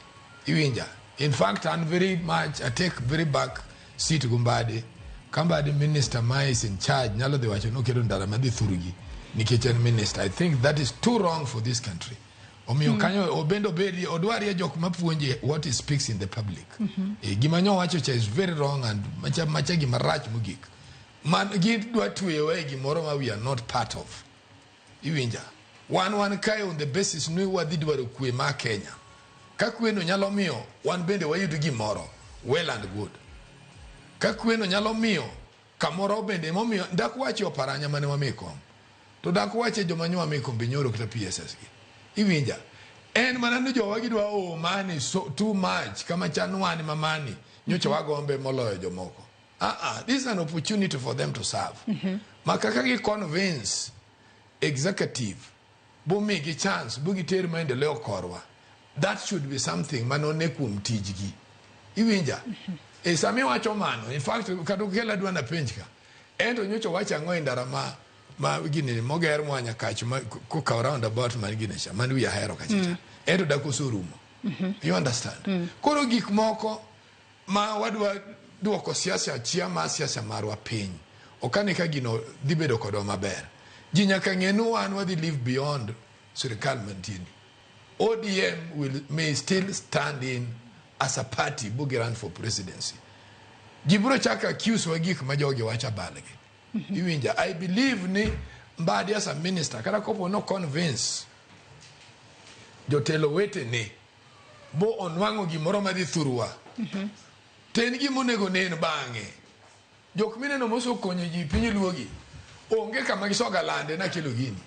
Iwinja? In fact, an very much, I take very back seat go Mbadi. Ka Mbadi minister ma is in charge, nyalo dhi wacho ni oketo ndara madhi thurgi nikech en minister. I think that is too wrong for this country. Omiyo kanyo obende obedi odwarie jok mapuonje what he speaks in the public. Gima nyo wacho cha is very wrong and macha, macha gima rach mogik. Man gidwa tweyowa e gimoro ma we are not part of. Iwinja? Wan kae on the basis ni wadhi dwaro kwe ma Kenya. Ka kweno nyalo miyo wan bende wayud gimoro, well and good. Ka kweno nyalo miyo kamoro bende momiyo dak wache oparanya mane wamiyo kom. To dak wache joma nyo wamiyo kom be nyoro kata PSS gi. Iwinja? En mana ni jowa gidwa oh money so too much kama chan wan ma money nyocha wagombe moloyo jomoko. This is an opportunity for them to serve. Ma kaka gi convince executive bomigi chance bugiter maendeleo korwa. That should be something manone kuom tijgi. Iwinja? E sami wacho mano, in fact kata ukela dwa na penj ka. Ento nyocha wacho ang'o e ndara ma gini moger moa Nyakach ma kokawo roundabout man gini cha man wi Ahero kacha cha. Ento dak oserumo. You understand? Koro gik moko ma wadwa duoko siasa achia ma siasa marwa piny. Ok ane ka gino dhi bedo kodwa maber. Ji nyaka ng'e ni wan wadhi live beyond sirikal mantie ni. ODM may still stand in as a party bugi run for presidency. Ji biro chako accuse wa gik ma jogi wacho abalgi. Iwinja? I believe ni Mbadi as a minister kata kopo no convince jotelo wetene bo onwang'o gimoro madhi thurwa. To en gima onego nen bang'e. Jok mineno mosekonyo ji piny luogi onge kama gisoga lande nakelo gini.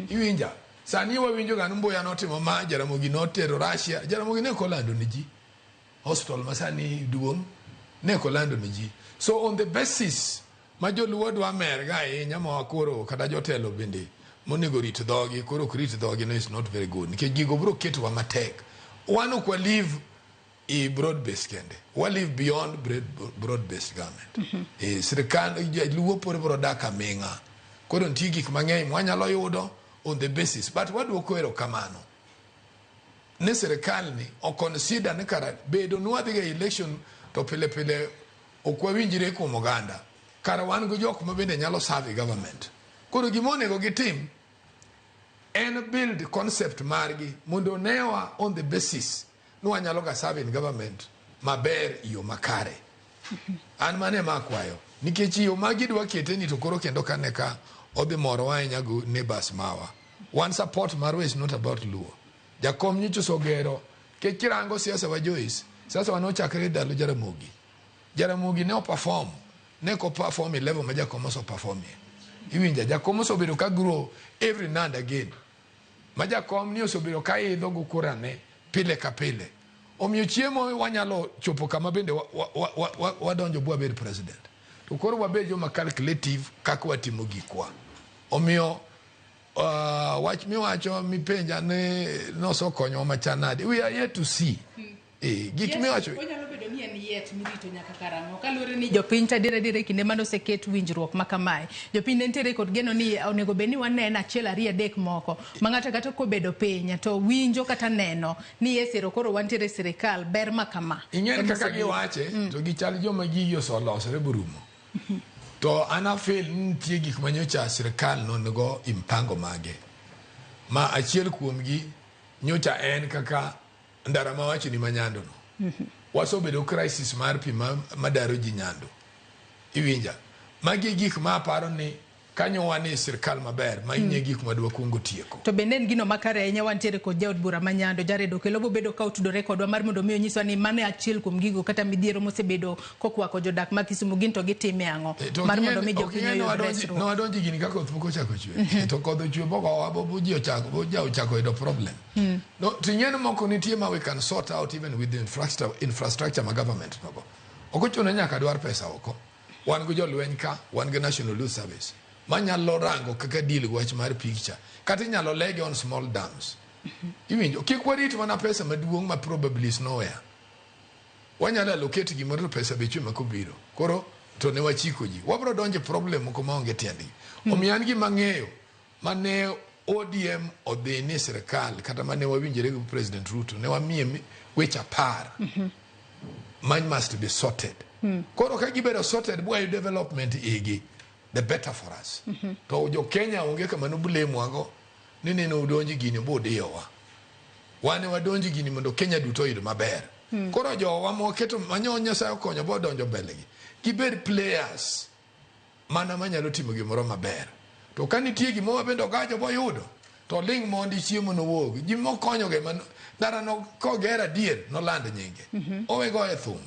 Iwinja? Sani wawinjo ga ni Mbuya notimo ma, Jaramogi notero Russia. Jaramogi ne ok olando ne ji. Hospital ma sani duong' ne ok olando ne ji. So on the basis ma joluo dwa merga ahinya ma koro kata jotelo bende monego rit dhogi koro ok rit dhogi no is not very good. Nikech gigo biro ketowa matek. Wan ok wa live i broad based kende. Wa live beyond broad based government. Sirikal luo pod biro dak aming'a. Koro nitie gik mang'eny mwanyalo yudo on the basis. But waduoko erokamano ni sirikal ni o consider ni kara bedo ni wadhi ga election to pile pile ok wawinjre kuom oganda. Kara wan go jok ma bende nyalo serve government. Koro gima onego gitim en build concept margi mondo onewa on the basis ni wanyalo ga serve in government maber yo makare. An mano ema akwayo. Nikech yo ma gidwa kete ni to koro kendo kane ka odhi morowa ahinya go neighbors mawa. One support marwa is not about Luo. Jakom nyocha osegero nikech kirango siasa wa Joyce, siasa wa nochakre ndalo Jaramogi. Jaramogi ne o perform, ne ok o perform e level ma Jakom ose performie. Iwinja, Jakom osebedo ka grow every now and again. Ma Jakom ni osebedo ka idho go kurane pile ka pile. Omiyo chiemo wanyalo chopo kama bende wadonjo bwabed president. To koro wabed joma calculative kaka watimo gikwa. Omiyo wach miwacho mipenja ni nosokonyowa machal nade. We are yet to see. Gik miwacho Onyalo bedo ni en yet mirito nyaka karang'o kaluwore ni jopiny to adier adier e kinde mane oseket winjruok ma kamae jopiny ne nitiere kod geno ni onego bed ni waneno achiel ariyo adek moko ma ng'ato kata kobedo piny to winjo kata neno ni yes ero koro wantiere e sirikal ber ma kama Ing'eni Ema kaka osebiro. giwache to gichal joma gigi oselosore borumo. To an afeel ni nitie gik manyocha sirikal nonego i mpango mage. Ma achiel kuomgi nyocha en kaka ndara mawachoni ma Nyando no. Wasebedo crisis mar pi madaro ji Nyando. Iwinja? Magi e gik ma aparo ni kanyo wan e sirikal maber ma inye gik madwa kuongo tieko. To bende en gino makare ahinya wantiere kod jaod bura ma Nyando Jared Okello bobedo ka otudore kodwa mar mondo mi onyiswa ni mano e achiel kuom gigo kata midhiero mosebedo kokwako jodak ma Kisumu gin to gitime ang'o To mar ok mondo mi ing'e- ok jopiny ing'e oyud resruok. nowadonji gini ka koth pok ochako chwe. To koth ochwe bogowa bo ji ochako bo ja ochako yudo problem. No, to ing'e ni moko nitie ma we can sort out even with the infrastructure ma government nogo. Ok ochuno ni nyaka dwar pesa oko. Wan gi jolweny ka, wan gi National Youth Service manyalo rango kaka deal gi wach mar picture. Kata inyalo lege on small dams. Iwinjo, kik warit mana pesa maduong' ma probably is nowhere. Wanyalo allocate gimoro to pesa be chwe ma kobiro. Koro to ne wachiko ji. Wabro donjo e problem moko maonge tiendgi. Omiyo an gima ang'eyo mane ODM odhi ni sirikal kata mane wawinjore gi President Ruto ne wamiye weche 10 man must be sorted. Koro ka gibedo sorted bwa development igi the better for us. To jo Kenya onge kama noblame wago ni nene udonji gini budiyowa. Wan wadonji gini mondo Kenya duto oyud maber. Koro jowa moketo manyo Nyasaye okonyo bodonjo mbele gi. Gibed players mana manyalo timo gimoro maber. To ka nitie gimoro bende ogajo boyudo to ling mondi chiemo nowuog. Ji mokonyoge man ndara no koger adier noland nyinge. Owe goye thum.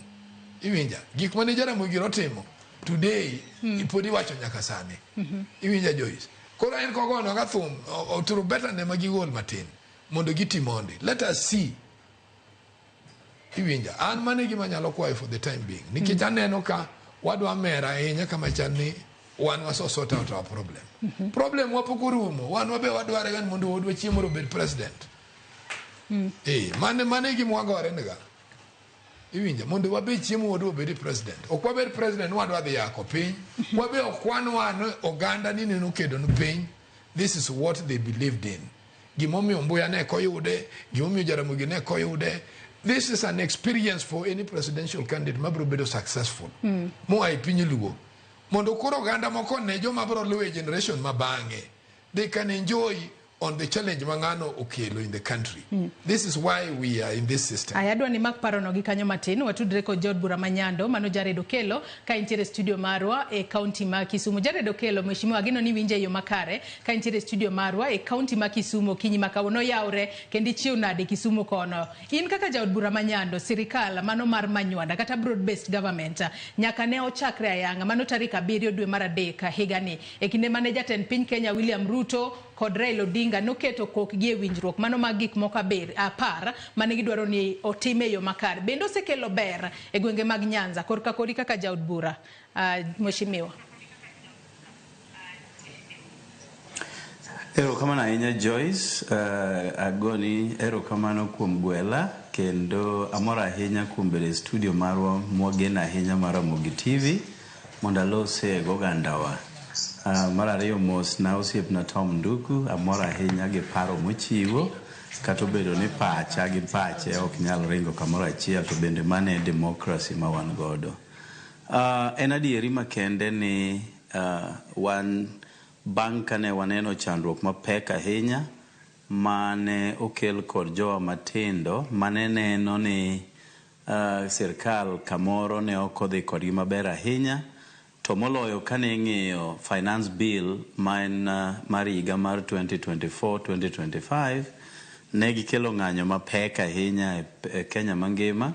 Iwinja gik mane Jaramogi otimo today pod iwacho nyaka sani. Iwinja Joyce. Koro en kogono ga thum oturo better ne ma gigol matin mondo giti mondi. Let us see. Iwinja an mano e gima anyalo kwayo for the time being. Nikech aneno ka wadwa mer ahinya kama chal ni wan waso sort out our problem. Problem wa pok orumo. Wan wabe wadware ga ni mondo wuodwa chieng' moro obed president. Mane e gima wagore niga. Iwinja mondo wabe chieng' wuodwa obed president. Ok wabed president ni wadwa dhi yako piny. Wabe okwanwa ni oganda ni neno kedo ni piny. This is what they believed in. Gimomiyo Mbuya ne koyude, gimomiyo Jaramogi ne koyude. This is an experience for any presidential candidate mabiro bedo successful. Moa e piny Luo. Mondo koro oganda moko ne joma biro luwo e generation mabang'e. They can enjoy on the challenge ma ng'ano okelo in the country. This is why we are in this system. Aya adwa ni mak parono gi kanyo matin watudre kod jaod bura ma Nyando mano Jared Okello ka intiere studio marwa e kaunti ma Kisumu. Jared Okello, mheshimiwa ageno ni iwinje e yo makare ka intiere studio marwa e kaunti ma Kisumu okinyi ma kawuono yawre kendo ichiew nade Kisumu kono. In kaka jaod bura ma Nyando, sirikal mano mar Manywanda kata broad based government nyaka ne ochakre ayanga mano tarik 7 dwe mar 3 higani e kinde mane jatend piny Kenya William Ruto kod Raila Odinga noketo kokgi e winjruok mano mag gik moko 10 mane gidwaro ni otim e yo makare. Bende osekelo ber e gwenge mag Nyanza korka kodi kaka jaod bura, mheshimiwa. Erokamano ahinya Joyce, agoni erokamano kuom gwela kendo amor ahinya kuom bedo e studio marwa mwageno ahinya mar Ramogi TV mondo alose gi ogandawa. Mar ariyo mos na osiepna Tom Nduku, amor ahinya gi paro mochiwo kata obedo ni pacha gi pache ok nyal ringo kamoro achiel to bende mano e democracy ma wan godo. En adieri makende ni wan bang' kane waneno chandruok mapek ahinya mane okel kod jowa matindo mane neno ni sirkal kamoro ne ok odhi kodgi maber ahinya to moloyo kane ing'iyo finance bill ma en mar higa mar 2024-2025 ne gikelo ng'anyo mapek ahinya e Kenya mangima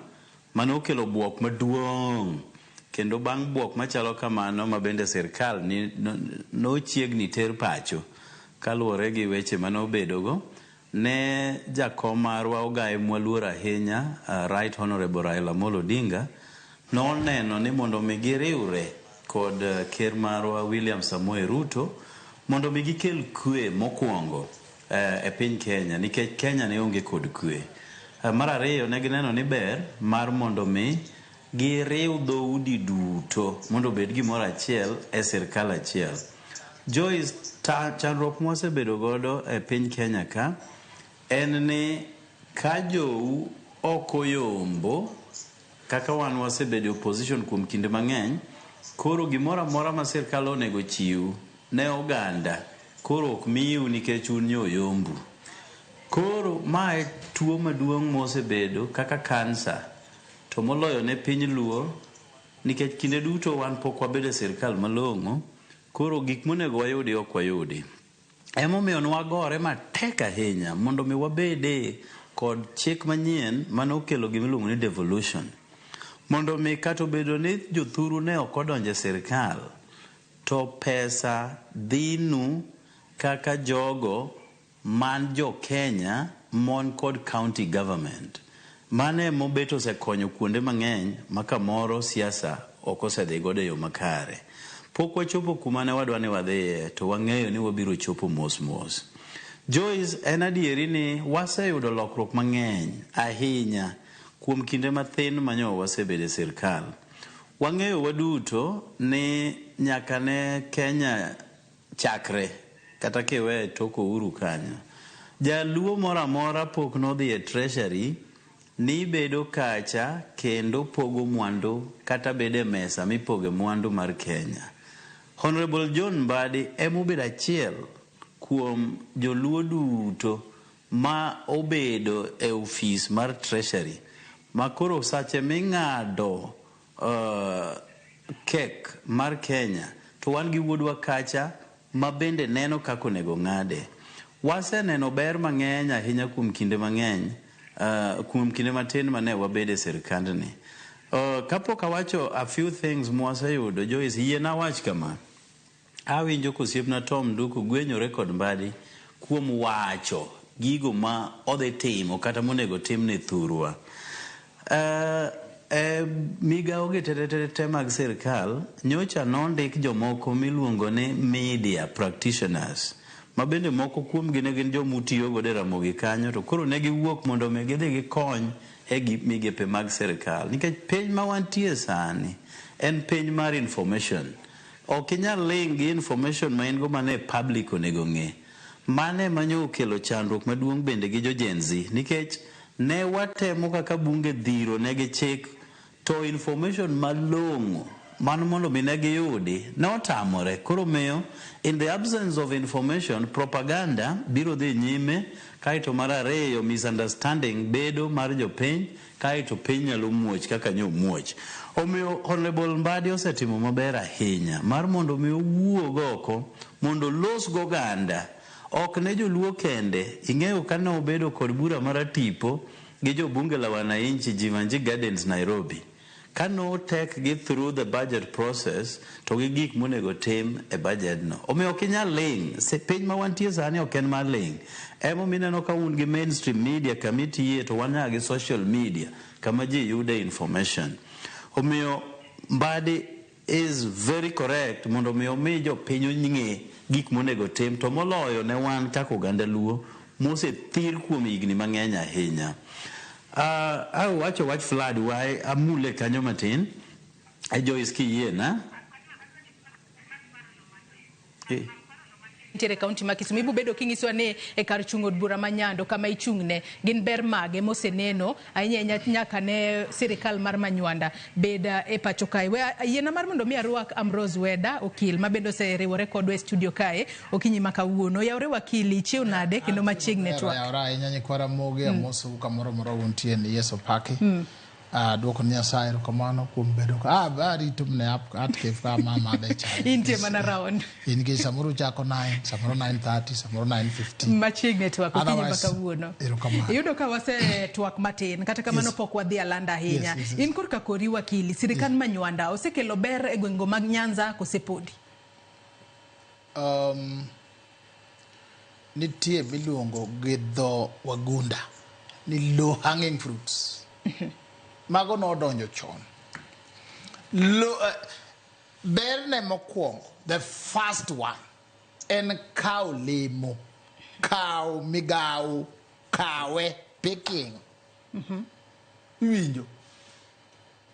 mane okelo buok maduong' kendo bang' buok machalo kamano ma bende sirkal nochiegni ter pacho kaluwore gi weche mane obedogo ne jakom marwa ogaye mwaluor ahinya Right Honorable Raila Amolo Odinga noneno ni mondo mi giriwre kod ker marwa William Samoei Ruto mondo mi gikel kwe mokwongo e piny Kenya nikech Kenya ne onge kod kwe. Mar ariyo ne gineno ni ber mar mondo mi giriw dhoudi duto mondo obed gimoro achiel e sirkal achiel. Joyce, chandruok mwasebedo godo e piny Kenya ka en ni ka jou ok oyombo kaka wan wasebedo e opposition kuom kinde mang'eny, koro gimoro amora ma sirkal onego chiw ne oganda koro ok miu nikech un nyo oyombu. Koro mae tuo maduong' mosebedo kaka kansa to moloyo ne piny Luo nikech kinde duto wan pok wabedo e sirkal malong'o, koro gik monego wayudi ok wayudi. Emomiyo nwagore matek ahinya mondo mi wabede kod chik manyien mane okelo gima iluongo ni devolution. Mondo mi kata obedo ni jothuru ne ok odonjo e sirkal, to pesa dhinu kaka jogo man jo Kenya mon kod county government. Mano emobet osekonyo kuonde mang'eny ma kamoro siasa ok osedhi godo e yo makare. Pok wachopo kuma ne wadwa ni wadhiye to wang'eyo ni wabiro chopo mos mos. Joyce, en adieri ni waseyudo lokruok mang'eny ahinya kuom kinde mathin manyo wasebedo e sirkal. Wang'eyo waduto ni nyaka ne Kenya chakre kata kiwe tok Uhuru kanyo, jaluo moro amora pok nodhi e treasury ni bedo kacha kendo pogo mwandu kata bedo e mesa mipoge mwandu mar Kenya. Honorable John Mbadi emobedo achiel kuom joluo duto ma obedo e ofis mar treasury ma koro sache ming'ado kek mar Kenya to wan gi wuodwa kacha ma bende neno kaka onego ng'ade. Waseneno ber mang'eny ahinya kuom kinde mang'eny kuom kinde matin mane wabedo e sirkandni. Kapok awacho a few things mwaseyudo, Joyce, yiena awach kama. Awinjo kosiepna Tom Nduku gwenyore kod Mbadi kuom wacho gigo ma odhi timo kata monego tim ne thurwa. E migawo gi te mag sirkal, nyocha nondik jomoko miluongo ni media practitioners ma bende moko kuomgi ne gin joma utiyo godo e Ramogi kanyo to koro ne giwuok mondo mi gidhi gikony e migepe mag sirkal. Nikech piny ma wantie sani en piny mar information. Ok inyal ling' gi information ma in go mane public onego ng'e. Mano ema nyo okelo chandruok maduong' bende gi jo Gen Z nikech ne watemo kaka bunge dhiro negi chik to information malong'o mano mondo mi ne giyudi ne otamore. Koro miyo in the absence of information propaganda biro dhi nyime kaeto mar ariyo misunderstanding bedo mar jopiny kaeto piny nyalo muoch kaka nyo muoch. Omiyo Honorable Mbadi osetimo maber ahinya mar mondo mi owuog oko mondo olos goganda ok ne joluo kende. Ing'eyo kane obedo kod bura maratipo gi jobunge la wananchi Jeevanjee Gardens Nairobi, kane otek gi through the budget process to gi gik monego tim e budget no. Omiyo ok inyal ling'. Piny ma wantie sani ok en mar ling'. Emomiyo ineno ka un gi mainstream media kama itiye to wan nyaka gi social media kama ji yude information. Omiyo Mbadi is very correct mondo mi omi jopiny ong'e gik monego tim to moloyo ne wan kaka oganda Luo mosethir kuom higni mang'eny ahinya. Awacho wach flood wa amule kanyo matin. Joyce kiyiena. Nitiere kaunti ma Kisumu. Ibo bedo kinyisowa ni e kar chung' od bura ma Nyando kama ichung'ne gin ber mage moseneno ahinya ahinya nyaka ne sirikal mar Manywanda bed e pacho kae. We yiena mar mondo mi arwak Ambrose Weda okil ma bende oseriwore kodwa e studio kae okinyi ma kawuono. Yawre wakili, ichiew nade kendo machiegni twak. Yawre ahinya nyikwa Ramogi, amosou kamoro amora untie ni Yesu opaki. Duoko ni Nyasaye erokamano kuom bedo ka. Arito mne at kef ka ma madhe chai. Intie mana round. In gi samoro uchako 9, samoro 9:30, samoro 9:15. Machiegni twak okinyi ma kawuono. Erokamano. Iyudo ka wase twak matin kata kamano pok wadhi alanda ahinya. Yes. In korka kori wakili, sirikal Manywanda osekelo ber e gwenge mag Nyanza kose podi? Nitie miluongo gi dho Wagunda ni low hanging fruits. Mago nodonjo chon. Berne mokwongo, the first one, en kawo lemo, kawo migawo, kawe picking. Iwinjo?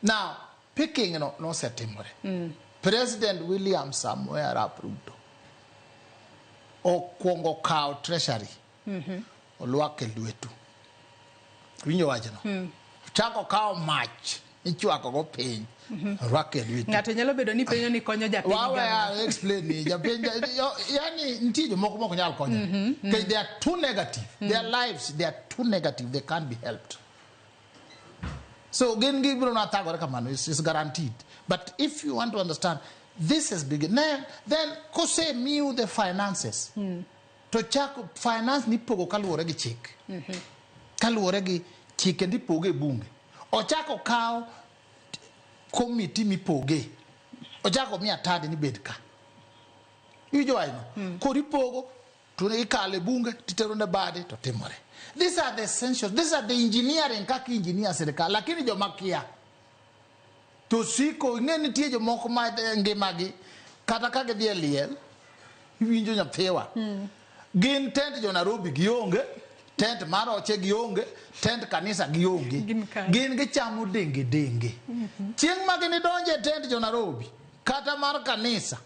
Now, picking no nosetimore. President William Samoei Arap Ruto okwongo kawo treasury olwak e lwetu. Winjo wachno? Chako kawo mach ichwako go piny orwak e lwetu. Ng'ato nyalo bedo ni penjo ni konyo japiny Wawe gang'o? a explain ni japiny yani nitie jomoko mok nyal konyo. Nikech they are too negative. Their lives they are too negative. They can't be helped. So gin gibiro na thagore kamano is guaranteed. But if you want to understand this is big. Then kose miu the finances. To chako finance ni pogo kaluwore gi chik. Kaluwore gi chike ndipoge e bunge. Ochako kawo komiti mipoge. Ochako mi atadi ni bed ka. Iwinjo wachno? Koro ipogo to ikalo e bunge titero ne bade to timore. These are the essentials. These are the engineering kaka engineer sirikal. Lakini joma kia to siko ing'e nitie jomoko ma ngimagi kata ka gidhi e liel iwinjo nyathiwa gin tent jo Nairobi gionge tent mar oche gionge tent kanisa gionge gin gichamo denge denge chieng' ma ginidonje e tent jo Nairobi kata mar kanisa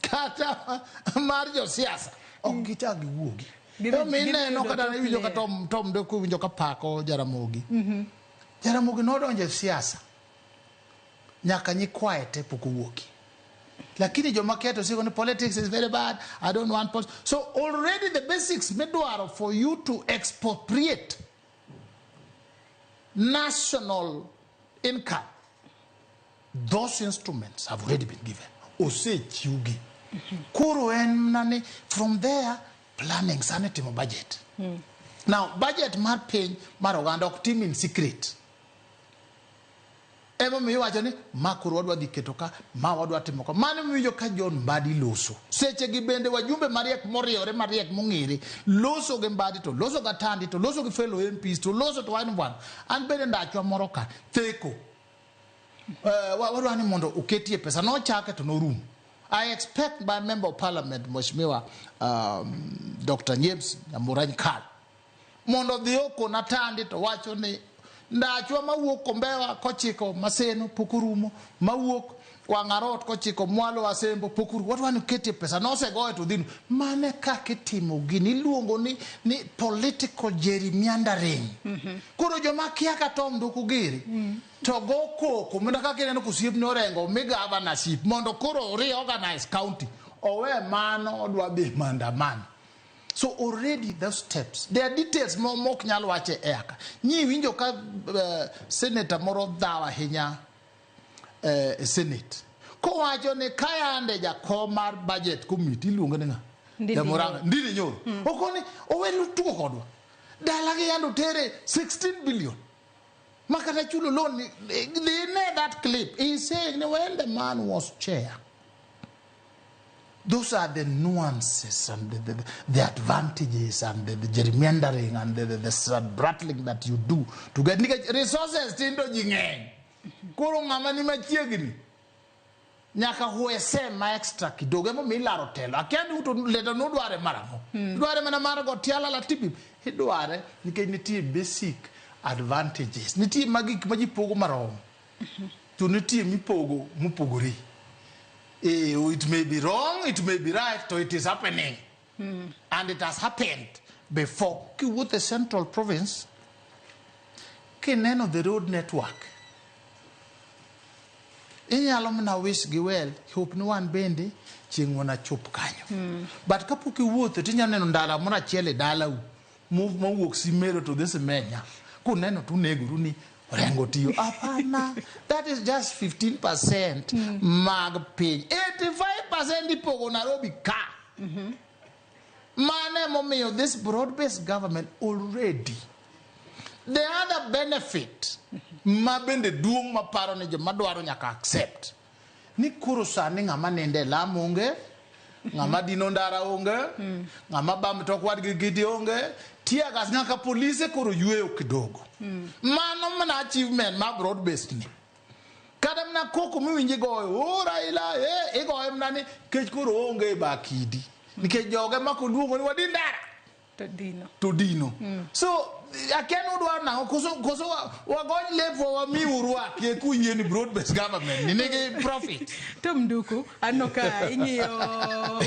kata mar josiasa ok gichak giwuogi Emomiyo ineno kata iwinjo ka Tom Deko iwinjo ka pako Jaramogi. Jaramogi nodonjo e siasa nyaka nyikwaye te pok owuoki. Lakini joma kia to siko ni politics is very bad, I don't want politics. So already the basics midwaro for you to expropriate national income, those instruments have already been given. Osechiwgi. Koro en mana ni from there planning sani timo budget. Now budget mar piny mar oganda ok tim in secret. Emomiyo iwacho ni ma koro wadwa dhi keto ka, ma wadwa timo ka. Mano miwinjo ka John Mbadi loso. Seche gi bende wajumbe mariek moriewore mariek mong'ere loso gi Mbadi to loso gi Atandi to loso gi fellow MPs to loso to wan bwana. An bende ndachwa moro ka theko. Wadwa ni mondo oketie pesa nochake to norum. I expect my member of parliament Mheshimiwa Dr. James Nyamurany Kal mondo odhi okon Atandi to wacho ni ndachwa mawuok Kombewa kochiko Maseno pok orumo, mawuok Wang'arot kochiko mwalo Asembo pok orumo. Wadwa ni oketie pesa nosegoye to dhino. Mane kaka itimo gini iluongo ni political gerrymandering. Koro joma kia ka Tom Ndoko giri to go koko mana kaka ineno kosiepne Orengo mi governorship mondo koro reorganize county. Owe mano odwa dhi maandamano. So already those steps, there are details mok nyal wache e aka. Nyi winjo ka senator moro dhaw ahinya e senate. Kowacho ni kayande jakom mar budget committee iluongo ni ng'a? Ndindi Jamoranga. Nyoro. Ndindi Nyoro. Okoni owelu tugo kodwa. Dala gi yando tere 16 billion. Makata chulo loan ni, they ne that clip. He is saying when the man was chair. Those are the nuances and the advantages and the gerrymandering and the brattling that you do to get nikech resources tindo ji ng'eny. Koro ng'ama ni machiegni nyaka huese ma extra kidogo emomiyo ilaro telo. Akia ni uto leta nudware marang'o. Idware mana mar go tiala la tipi. Idware nikech nitie basic advantages. Nitie ma gik ma ji pogo marom. To nitie mipogo mopogore. It may be wrong, it may be right, so it is happening. And it has happened before. Kiwuotho e Central Province, kineno the road network, inyalo mana wish gi well, hope ni wan bende chieng' wana chop kanyo. But kapok iwuotho tinyalo neno ndara moro achiel e dalau, mowuok Simero to dhi Simenya. Kuneno to unegoru ni Orengo tiyo. Hapana, that is just 15% mag piny. 85% ipogo Nairobi ka. Mano emomiyo this broad-based government already. The other benefit ma bende duong' maparo ni joma dwaro nyaka accept ni koro sani ng'ama nindo e lam onge, ng'ama dino ndara onge, ng'ama bam tok wadgi gidi onge, tear gas nyaka polise koro yweyo kidogo. Mano mana achievement ma broad based ni. Kata mana koko miwinjo igoyo, oh Raila, igoye mana ni kech koro onge e bakidi. Nikech joge ma koluongo ni wadin ndara To dino. To dino. So Akia ni udwaro nang'o koso wagony lepwa wamiu urwaki eka uyie ni broad based government ni nigi profit. Tom Nduku, aneno ka ing'iyo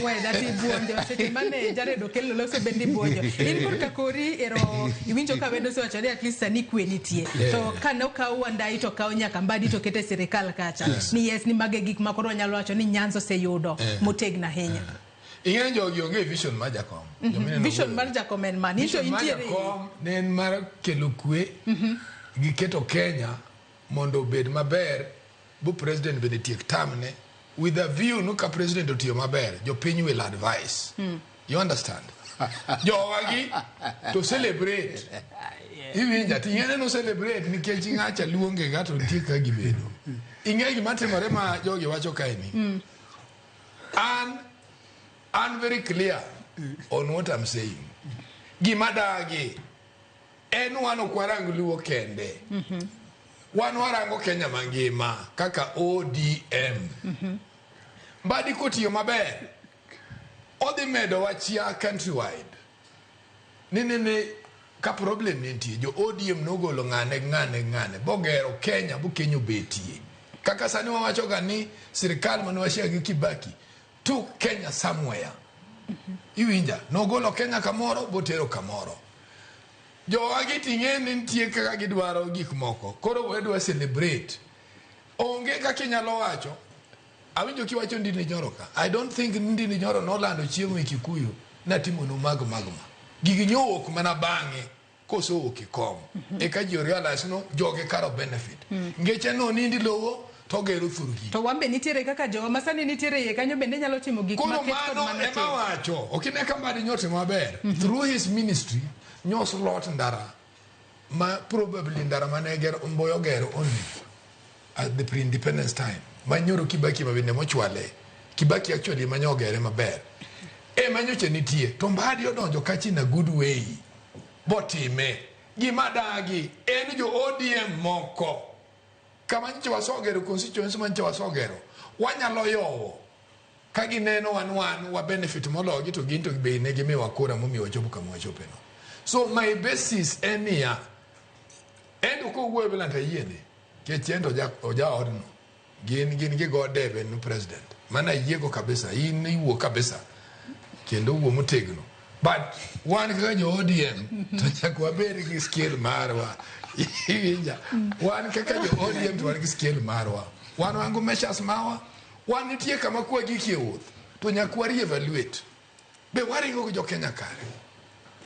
weda tibuonjo seche mane Jared Okello loso bende ibuonjo. In korka kori ero iwinjo ka wendo osewacho ni at least sani kwe nitie. Yeah. To kane okaw Wandayi to okaw nyaka Mbadi to okete e sirikal kacha. Yes. Ni yes ni mage gik ma koro wanyalo wacho ni Nyanza oseyudo motegno ahinya. Ing'e ni jogi onge vision mar jakom. Jomineno Vision wuoyo. mar jakom en mane? In to Vision mar intiere jakom ne en mar kelo kwe gi keto Kenya mondo obed maber bu president bende tiek term ne with a view no ka president otiyo maber jopiny will advise. You understand? Jowagi to celebrate. Iwinja to ing'e no celebrate nikech ng'acha luonge ga to nitie kaka gibedo. Ing'e gima timore ma jogi wacho kae ni. An very clear on what I'm saying. Gima dagi en wan ok warang luo kende. Wan warango Kenya mangima kaka ODM. Mbadi kotiyo maber, odhi medo wa chia countrywide. Ni ka problem nitie, jo ODM nogolo ng'ane ng'ane ng'ane, bogero Kenya, bu Kenya obetie. Kaka sani wawacho ga ni sirikal mane washare gi Kibaki took Kenya somewhere. Iwinja, nogolo Kenya kamoro, botero kamoro. Jowagi ting'e ni nitie kaka gidwaro gik moko. Koro wedwa celebrate. Onge kaka inyalo wacho. Awinjo kiwacho Ndindi Nyoro ka. I don't think Ndindi Nyoro nolando chiemo e Kikuyu natimonu mag magma. Gigi nyowuok mana bang'e kosowuok e kom. Eka ji realize no joge karo benefit. Ngeche no nindi lowo to gero thurgi. To wan be nitiere kaka jowa ma sani nitiere iye kanyo bende nyalo timo gik Koro maket kod mano mano ema timo. wacho. Ok ine ka Mbadi nyotimo maber. Through his ministry, nyos lot ndara ma probably ndara mane gero Mboyo gero only at the pre-independence time. Ma nyoro Kibaki ma bende mochwale. Kibaki actually ema nyogere maber. Ema nyocha nitie. To Mbadi odonjo kacha in a good way. Botime. Gima dagi en jo ODM moko. Kama nyocha wasogero constituency ma nyocha wasogero. Wanyalo yowo. Ka gineno wan wa benefit mologi to gin to be ne gimiwa kura momiyo wachopo kama wachope no. So my basis en niya, en to kowuoyo bila to ayiene, nikech en to oja odno. Gin gigo debe no president. Mana ayiego kabisa, in iwuo kabisa. Kendo wuo motegno. But wan kaka jo ODM to nyaka wabed gi scale marwa. Iwinja? Wan kaka jo ODM to wan gi scale marwa. Wan wan go measures mawa. Wan nitie kama kwa gikie wuoth to nyaka wa re-evaluate. Be waringo gi jo Kenya kare?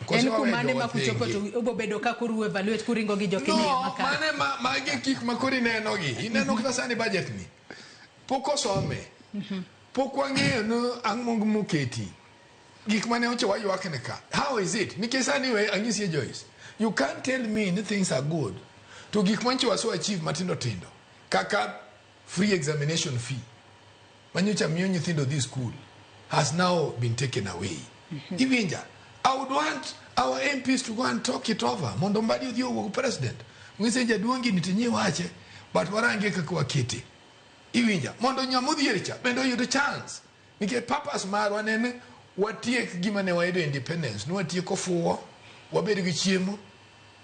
Koso En waweyo kumane jowa ma kuchopo thenge? to ubo bedo ka koro evaluate kuringo gi jo Kenya No, makare. mane magi gik ma koro ineno gi. Ineno kata sani budget ni. Pok osome. Pok wang'eyo ni ang'o moketi. Gik mane ocho waywak ne ka. How is it? Nikech sani we anyisi Joyce. You can't tell me ni things are good. To gik mancho waso achieve matindo tindo. Kaka free examination fee. Manyocha miyo nyithindo dhi school has now been taken away. Iwinja, I would want our MPs to go and talk it over. Mondo Mbadi odhi owuog president. Ng'ise jaduong' gini tinyi wache, but warange kaka wakete. Iwinja, mondo nyamodhier cha bende oyud chance. Nikech purpose marwa ne en watiek gima ne wayudo independence, ne watieko fuwo, wabed gi chiemo,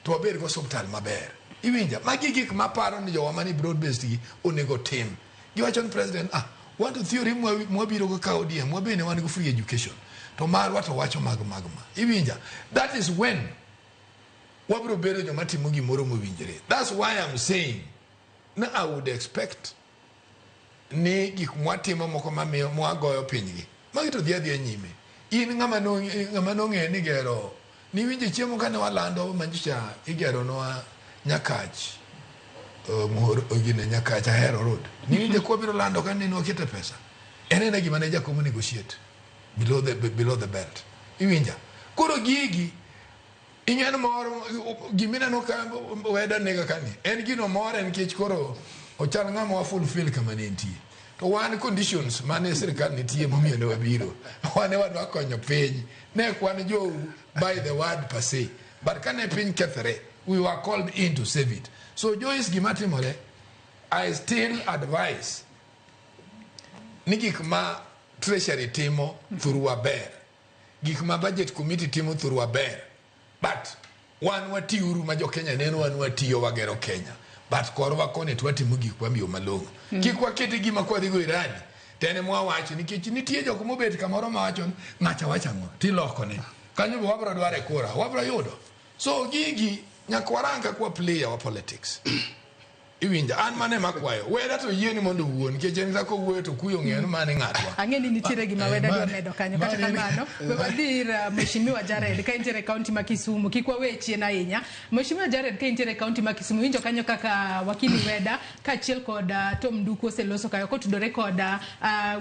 to wabed gi osuptal maber. Iwinja, magi gik maparo ni jowa mani broad based gi onego tim. Giwacho ni president, wan to theory mwabiro go ka ODM, wabende wan gi free education. To marwa to wacho mag magma. Iwinja, that is when wabiro bedo joma timo gimoro mowinjore. That's why I'm saying, na I would expect ni gik mwatimo moko mamiyo mwagoyo pinygi. Magi to dhi adhiya nyime. In ng'ama nong'eyo ni gero, niwinjo chiemo kane walando manyicha igeronwa Nyakach, gine Nyakach Ahero Road. Niwinjo kwa biro lando kane nwakete pesa. En ena gima ne Jakomo negotiate below the belt. Iwinja. Koro gigi ing'en moro gimineno ka weda nega kani. En gino more nikech koro ochal ng'ama wa fulfill kama ne nitie. To wan conditions mane sirikal nitie momiyo ne wabiro. Wan e wadwa konyo piny. Ne ok wan jou by the word per se. But kane piny kethre, we were called in to save it. So Joyce, gima timore, I still advise ni gik ma Treasury timo thurwa ber. Gik ma budget committee timo thurwa ber. But Wan watiuru ma jo Kenya neno wan watiyo wagero Kenya. But korwa koni to watimo gikwa e yo malong'o. Kik wakete gima kwadhigo e rally to en mwawacho nikech nitie jok mobet kamoro mawacho ni ng'acha wacho ang'o tilokone. Kanyo be wabro dware kura, wabro yudo. So gigi nyaka warang kaka wa play our politics. Iwinja an mane makwayo weda to yieni mondo owuo nikech en kaka owuoyo to kuyo ong'eyo ni mane ng'atwa. Ang'e ni nitiere gima Eh, Weda dwa mane- medo kanyo kata mane- kamano we wadhi ir Mheshimiwa Jared ka intiere e kaunti ma Kisumu kik wawe chien ahinya. Mheshimiwa Jared ka intiere e kaunti ma Kisumu winjo kanyo kaka wakili Weda kaachiel kod Tom Nduku oseloso kayo kotudore kod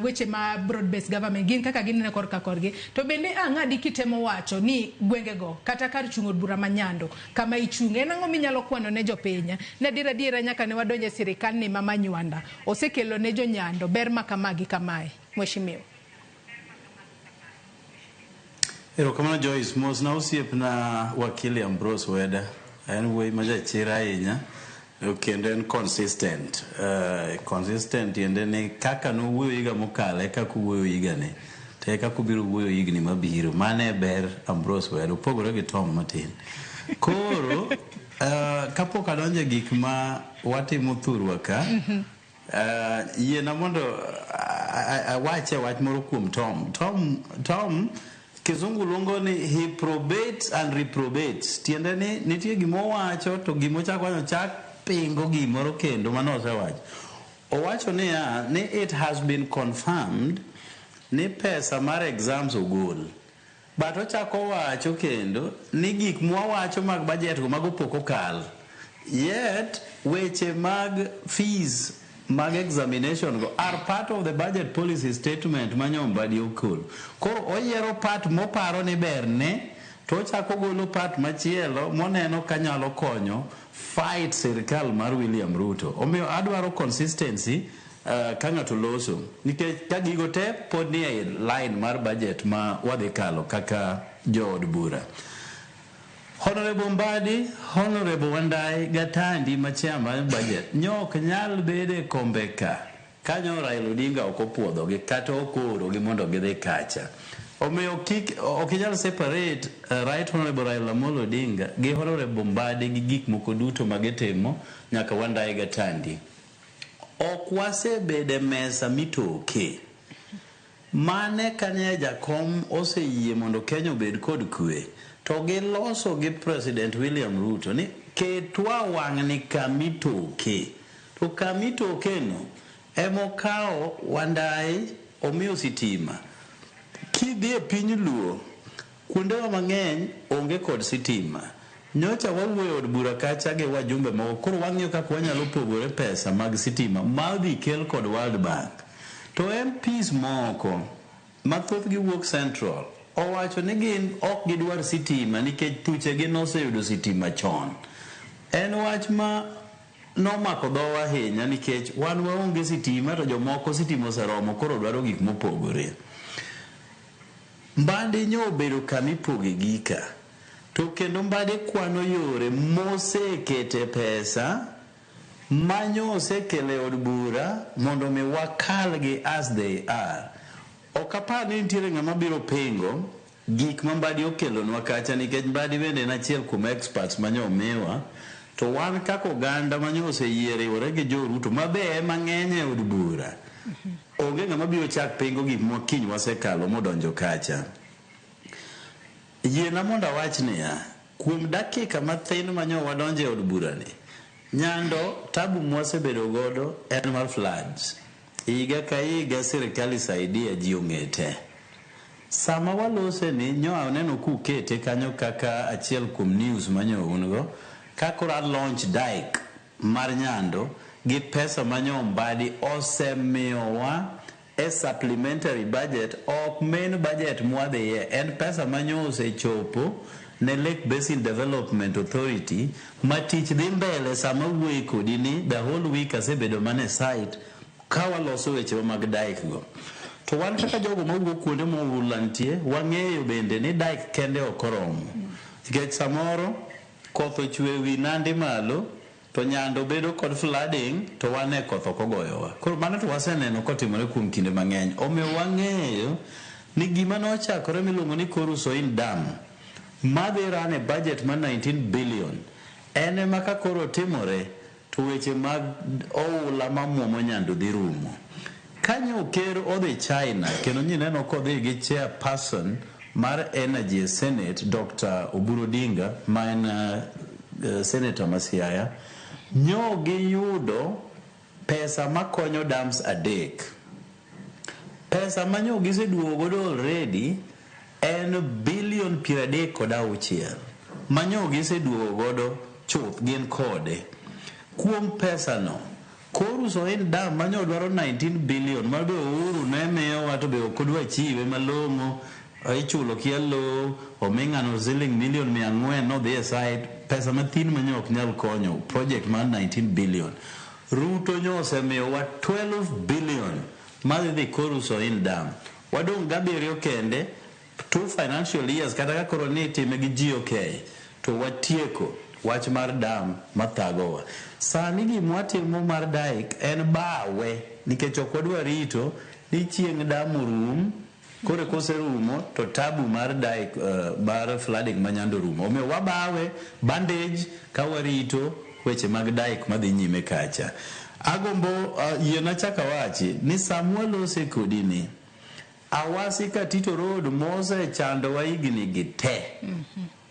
weche ma broad based government gin kaka gineno korka korgi. To bende ang'adi kitemo wacho ni gwengego kata kar chung' od bura ma Nyando kama ichung'e en ang'o minyalo kwano ne jopiny ne adier adiera nyaka ne wadonje e sirikal ni ma Manywanda osekelo ne jonyando ber ma kama gi kamae Mheshimiwa. Erokamano Joyce, mosna osiepna wakili Ambrose Weda. En wuoyi ma jachir ahinya kendo en consistent. Consistent tiende ni kaka nowuoyo higa mokalo e kaka owuoyo higani to e kaka obiro wuoyo higni mabiro. Mano e ber Ambrose Weda, opogore gi Tom matin. Koro kapok adonjo e gik ma watimo thurwa ka, yiena mondo awache wach moro kuom Tom. Tom kizungu luongo ni he probates and reprobates. Tiende ni nitie gima owacho to gima ochako wacho chak pingo gimoro kendo mane osewacho. Owacho niya ni it has been confirmed ni pesa mar exams ogol. But ochako wacho kendo ni gik mwawacho mag budget go mago pok okal. Yet weche mag fees mag examination go are part of the budget policy statement ma Mbadi okolo. Koro oyiero part moparo ni berne to ochako golo part machielo moneno kanyalo konyo fight sirikal mar William Ruto. Omiyo adwaro consistency ka ng'ato loso nikech ka gigo te pod ni e line mar budget ma wadhi kalo kaka jood bura. Honorable Mbadi, Honorable Wandai, Gatandi ma chairman budget nyo ok nyal bedo e kombe ka kanyo Raila Odinga ok opuodhogi kata ok oorogi mondo gidhi kacha. Omiyo kik ok inyal separate Right Honorable Raila Amolo Odinga gi Honorable Mbadi gi gik moko duto ma gitimo nyaka Wandai Gatandi. Ok wasebedo e mesa mitoke. Mane kanye jakom oseyie mondo Kenya obed kod kwe to giloso gi President William Ruto ni ketwa wang'ni kamitoke. To kamitoke no emokawo Wandai omiyo sitima. Kidhi e piny Luo, kuondewa mang'eny onge kod sitima. Nyocha wawuoyo e od bura kacha gi wajumbe moko, koro wang'iyo kaka wanyalo pogore pesa mag sitima ma odhi kel kod World Bank. To MPs moko ma thothgi wuok Central owacho ni gin ok gidwar sitima nikech thuchegi noseyudo sitima chon. En wach ma nomako dhowa ahinya nikech wan waonge sitima to jomoko sitima oseromo koro dwaro gik mopogore. Mbadi nyo obedo kama ipoge gika. To kendo Mbadi kwano yore mosekete pesa manyo osekelo e od bura mondo mi wakalgi as they are. Ok apar ni nitiere ng'ama biro pingo gik ma Mbadi okelonwa kacha nikech Mbadi bende en achiel kuom experts manyo omiwa to wan kaka oganda manyo oseyie riwore gi jo Ruto ma be ema ng'eny e od bura. Onge ng'ama biro chak pingo gik ma kiny wasekalo modonjo kacha. Yiena mondo awach niya, kuom dakika mathin manyo wadonjo e od bura ni, Nyando tabu mwasebedo godo en mar floods. Higa ka higa sirikal isaidia ji ong'e te. Sama walose ni nyo aneno kukete kanyo kaka achiel kuom news manyo un go, ka koro a launch dike mar Nyando gi pesa manyo Mbadi osemiyowa e supplementary budget ok main budget mwadhiye en pesa manyo osechopo ne Lake Basin Development Authority ma tich dhi mbele sama wuoye kodi ni the whole week asebedo mana e site ka waloso wechewa mag dike go. To wan kaka jogo mawuok kuonde ma nitie, wang'eyo bende ni dike kende ok oromo. Nikech samoro koth ochwe wi Nandi malo to Nyando bedo kod flooding to wan e koth ok ogoyowa. Koro mano to waseneno kotimore kuom kinde mang'eny. Omiyo wang'eyo ni gima nochakore miluongo ni Koru Soin Dam Madhi run e budget mar 19 billion. En ema ka koro timore to weche mag oula mamuomo Nyando dhi rumo. Kanyo ker odhi China kendo nyineno kodhi gi chairperson mar Energy e Senate Dr. Oburu Odinga ma en senator ma Siaya nyo giyudo pesa makonyo dams adek. Pesa manyo giseduogo godo already en bilion 36 manyo giseduogo godo chuth gin kode. Kuom pesa no Koru Soin Dam manyo dwaro 19 billion ma be Uhuru ne miyowa to be ok odwa chiwe malong'o ichulo kia lowo omi ng'ano siling milion 400 nodhi e site pesa mathin manyo ok nyal konyo project mar 19 billion. Ruto nyo osemiyowa 12 billion madhi dhi Koru Soin Dam. Wadong' gabiriyo kende 2 financial years kata ka koro ni itime gi GOK to watieko wach mar dam mathagowa. Sani gimwatimo mar dike en bawe nikech ok wadwa rito ni chieng' dam orum koro koserumo to tabu mar dike mar flooding ma Nyando rumo. Omiyo wabawe bandage ka warito weche mag dike madhi nyime kacha. Agombo yiena chak awachi ni samwa lose kodi ni Awasi Katito Road mosechandowa higni gi te.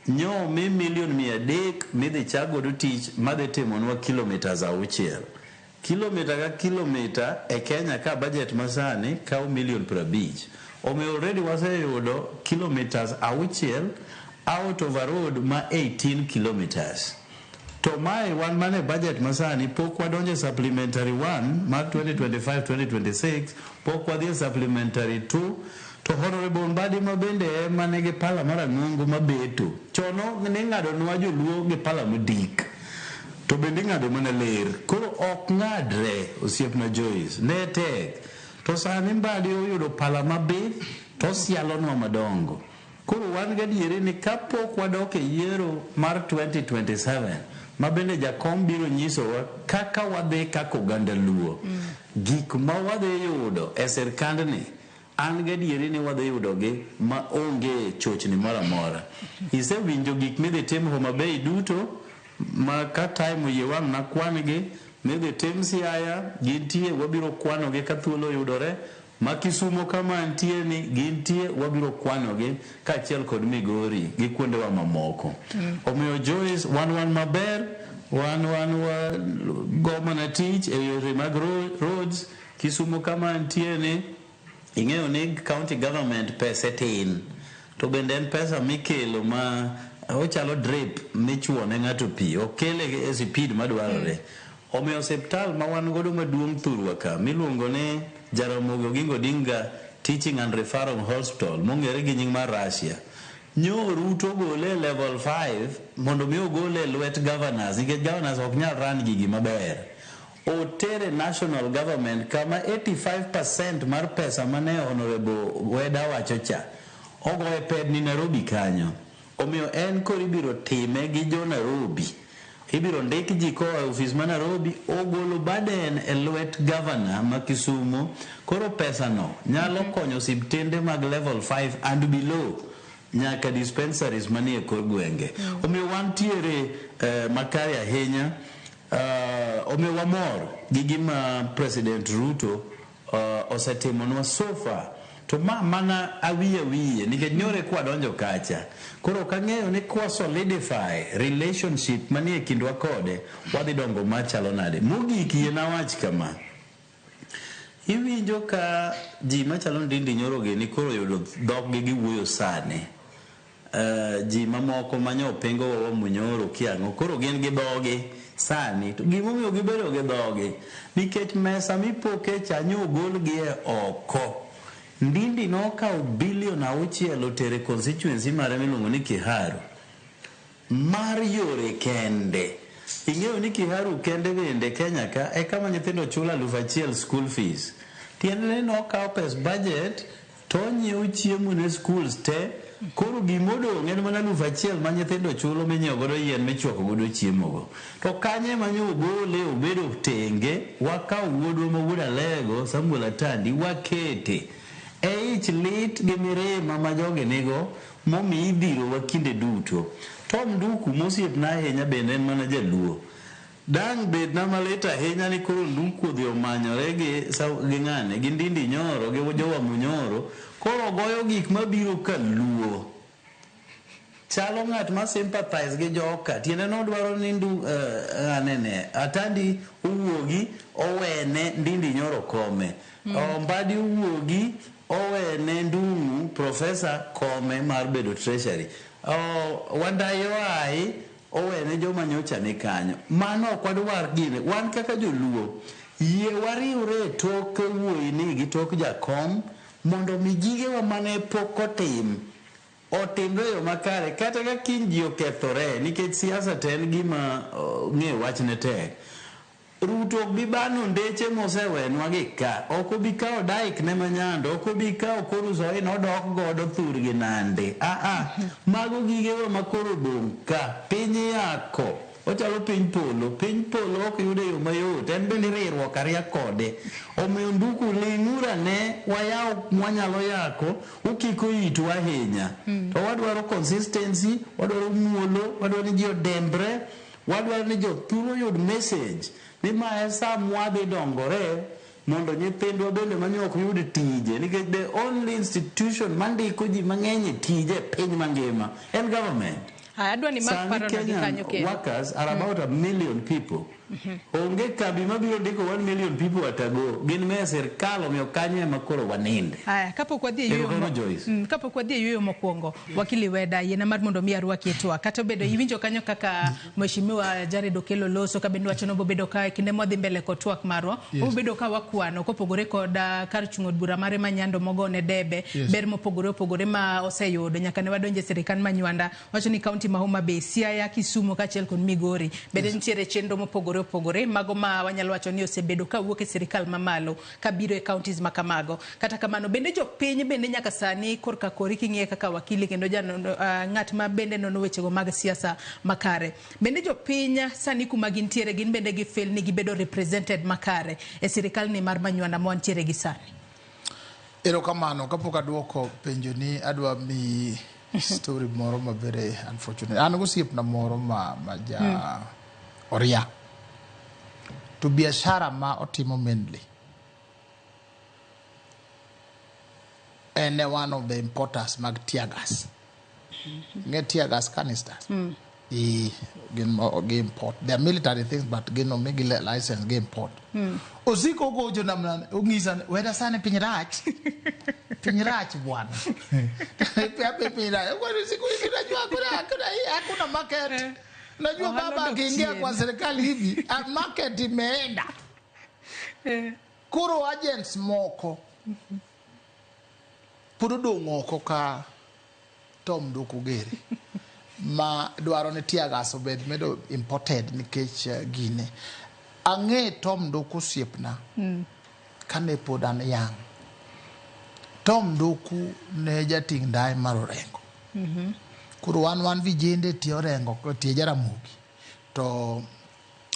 Nyo mi milion 300 midhi chak godo tich madhi timonwa kilometers 6. Kilomita ka kilomita e Kenya ka budget masani kawo milion 50. Omiyo already waseyudo kilometers 6 out of a road ma 18 kilometers. To mae wan mana e budget masani pok wadonjo e supplementary 1 mar 2025-2026, pok wadhi e supplementary 2 to Honorable Mbadi ma bende ema nigi pala marang'ongo mabeto. Chon ne ing'adonwa joluo gi pala modik. To bende ing'ado mana ler. Koro ok ng'adre osiepna Joyce. Ne tek. To sani Mbadi oyudo pala mabith to osialonwa madongo. Koro wan gadieri ni kapok wadok e yiero mar 2027 ma bende jakom biro nyisowa kaka wadhi kaka oganda Luo. Gik ma wadhi yudo e sirkandni an gadieri ni wadhi yudogi ma onge chochni moro amora. Isewinjo gik midhi tim Homa Bay duto ma ka time oyie wang' nakwan gi midhi tim Siaya gintie wabiro kwanogi ka thuolo oyudore ma Kisumo kama nitie ni gintie wabiro kwanogi kaachiel kod Migori gi kuondewa mamoko. Omiyo Joyce wan maber wan wa go mana tich e yore mag roads Kisumo kama nitie ni ing'eyo ni county government pese tin to bende en pesa mikelo ma ochalo drip michuo ne ng'ato pi okele e speed madwarore. Omiyo osiptal ma wan godo maduong' thurwa ka miluongo ni Jaramogi Oginga Odinga Teaching and Referral Hospital mong'ere gi nying mar Russia nyo Ruto ogole e level 5 mondo mi ogole e lwet governors nikech governors ok nyal run gigi maber. Otere national government kama 85% mar pesa mane Honorable Weda wacho cha ogoye pedni Nairobi kanyo. Omiyo en koro ibiro time gi jo Nairobi. Ibiro ndik ji koa e ofis ma Nairobi ogolo burden e lwet governor ma Kisumu. Koro pesa no nyalo konyo osiptende mag level 5 and below nyaka dispensaries manie kor gwenge. Omiyo wantiere makare ahinya. Omiyo wamor gi gima President Ruto osetimonwa so far. To ma mana awiye wiye nikech nyore kwadonjo kacha. Koro ok ang'eyo ni kwa solidify relationship manie kindwa kode wadhi dongo machalo nade. Mogik yie nawach kama. Iwinjo ka ji machalo Ndindi Nyoro gini koro oyudo dhokgi giwuoyo sani. Ji mamoko manyo pingo wa Munyoro kiang'o koro gin gi dhogi sani. To gimomiyo gibedo gi dhogi nikech mesa mipoke cha nyo ogolgi e oko. Ndindi nokawo bilion 6 otere constituency mare miluongo ni Kiharu mar yore kende. Ing'eyo ni Kiharu kende bende Kenya ka e kama nyithindo chulo 1000 school fees. Tiende ni nokawo pes budget to onyiewo chiemo ne schools te. Koro gimodong' en mana 1000 ma nyithindo chulo minyiewo godo yien michwako godo chiemo go. To kanye ma nyo ogole obedo tenge, wakawo wuodwa ma wuod Alego, Samuel Atandi, wakete. E ich lit gi mirima ma jogi nigo momiyo idhirowa kinde duto. Tom Nduku mosiepna ahinya bende en mana jaluo. Dang' bedna malit ahinya ni koro Nduku odhi omanyore gi, gi ng'ane, gi Ndindi Nyoro, gi Jowa Munyoro, koro goyo gik mabiro ka luo. Chalo ng'at ma sympathize gi joka, tiende nodwaro ni ndu, ng'ane Atandi owuogi owene Ndindi Nyoro kome. Ombadi owuogi owene Ndung'u professor kome mar bedo treasury. Wandayi oayi owene joma nyocha ni kanyo. Mano ok wadwar gini. Wan kaka joluo, yie wariwre e tok wuoyi ni gi tok jakom mondo mi gigewa mane pok otim otimre e yo makare kata ka kiny ji okethore nikech siasa to en gima ng'eyo wachne tek. Ruto ok bi bano ndeche mosewenwa gi ka. Ok obi kawo daik ne manyando, ok obi kawo korusoin odok godo thurgi nande. Mago gigewa ma koro odong' ka. Piny iyako. Ochalo piny polo. Piny polo ok yude e yo mayot. En bende riwruok ariya kode. Omiyo Nduku ling'uru ane wayaw mwanyalo yako, ukiko itu ahinya. To wadwaro consistency, wadwaro muolo, wadwaro ni ji odembre, wadwaro ni jothuru oyud message ni ma e sa mwadhi dongore mondo nyithindwa bende manyo ok yud tije nikech the only institution mandiko ji mang'eny e tije e piny mangima en government. Aya, adwa ni mak Sani parono gi Kenyan kanyo kendo. workers are about 1 million people. Onge kambi mabiro ndiko 1 million people atago. Gin me sirkal omiyo kanyo ema koro waninde. Aya, kapok wadhi e yueyo Erokamano, Joyce. Kapok wadhi e yueyo mokwongo, Wakili Weda, yiena mar mondo mi arwaki e twak. Kata obedo iwinjo kanyo kaka Mheshimiwa Jared Okello loso, ka bende wacho ni obobedo ka kinde mwadhi mbele kod twak marwa, obobedo ka wakwano kopogore kod kar chung' od bura mare ma Nyando mogone debe, ber mopogore opogore ma oseyudo nyaka ne wadonje e sirikand ma Nywanda. Wacho ni kaunti ma Homa Bay, Siaya, Kisumu kaachiel kod Migori bende nitiere chenro mopogore opogore mago ma wanyalo wacho ni osebedo kawuok e sirikal mamalo kabiro e counties ma kamago. Kata kamano bende jopiny bende nyaka sani korka kori king'iye kaka wakili kendo ng'at ma bende nono wechego mag siasa makare. Bende jopiny sani kuma gintiere gin bende gifeel ni gibedo represented makare e sirikal ni mar Manywanda ma wantiere gi sani. Erokamano, kapok aduoko penjo ni adwa miyi story moro ma very unfortunate. An gosiepna moro ma ja Oria. To biashara ma otimo mainly en one of the importers mag tear gas. Ng'e tear gas canisters? Gin gi import. They are military things but gin omigi license gi import. Osiko gocho namna ong'isa weda sani piny rach. Piny rach bwana. Piny rach. Kwa siku hizi najua hakuna market. Najua baba akiingia kwa serikali hivi market imeenda. Koro agents moko pod odong' oko ka Tom Nduku gere ma dwaro ni tear gas obed medo imported nikech gine. Ang'e Tom Nduku osiepna kane pod an young. Tom Nduku ne jating' ndae mar Orengo. Koro wan vijende tie Orengo tie Jaramogi. To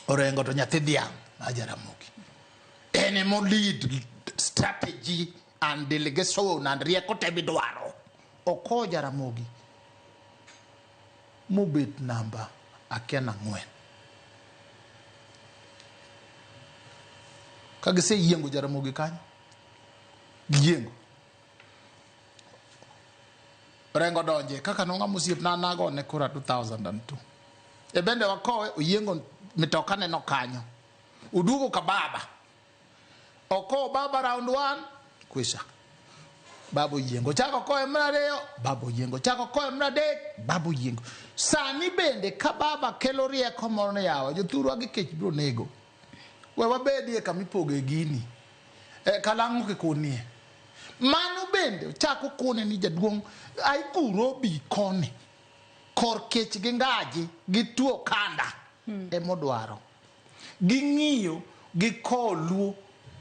Orengo to nyathi dhiang' ma Jaramogi. En emo lead strategy and delegation and rieko te midwaro. Okowo Jaramogi mobet namba akia nang'wen. Ka giseyiengo Jaramogi kanyo, giyiengo. Orengo donje kaka nong'amo osiepna nagone kura 2002. E bende wakowe oyiengo mitoka neno kanyo. Uduogo ka baba. Okowo baba round 1 kwisha. Baba oyiengo. Chako kowe mar ariyo, baba oyiengo. Chako kowe mar adek, baba oyiengo. Sani bende ka baba kelo rieko moro ni yawa, jothurwa gi kech biro nego. We wabedie kama ipoge gini. Kalang'o kikunie. Mano bende chako kone ni jaduong' aikuro bi koni. Kor kech gi ngaji gi tuo kanda emodwaro. Ging'iyo gi kowo luo,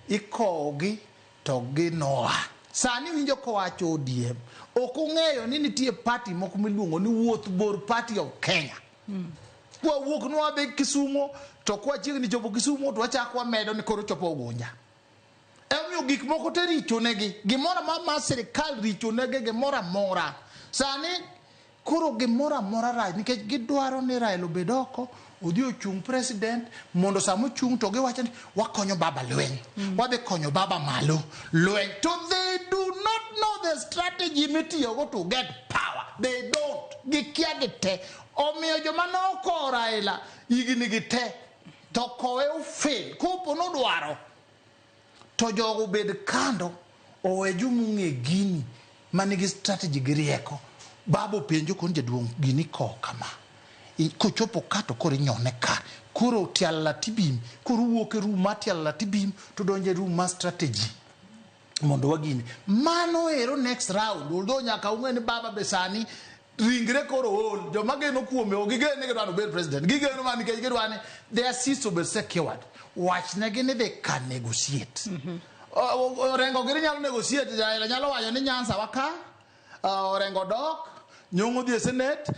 ikowogi to ginoa. Sani winjo kowacho ODM. Ok ong'eyo ni nitie party moko miluongo ni Wuoth Bor Party of Kenya. Kwa wuok nwadhi Kisumo to kwa chiegni chopo Kisumo to wachako wamedo ni koro chopo Ugunja. Emomiyo gik moko te richonegi. Gimoro amora mar sirikal richonegi gimoro amora. Sani koro gimoro amora rach nikech gidwaro ni Raila obed oko odhi ochung president mondo sama ochung to giwacho ni wakonyo baba lweny. Wadhi konyo baba malo lweny. To they do not know the strategy mitiyogo to get power. They don't. Gikia gi te. Omiyo joma nokowo Raila higni gi te to kowe ofail. Kopo nodwaro to jogo obed kando owe joma ong'e gini manigi strategy gi rieko. Baba openjo koni jaduong' gini kowo kama. Kochopo ka to koro inyone ka. Koro tialala tibim. Koro uwuok e room mar tialala tibim to donjo e room mar strategy. Mondo wagine. Mano ero next round. Although nyaka ung'e ni baba be sani ringre koro ol. Joma geno kuome ok gigen ni gidwa ni obed president. Gigeno mana nikech gidwa ni their seats obed secured. Wachnegi ni they can negotiate. Orengo gini nyalo negotiate. Raila nyalo wacho ni Nyanza waka. Orengo dok. Nyong'o dhi e Senate,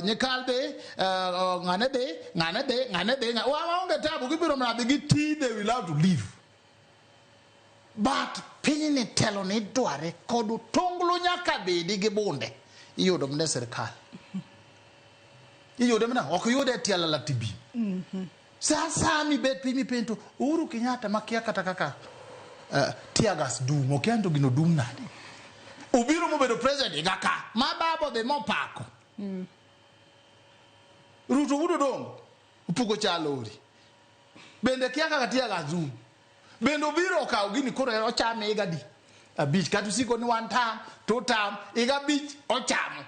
Nyikal dhi, ng'ane dhi, ng'ane dhi, ng'ane dhi. Waonge tabu, gibiro mana dhi giti, they will have to leave. But pinyni telo ni idware kod otonglo nyaka bedi gi bunde. Iyudo mana e sirkal. Iyude mana, ok yude e tialala tibi. Sa mibet piny mipenjo Uhuru Kenyatta makia kata kaka tear gas dum, okia ni to gino dum nade. Obiro mobedo president higa ka, ma baba odhi mopako. Ruto wuod Odongo, opuko cha lori. Bende kia kaka tear gas dum. Bende obiro okawo gini koro ochame higa adi? 5. Kata usiko ni 1 term, 2 term, higa 5 ochamo.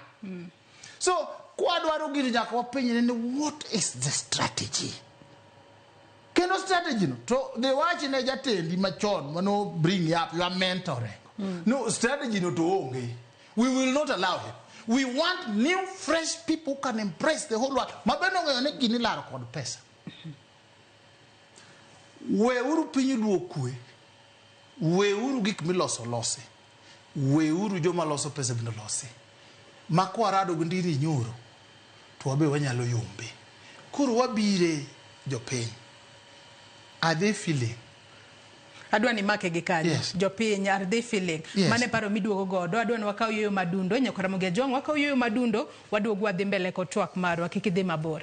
So, kwadwaro gini nyaka wapenjre ni what is the strategy? Kendo strategy no, to dhi wach ne jatendi machon mano bring you up, your mentor. No, strategy no to onge. We will not allow him. We want new, fresh people who can embrace the whole world. Mabende ong'eyo ni gini laro kod pesa. Weuru piny luo kwe. Weuru gik miloso losi. Weuru joma loso pesa bende losi. Ma kwarado gi ndiri nyoro, to wabe wanyalo yombe. Koro wabire jopiny. Are they feeling? Adwa ni make gi kanyo. Yes. Jopiny, are they feeling? Yes. Mane paro miduogo godo. Adwa ni wakaw yueyo madundo. Nyakora Ramogi Ajwang', wakaw yueyo madundo, waduog wadhi mbele kod twak marwa. Kik idhi mabor.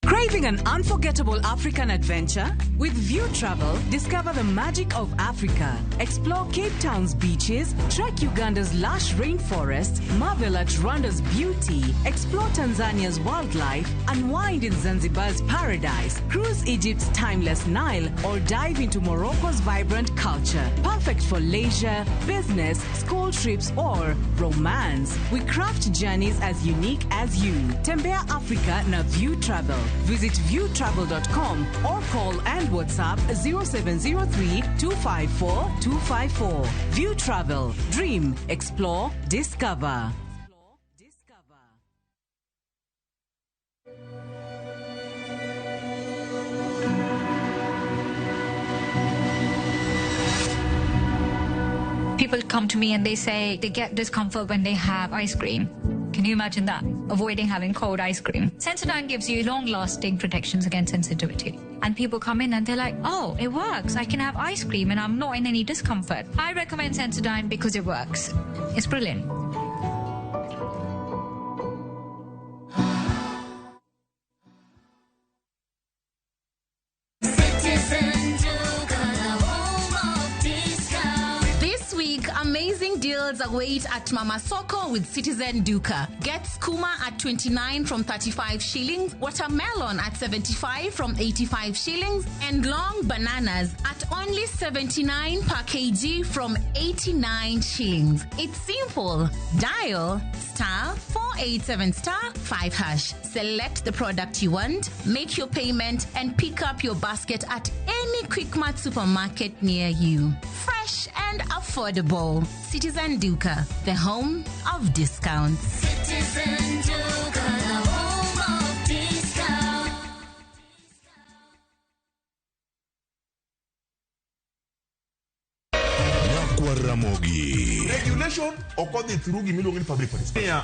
Craving an unforgettable African adventure? With View Travel, discover the magic of Africa. Explore Cape Town's beaches, trek Uganda's lush rainforests, marvel at Rwanda's beauty, explore Tanzania's wildlife, unwind in Zanzibar's paradise, cruise Egypt's timeless Nile, or dive into Morocco's vibrant culture. Perfect for leisure, business, school trips, or romance. We craft journeys as unique as you. Tembea Africa na View Travel. Visit viewtravel.com or call and WhatsApp 0703 254 254. View Travel. Dream, explore, discover. People come to me and they say they get discomfort when they have ice cream. Can you imagine that? Avoiding having cold ice cream. Sensodyne gives you long-lasting protections against sensitivity. And people come in and they're like, oh, it works. I can have ice cream and I'm not in any discomfort. I recommend Sensodyne because it works. It's brilliant. Citizen Duka, the home of discount. This week, amazing deals await at Mama Soko with Citizen Duka. Get skuma at 29 from 35 shillings, watermelon at 75 from 85 shillings, and long bananas at only 79 per kg from 89 shillings. It's simple. Dial star 487 star 5 hash. Select the product you want, make your payment, and pick up your basket at any Quickmart supermarket near you. Fresh and affordable. Citizen Duka, the home of discounts. Citizen Duka, the home of discount. Nyakwar Ramogi. Regulation ok odhi through gima iluongo ni public participation.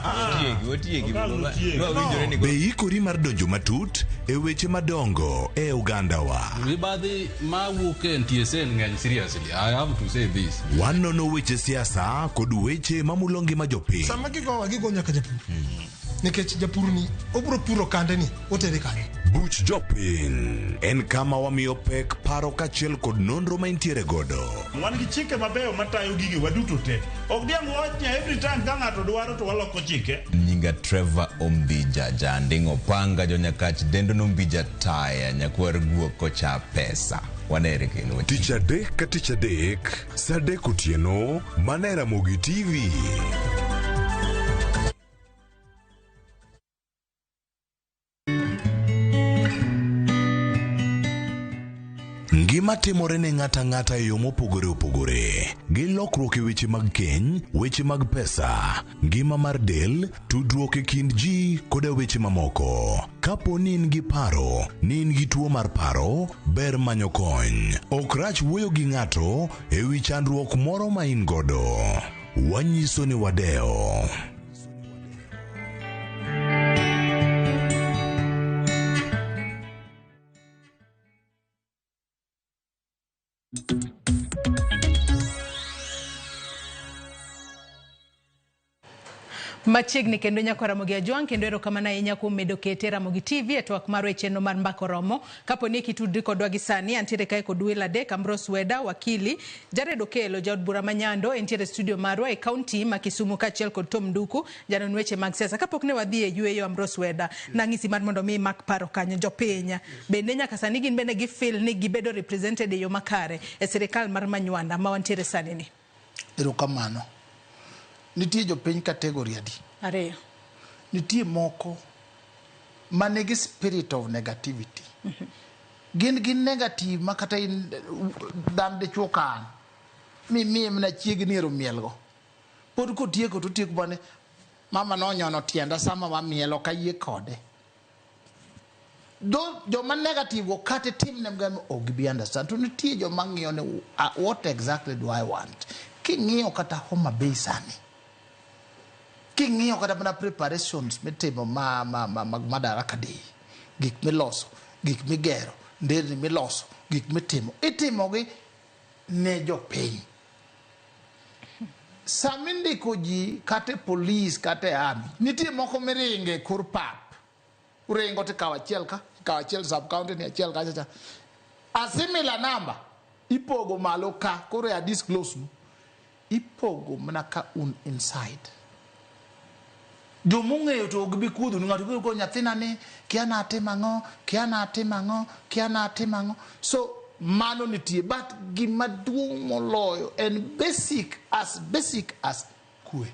Be ikori mar donjo matut e weche madongo e ogandawa? Mibadhi mawuok e NTSA ng'eny seriously. I have to say this. Wanono weche siasa kod weche mamulo ngima jopiny. Sama gigowa gigo nyaka japur. Nikech japur ni obiro puro kande ni otere kanye. Buch Jopiny en kama wamiyo pek paro kaachiel kod nonro ma intiere godo. Wan gi chike mabeyo matayo gige waduto te. Ok diang' wach ni every time ka ng'ato dwaro to waloko chike. Nyinga Trevor Ombija Janding Opanga Jonyakach Dendo Nombija Taya Nyakwar Guok Kocha Pesa. Wanere kendo. Tich adek ka tich adek, saa adek otieno, mana e Ramogi TV. Ngima timore ne ng'ato ang'ata e yo mopogore opogore, gi lokruok e weche mag keny, weche mag pesa, ngima mar del, tudruok e kind ji koda weche mamoko. Kapo ni in gi paro ni in gi tuo mar paro, ber manyo kony. Ok rach wuoyo gi ng'ato e wi chandruok moro ma in godo. Wanyiso ni wadewo. Machiegni kendo nyako Ramogi Ajwang' kendo erokamano ahinya kuom medo kete Ramogi TV e twak marwa e chenro mar Mbaka Oromo. Kapo ni kitudri kodwa gi sani, antiere kae kod Will Adek, Ambrose Weda, wakili, Jared Okello, jaod bura ma Nyando, entiere e studio marwa e kaunti ma Kisumu kaachiel kod Tom Nduku, janon weche mag siasa. Kapok ne wadhi e yueyo Ambrose Weda, nang'isi mar mondo mi imak paro kanyo jopiny. Bende nyaka sani gin bende gifeel ni gibedo represented e yo makare e sirikal mar Manywanda ma wantiere sani ni. Erokamano. Nitie jopiny category adi? Ariyo. Nitie moko manigi spirit of negativity. Gin gi negative ma kata in dhano dichuo ka an. Mimiye mana chiegni ero mielgo. Pod kotieko to otieko bane mama nonyono tienda sama wamiel ok ayie kode. Do joma negative go kata itim ne gima ok gibi understand. To nitie joma ng'iyo ni what exactly do I want? King'iyo kata Homa Bay sani. King'iyo kata mana preparations mitimo ma mag Madaraka Day, gik miloso, gik migero, nderni miloso, gik mitimo, itimogi ne jopiny. Sama indiko ji kata e polis kata e army, nitie moko miringe e kor pap. Uringo tikawo achiel ka, ikawo achiel sub county ni achiel kacha cha. A similar number ipogo malo ka, koro ya disclose nu. Ipogo mana ka un inside. Jomong'eyo to ok bi kuodho ni ng'ato biro go nyathina ni kia natim ang'o, kia natim ang'o, kia natim ang'o. So mano nitie, but gima duong' moloyo en basic as kwe.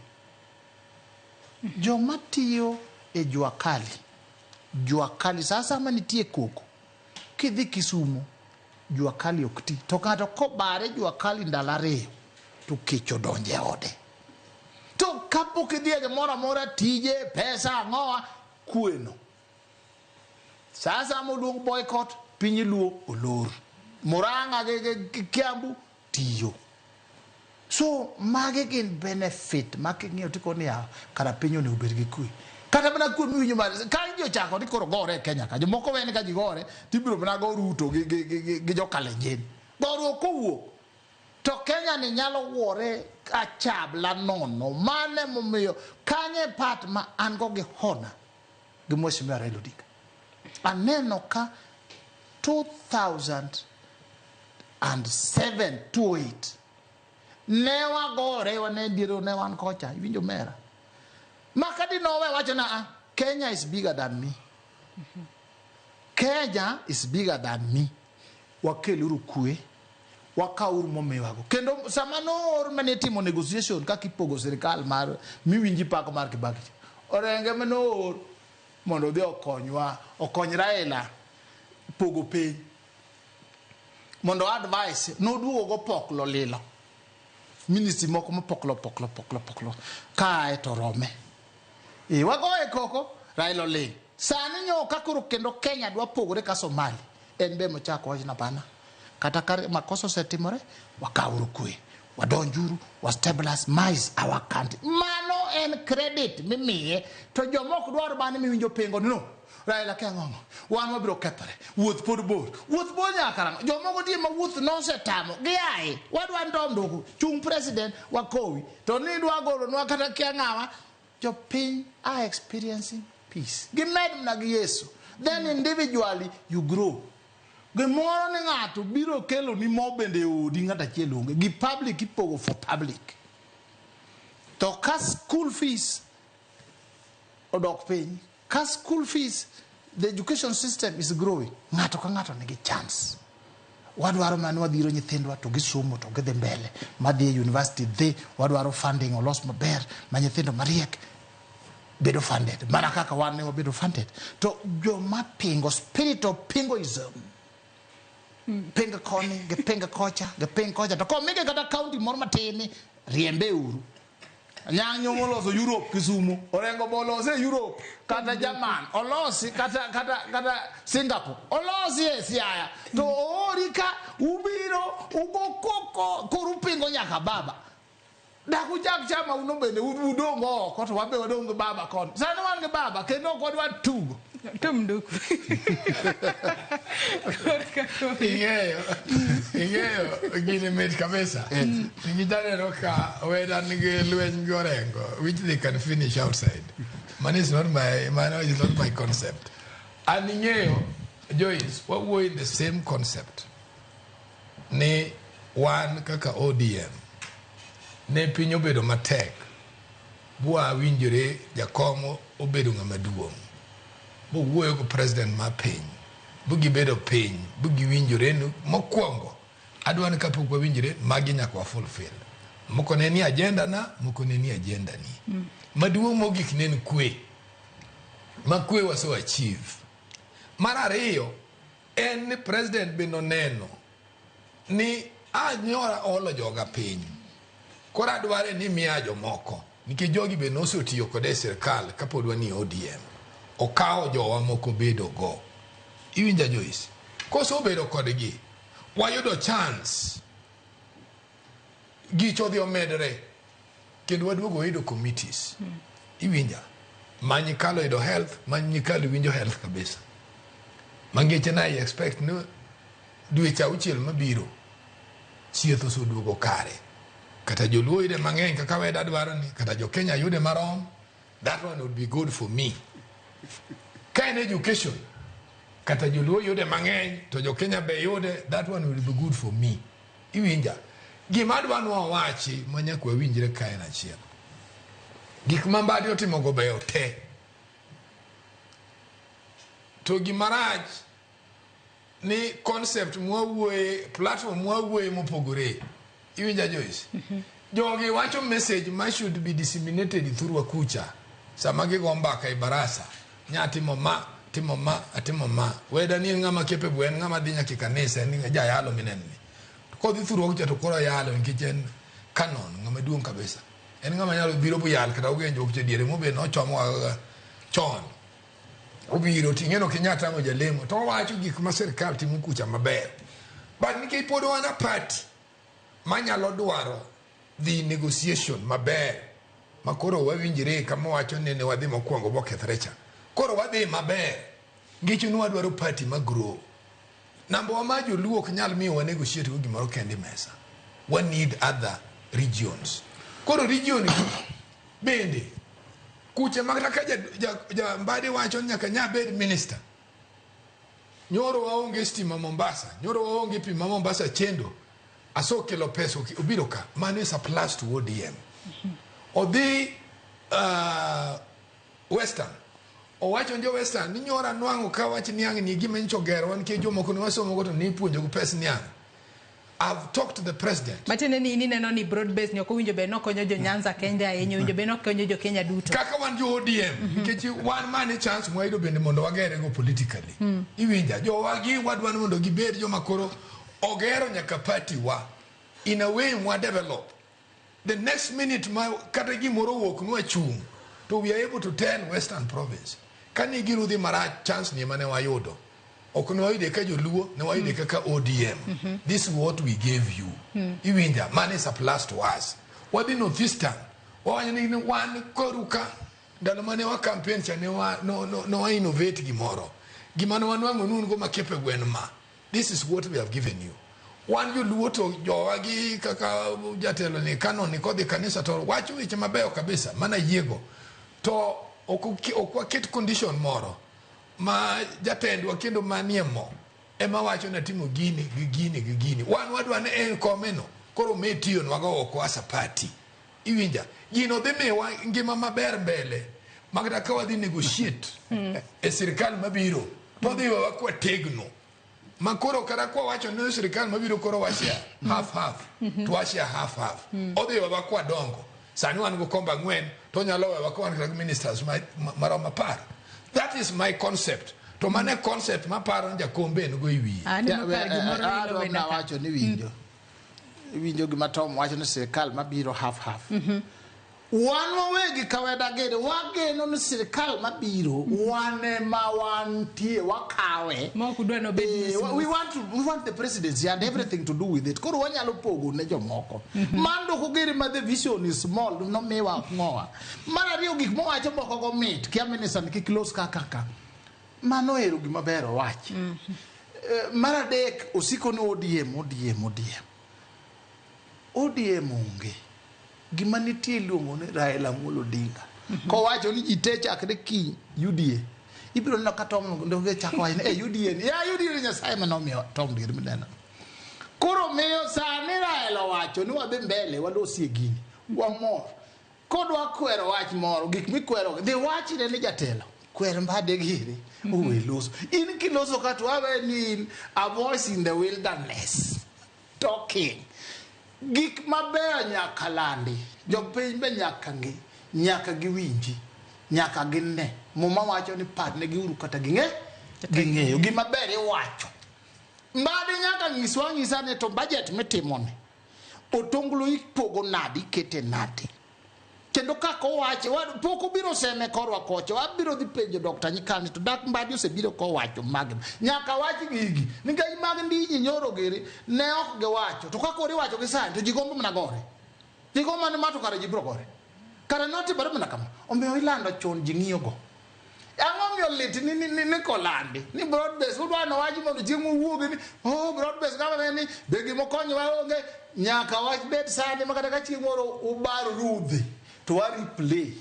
Joma tiyo e jua kali, sasa ma nitie koko, kidhi Kisumu, jua kali ok ti. To ng'ato kobare jua kali ndalo ariyo, to kech odonjo e ode. To kapok idhi e gimoro amora, tije, pesa, ang'owa, kweno. Sasa moluong boycott, piny Luo olor. Murang'a gi Kiambu tiyo. So magi gin benefit ma king'iyo tiko niya kara piny onego bed gi kwe. Kata mana kwe miwinjo mar ka ji ochako ni koro gore e Kenya ka jomoko weni ka ji gore tibiro mana go Ruto gi jo Kalenjin. Goruok kowuok to Kenya ni nyalo wuore achabla nono. Mane momiyo kanye part ma an go gi hona gi Mheshimiwa Raila Odinga. Aneno ka 2007 2008 ne wagore wane diere ne wan kocha iwinjo mera makadi nowe wacho na Kenya is bigger than me. Kenya is bigger than me. Wakeluru kwe, wakawuru momiwago. Kendo sama noor mane timo negotiation kaka ipogo sirikal mar miwinji pak mar Kibaki. Orenge mane oor mondo odhi okonywa, okony Raila pogo piny. Mondo advice noduogo go poklo lilo. Ministry moko mopoklo poklo poklo poklo kae to rome. Wagoye koko Raila oling. Sani nyo ka koro kendo Kenya dwa pogore ka Somali. En be mochako wach na bana. Kata ka makosa osetimore, wakawuru kwe. Wadonjuru, wa stabilize mice our country. Mano en credit mimiye to joma ok dwar mano miwinjo pingo ni no. Raila kia ng'ong'o, wan wabiro kethore, wuoth pod bor, wuoth bor nyaka karang'o? Jomoko nitie ma wuoth nosetamo, giaye, wadwa ndom duoko, chung president wakowi, to ni dwa golonwa kata kia ng'awa, jopiny are experiencing peace. Gimed mana gi Yesu. Then individually you grow. Gimoro ni ng'ato biro kelo ni mo bende e odi ng'ato achiel onge. Gi public ipogo for public. To ka school fees odok piny, ka school fees, the education system is growing, ng'ato ka ng'ato nigi chance. Wadwaro mana ni wadhiro nyithindwa to gisomo to gidhi mbele. Madhi e university dhi, wadwaro funding olos maber ma nyithindo mariek bedo funded. Mana kaka wan ne wabedo funded. To joma pingo, spirit of pingoism, pinga koni, gipinga kocha, giping kocha. To komigi kata county moro matin, riembe uru. Anyang' Nyong'o oloso Europe Kisumu, Orengo be olose Europe, kata German, olosi kata, kata, kata Singapore, olosi e Siaya. To oori ka ubiro ugo koko koro upingo nyaka baba. Dak uchak chama uno bende udong oko to wabe wadong gi baba koni. Sani wan gi baba kendo ok wadwa tugo. Tom Nduku. Ing'eyo, ing'eyo gini mit kabisa. Nikech aneno ka weda nigi lweny gi Orengo, which they can finish outside. Mano is not my, mano is not my concept. An ing'eyo, Joyce, wawuoyo in the same concept. Ni wan kaka ODM, ne piny obedo matek, bwa winjore jakom obedo ng'ama duong'. Bowuoyo gi president mar piny, bu gibedo piny, bu giwinjore ni mokwongo, adwa ni kapok wawinjore, magi nyaka wa fulfill. Moko ne ni agenda na, moko ne ni agenda ni. Maduong' mogik ne en kwe. Ma kwe wase achieve. Mar ariyo, en ni president bende oneno ni anyora olo joga piny. Koro adware ni miya jomoko. Nikech jogi be nosetiyo kode e sirkal kapod wanie ODM. Okawo jowa moko bedo go. Iwinja Joyce? Kosebedo kodgi, wayudo chance. Gicho odhi omedre. Kendo waduogo wayudo committees. Iwinja? Manyikalo yudo health, manyikalo winjo health kabisa. Mangeche na I expect ni dweche auchiel mabiro, chieth oseduogo kare. Kata joluo yude mang'eny kaka weda dwaro ni, kata jo Kenya yude marom, that one would be good for me. Ka en education, kata joluo yude mang'eny, to jo Kenya be yude, that one will be good for me. Iwinja? Gima adwa ni wawachi ma nyaka wawinjre ka en achiel. Gik ma Mbadi otimogo beyo te. To gima rach ni concept mwawuoye, platform mwawuoye mopogore. Iwinja Joyce? Jogi wacho message ma should be disseminated thurwa kucha. Sama gigo mbaka e barasa. Nya timo ma, timo ma, atimo ma. Weda ni en ng'ama capable, en ng'ama dhi nyaka e kanisa, en jayalo mineno ni. To kodhi thurwa kucha to koro yalo nikech en canon, ng'ama duong' kabisa. En ng'ama nyalo biro buyal kata ogenjo kucha diere mobe nochomo chon. Obiro ting'eno ok inyal tamo jalemo to owacho gik ma sirkal timo kucha maber. But nikech pod wan a party manyalo dwaro dhi negotiation maber ma koro wawinjre kama wacho ni ne wadhi mokwongo bokethre cha. Koro wadhi maber. Nikech ni wadwaro party ma grow. Namba wa ma joluo ok nyal miyo wa negotiate go gimoro kende e mesa. We need other regions. Koro region gi bende kuche ma kata ka ja Mbadi wacho ni nyaka nya bed minister. Nyoro waonge stima Mombasa, nyoro waonge pi ma Mombasa chendo. Asokelo pesa obiro ka. Mano is a plus to ODM. Odhi Western. Owacho ni jo Western ni nyoro anwang'o ka wach niang' ni gima nyicho gerwa nikech jomoko ne wasomo go to ne ipuonjo gi pes niang'. I've talked to the president. Matiende ni in ineno ni broad base ni ok owinjo bed ni okonyo jo Nyanza kende ahinya, owinjo bed ni okonyo jo Kenya duto. Kaka wan jo ODM, nikech wan mane chance mwayudo bende mondo wagere go politically. Iwinja, jowa gi wadwa ni mondo gibed joma koro ogero nyaka party wa in a way mwa develop. The next minute ma kata gimoro owuok nwa chung', to we are able to tell Western Province. Kane giro dhi marach, chance ni ema ne wayudo. Ok ne wayude ka joluo, ne wayude kaka ODM. This is what we gave you. Iwinja, mane is a plus to us. Wadhi North Eastern, wawacho ni wan koru ka ndalo mane wa campaign cha ne wa no, no, no wa innovate gimoro. Gima ne wanwang'o ni un go makepe gwen ma. This is what we have given you. Wan joluo to jowa gi kaka jatelo ni kanon ni kodhi kanisa to wacho weche mabeyo kabisa mana yiego. To ok waket condition moro ma jatendwa kendo manie mo ema wacho ni atimo gini gi gini gi gini. Wan wadwa ni en komeno koro me tiyonwago oko as a party. Iwinja, gino dhi miwa ngima maber mbele makata ka wadhi negotiate e sirikal mabiro to odhi wewa kwategno ma koro kata kwawacho ni sirikal mabiro koro washare half half to washare half half odhi wewa kwadongo. Sani wan go kombe 4 to onyalo wewa ka wan kata gi ministers maromo 10. That is my concept. To mano e concept maparo ni jakombe en go e wiye. Adwa mana wacho ni winjo iwinjo gima Tom wacho ni sirikal mabiro half half. Wan wawegi kaweda geno, wageno ni sirikal mabiro wan ema wantie wakawe. We want the presidency and everything to do with it. Koro wanyalo pogo ne jomoko. Mano kogere ma the vision is small nomiwa ng'owa. Mar ariyo gik mowacho moko go mit kia minister ni kik los kaka ka. Mano ero gima ber owachi. Mar adek osiko ni ODM ODM ODM. ODM onge. Gima nitie iluongo ni Raila Amolo Odinga. Kowacho ni ji te chakre kiny UDA. Ibiro neno ka Tom Ndonge chako wacho ni eh UDA ni. Ya UDA ni Nyasaye ema nomiyo Tom Ndiri mineno. Koro miyo sani Raila owacho ni wadhi mbele walosie gini. Wamor. Kodwa kwero wach moro, gik mikwero, dhi wachne ni jatelo. Kwer mbade giri, owe loso. In kiloso ka to wawe ni in a voice in the wilderness. Talking. Gik mabeyo nyaka landi, jopiny be nyaka ng'e, nyaka giwinji, nyaka gine. Muma wacho ni parnegi uru kata ging'e, ging'eyo. Gima ber iwacho. Mbadi nyaka nyiswa anyisa ni to budget mitimoni, otonglo ipogo nade, ikete nade. Kendo kaka owache, pok obiro seme korwa kocha, wabiro dhi penjo Dr. Nyikal ni to dak Mbadi osebiro kowacho mag nyaka wach gigi nikech mag ndinyi nyoro giri ne ok giwacho to kaka koro iwacho gi sani to ji gombo mana gore, ji gombo mana ma to kare ji biro gore kare notimore mana kama. Omiyo ilando chon ji ng'iyo go. Ang'o miyo lit ni kolandi ni broad base udwa no wach mondo chieng' owuogi ni oh broad base government ni be gimokonyowa onge nyaka wach bed sani ma kata ka chieng' moro ubar rudhi to wa replay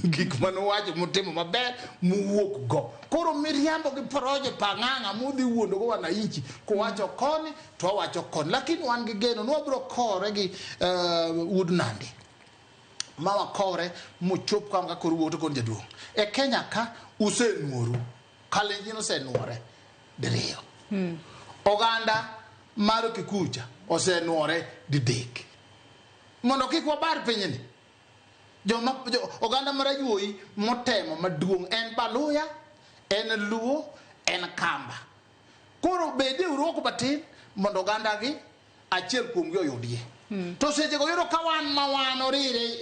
gik mane uwacho mutimo maber muwuok go. Koro miriambo gi porojo pang'ang'a mudhi wuondo go wananchi kuwacho koni to wawacho koni, lakini wan gi geno ni wabiro kore gi wuod Nandi ma wakore mochop kama koro wuok to koni jaduong'. E Kenya ka usenuoru, Kalenjin osenuore diriyo. Oganda mar Kikucha osenuore didek. Mondo kik wabar pinyni. Oganda mar Ajuoyi motemo maduong' en Baluya, en Luo, en Kamba. Koro bede uru oko matin mondo oganda gi achiel kuomgi oyudie. To seche go yudo ka wan ma wan orire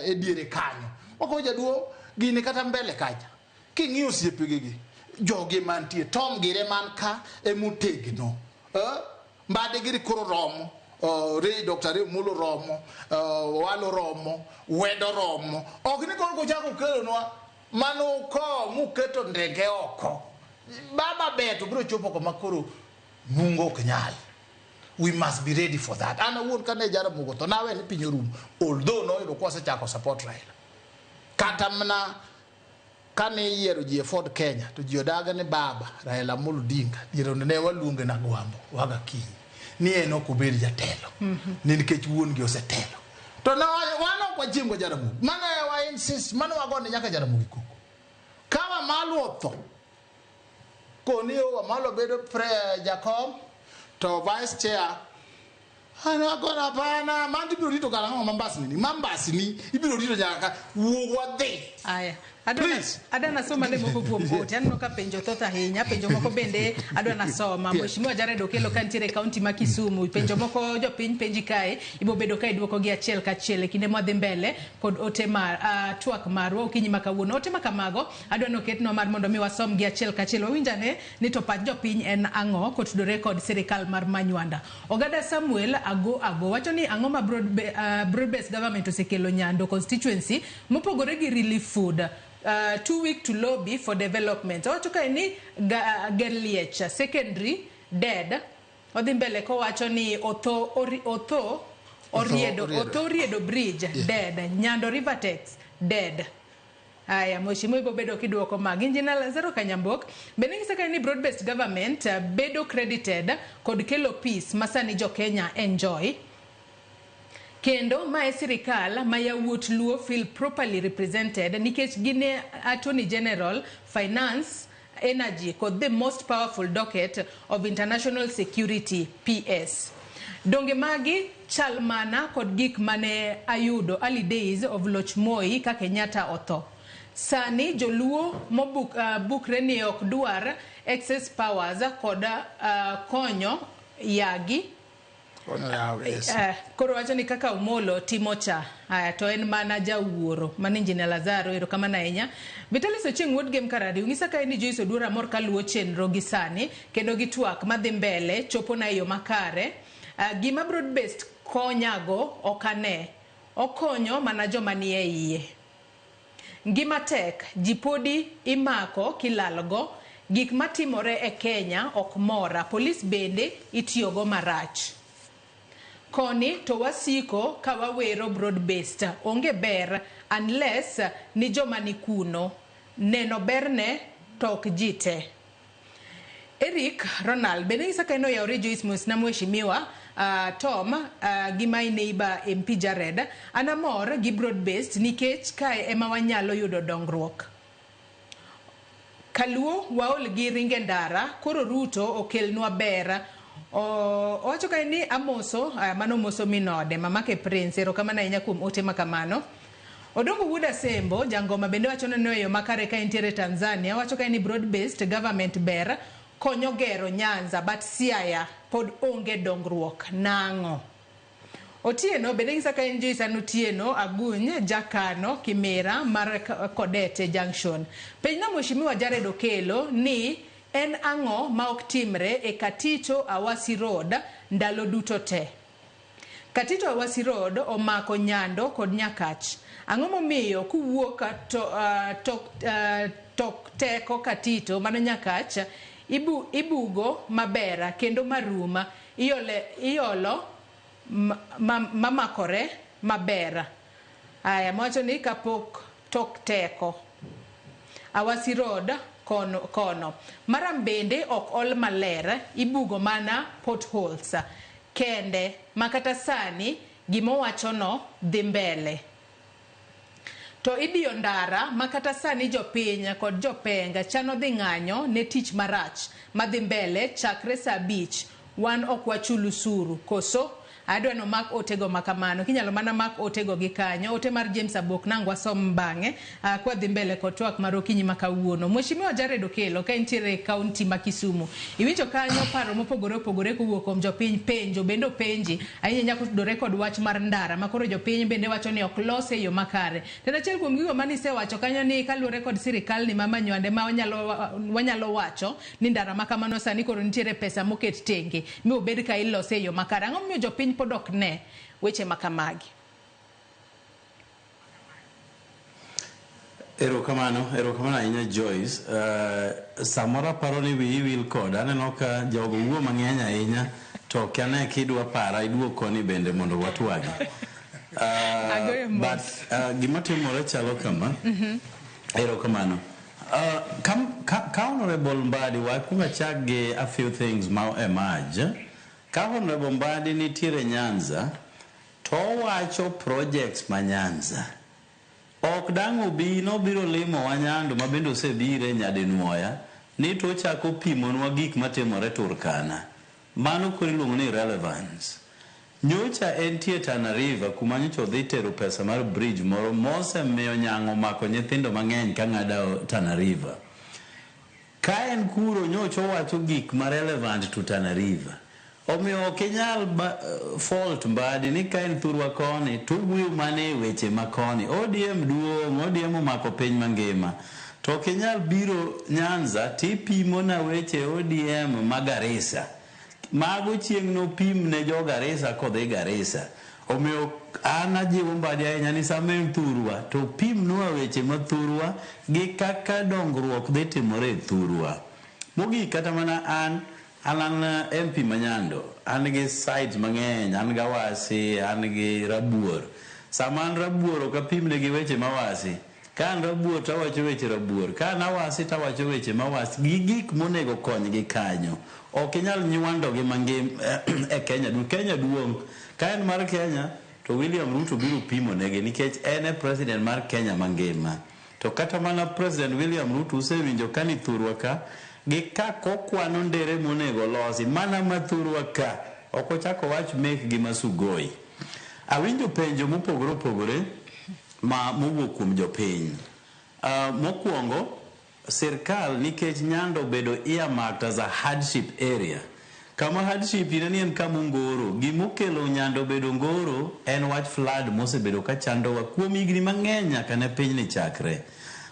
e diere kanyo. Wako jaduong' gini kata mbele kacha. King'iyo osiepegi gi, jogi mantie, Tom gire man ka emotegno. Mbade giri koro romo. Ray Dr. Ray Omolo romo, Walo romo, Wedo romo. Ok ni koro kuchako kelonwa mano ko muketo ndege oko. Baba ber to biro chopo kama koro bungo ok nyal. We must be ready for that. An awuon kane Jaramogi otho nawe ni piny orumo. Although noyudo kwasechako support Raila. Kata mana kane iyiero ji e Ford Kenya to ji odaga ni baba Raila Amolo Odinga diere ne waluonge na Agwambo waga kinyi ni en ok obed jatelo ni nikech wuon gi osetelo to ne wan ok wachiem go Jaramogi mano e wa insist mano wagone nyaka Jaramogi koko ka Wamalwa otho koni Wamalwa bedo pre jakom to vice chair an agona hapana mano ibiro rito kara ang'o mambasni ni mambasni ibiro rito nyaka wuog wadhi. Aya. Adwa nasoma ne moko kuom ote. Aneno ka penjo thoth ahinya. Penjo moko bende adwa nasoma. Mheshimiwa Jared Okello ka nitiere e kaunti ma Kisumu. Penjo moko jopiny penji kae, ibo bedo ka iduoko gi achiel kachiel e kinde mwadhi mbele kod ote mar twak marwa okinyi ma kawuono. Ote ma kamago adwa ni oketnwa mar mondo mi wasom gi achiel kachiel. Wawinj ane ni to pach jopiny en ang'o kotudore kod sirikal mar Manywanda. Ogada Samuel Ago Ago wacho ni ang'o ma broad based government osekelo Nyando constituency mopogore gi relief food. 2 week to lobby for development. Owacho kae ni Ger Liech secondary dead. Odhi mbele kowacho ni Otho Otho Oriedo Otho Oriedo bridge dead. Nyando Rivertex dead. Aya, mheshimiwa ibo bedo kiduoko mag. Engineer Lazaro Kanyambok bende ng'isa kae ni broad based government bedo credited kod kelo peace masani jo Kenya enjoy. Kendo mae sirikal ma yawuot Luo feel properly represented nikech gin e Attorney General, Finance, Energy kod the most powerful docket of international security PS. Donge magi chal mana kod gik mane ayudo early days of loch Moi ka Kenyatta otho. Sani joluo mobukre ni ok dwar excess powers kod konyo yagi. Koro wacho ni kaka Omolo timo cha, aya to en mana jawuoro. Mano Engineer Lazaro, erokamano ahinya. Vitalis Ochieng' wuod Gem Karadi, ung'isa kae ni Joyce Oduor amor kaluwo chenro gi sani kendo gi twak madhi mbele chopo na e yo makare. Gima broad based konyago ok ane. Okonyo mana joma nie iye. Ngima tek, ji podi imako kilalgo, gik matimore e Kenya ok mora, polis bende itiyogo marach. Koni to wasiko ka wawero broad based, onge ber unless ni joma ni kuno, neno berne to ok ji te. Eric Ronald bende ng'isa ka en oyawore Joyce Mos na mheshimiwa Tom gi my neighbor MP Jared, an amor gi broad based nikech kae ema wanyalo yudo dongruok. Kaluo waol gi ringe ndara, koro Ruto okelnwa ber. Owacho kae ni amoso, mano moso minode, mamake Prince, erokamano ahinya kuom ote makamano. Odongo wuod Asembo, jangoma bende wacho ni e yo makare ka entiere Tanzania, wacho kae ni broad based government ber konyo gero Nyanza, but Siaya pod onge dongruok nang'o. Otieno bende ng'isa ka en Joyce an Otieno Aguny Jakano Kimera mar Kodete Junction. Penjna mheshimiwa Jared Okello ni en ang'o ma ok timre e Katito Awasi Road ndalo duto te. Katito Awasi Road omako Nyando kod Nyakach. Ang'o momiyo kuwuok tok teko Katito mano Nyakach ibugo mabera kendo maruma iolo mamakore maber. Aya mawacho ni kapok tok teko Awasi Road kono. Maram bende ok ol maler, ibugo mana potholes kende makata sani gimowachono dhi mbele. To idiyo ndara makata sani jopiny kod jopenga chano dhi ng'anyo ne tich marach madhi mbele chakre saa 5 wan ok wachul usuru koso. Adwa no mak otego makamano kinyalo mana mak otego gi kanyo. Ote mar James Abok nangwa som bang'e kwa dhi mbele kod twak mar okinyi ma kawuono. Mheshimiwa Jared Okello ka entiere e kaunti ma Kisumu, iwinjo kanyo paro mopogore opogore kowuok kuom jopiny, penjo bende openji ahinya nyaka otudore kod wach mar ndara ma koro jopiny bende wacho ni ok lose e yo makare. To achiel kuom gigo mane isewacho kanyo ni kaluwore kod sirikal ni mama Nywande ma wanyalo wacho ni ndara ma kamano sani koro nitiere pesa moket tenge mi obed ka ilose e yo makare. Ang'o momiyo jopiny pod ok ne weche ma kamagi? Erokamano, erokamano ahinya Joyce. Samoro aparo ni wiyi wil koda, aneno ka jogo wuo mang'eny ahinya to ok ane kidwa para iduog koni bende mondo watwagi. Agoyo mos. But gima timore chalo kama. Erokamano. Ka Honorable Mbadi, wakwong achak gi a few things ma emerge. Ka Honorable Mbadi nitiere Nyanza, to owacho projects ma Nyanza. Ok dang' obi nobiro limo wa Nyando ma bende osebire nyadinuoya, ni to ochako pimonwa gik matimore Turkana. Mano koro iluongo ni relevance. Nyocha entie Tana River kuma nyocha odhi tero pesa mar bridge moro mosemiyo nyang' omako nyithindo mang'eny ka ng'ado Tana River. Ka en kuro nyocha owacho gik ma relevant to Tana River. Omiyo ok inyal fault Mbadi ni ka en thurwa koni to owuoyo mana e weche ma koni. ODM duong', ODM omako piny mangima. To ok inyal biro Nyanza tipimo na weche ODM ma Garissa. Mago chieng' nopim ne jo Garissa kodhi Garissa. Omiyo an ajiwo Mbadi ahinya ni sama en thurwa to pimnwa weche ma thurwa gi kaka dongruok dhi timore e thurwa. Mogik kata mana an an MP ma Nyando, an gi sites mang'eny, an gi Awasi, an gi Rabuor. Sama an Rabuor ok apimne gi weche ma Awasi. Ka an Rabuor to awacho weche Rabuor, ka an Awasi to awacho weche ma Awasi gi gik monego konygi kanyo. Ok inyal nywando gi mangima e Kenya duto. Kenya duong'. Ka en mar Kenya to William Ruto biro pimo negi nikech en e president mar Kenya mangima. To kata mana President William Ruto usewinjo ka ni thurwa ka gi kaka okwano ndere monego losi mana ma thurwa ka ok ochako owach mekgi ma Sugoi. Awinjo penjo mopogore opogore ma mowuok kuom jopiny. Mokwongo sirkal nikech Nyando obedo earmarked as a hardship area. Kama hardship ine ni en kama ongoro. Gimokelo Nyando bedo ongoro en wach flood mosebedo ka chandowa kuom higni mang'eny nyaka ne pinyni chakre.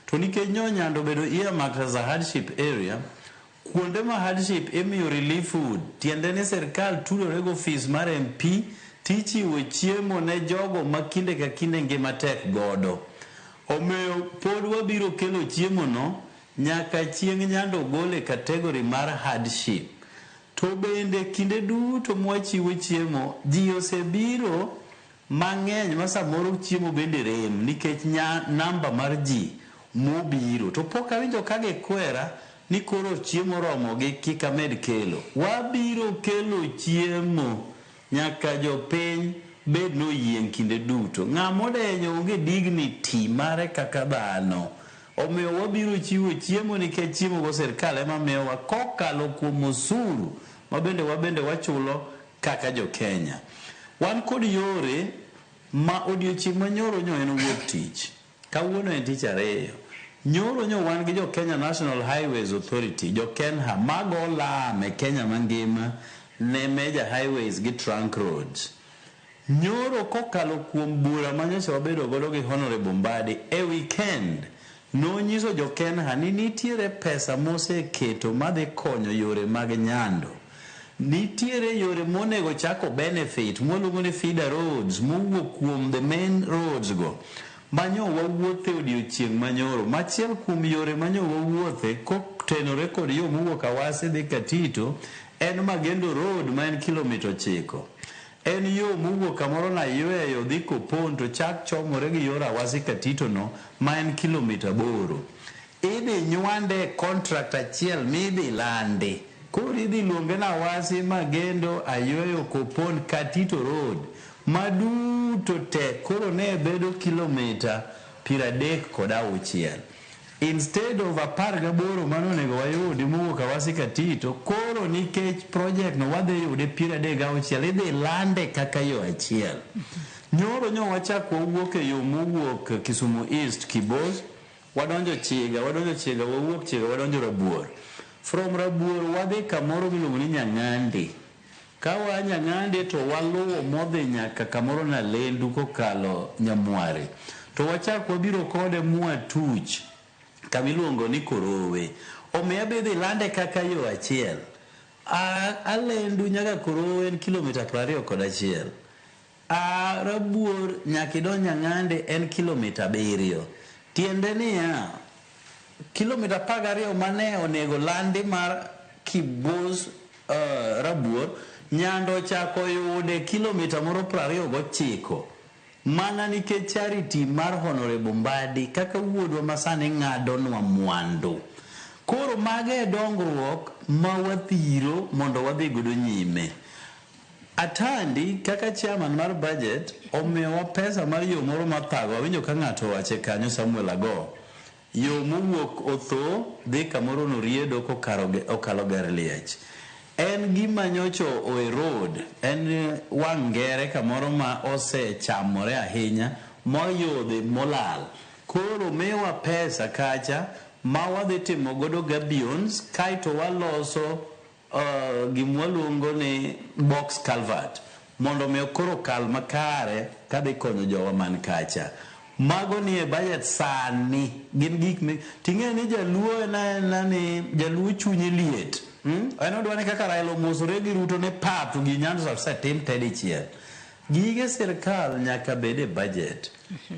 To nikech nyo Nyando obedo earmarked as a hardship area, kuonde ma hardship imiyo relief food, tiende ni sirkal tudore gi ofis mar MP tichiwo chiemo ne jogo ma kinde ka kinde ngima tek godo. Omiyo pod wabiro kelo chiemo no nyaka chieng' Nyando gol e category mar hardship. To bende kinde duto mwachiwo chiemo, ji osebiro mang'eny ma samoro chiemo bende rem nikech namba mar ji mobiro. To pok awinjo ka gikwera ni koro chiemo oromogi kik amed kelo. Wabiro kelo chiemo nyaka jopiny bed noyieng' kinde duto. Ng'ama odenyo onge dignity mare kaka dhano. Omiyo wabiro chiwo chiemo nikech chiemo go sirkal ema miyowa kokalo kuom osuru ma bende wabende wachulo kaka jo Kenya. Wan kod yore ma odiochieng' ma nyoro nyo en wuok tich. Kawuono en tich ariyo. Nyoro nyo wan gi jo Kenya National Highways Authority, jo KENHA, mago lam e Kenya mangima ne major highways gi trunk roads. Nyoro kokalo kuom bura manyocha wabedo godo gi Honorable Mbadi e weekend, nonyiso jo KENHA ni nitiere pesa moseketo madhi konyo yore mag Nyando. Nitiere yore monego chako benefit mwaluongo ni feeder roads mowuok kuom the main roads go manyo wawuothe odiochieng' manyoro. Machiel kuom yore manyo wawuothe kotenore kod yo mowuok Awasi dhi Katito en Magendo Road ma en kilomita 9. En yo mowuok kamoro Nayweyo dhi Kopon to chak chomore gi yor Awasi Katito no ma en kilomita 8. Idhi nywande e contract achiel midhi landi. Koro idhi luonge ni Awasi Magendo Ayweyo Kopon Katito Road maduto te koro ne bedo kilomita 36. Instead of 18 manonego wayudi mowuok Awasi Katito, koro nikech project no wadhi yude 36, idhi lande kaka yo achiel. Nyoro nyo wachak wawuok e yo mowuok Kisumu East Kibos, wadonjo Chiga, wawuok Chiga, wadonjo Rabuor. From Rabuor wadhi kamoro miluongo ni Nyang'andi. Ka waa Nyang'andi to waluwo modhi nyaka kamoro Nalendu kokalo Nyamware. To wachak wabiro kode mwatuch kamiluongo ni Korowe. Omiyo abidhi lande kaka yo achiel. Alendu nyaka Korowe en kilomita 21. Rabuor nyaka idonj Nyang'ande en kilomita 7. Tiende niya, kilomita 12 mane onego landi mar Kibos Rabuor, Nyando ochako yude kilomita moro 29. Mana nikech charity mar Honorable Mbadi kaka wuodwa masani ng'adonwa mwandu. Koro mago e dongruok ma wathiro mondo wadhi godo nyime. Atandi kaka chairman mar budget omiyowa pesa mar yo moro mathago. Awinjo ka ng'ato owache kanyo Samuel Ago. Yo mowuok Otho dhi kamoro Noriedo kokalo gar liech. En gima nyocho o erode, en wang' ngere kamoro ma osechamore ahinya moyudhi molal. Koro miwa pesa kacha ma wadhi timo godo gabions kaeto waloso gimwaluongo ni box culvert mondo mi koro kal makare kadhi konyo jowa man kacha. Mago ni e budget sani gin gik mi ting'e ni jaluo en aena ni jaluo chunye liet. En odwa ni kaka Raila omosore gi Ruto ne pap to gi Nyanza osetim te dichiel. Gige sirkal nyaka bed e budget.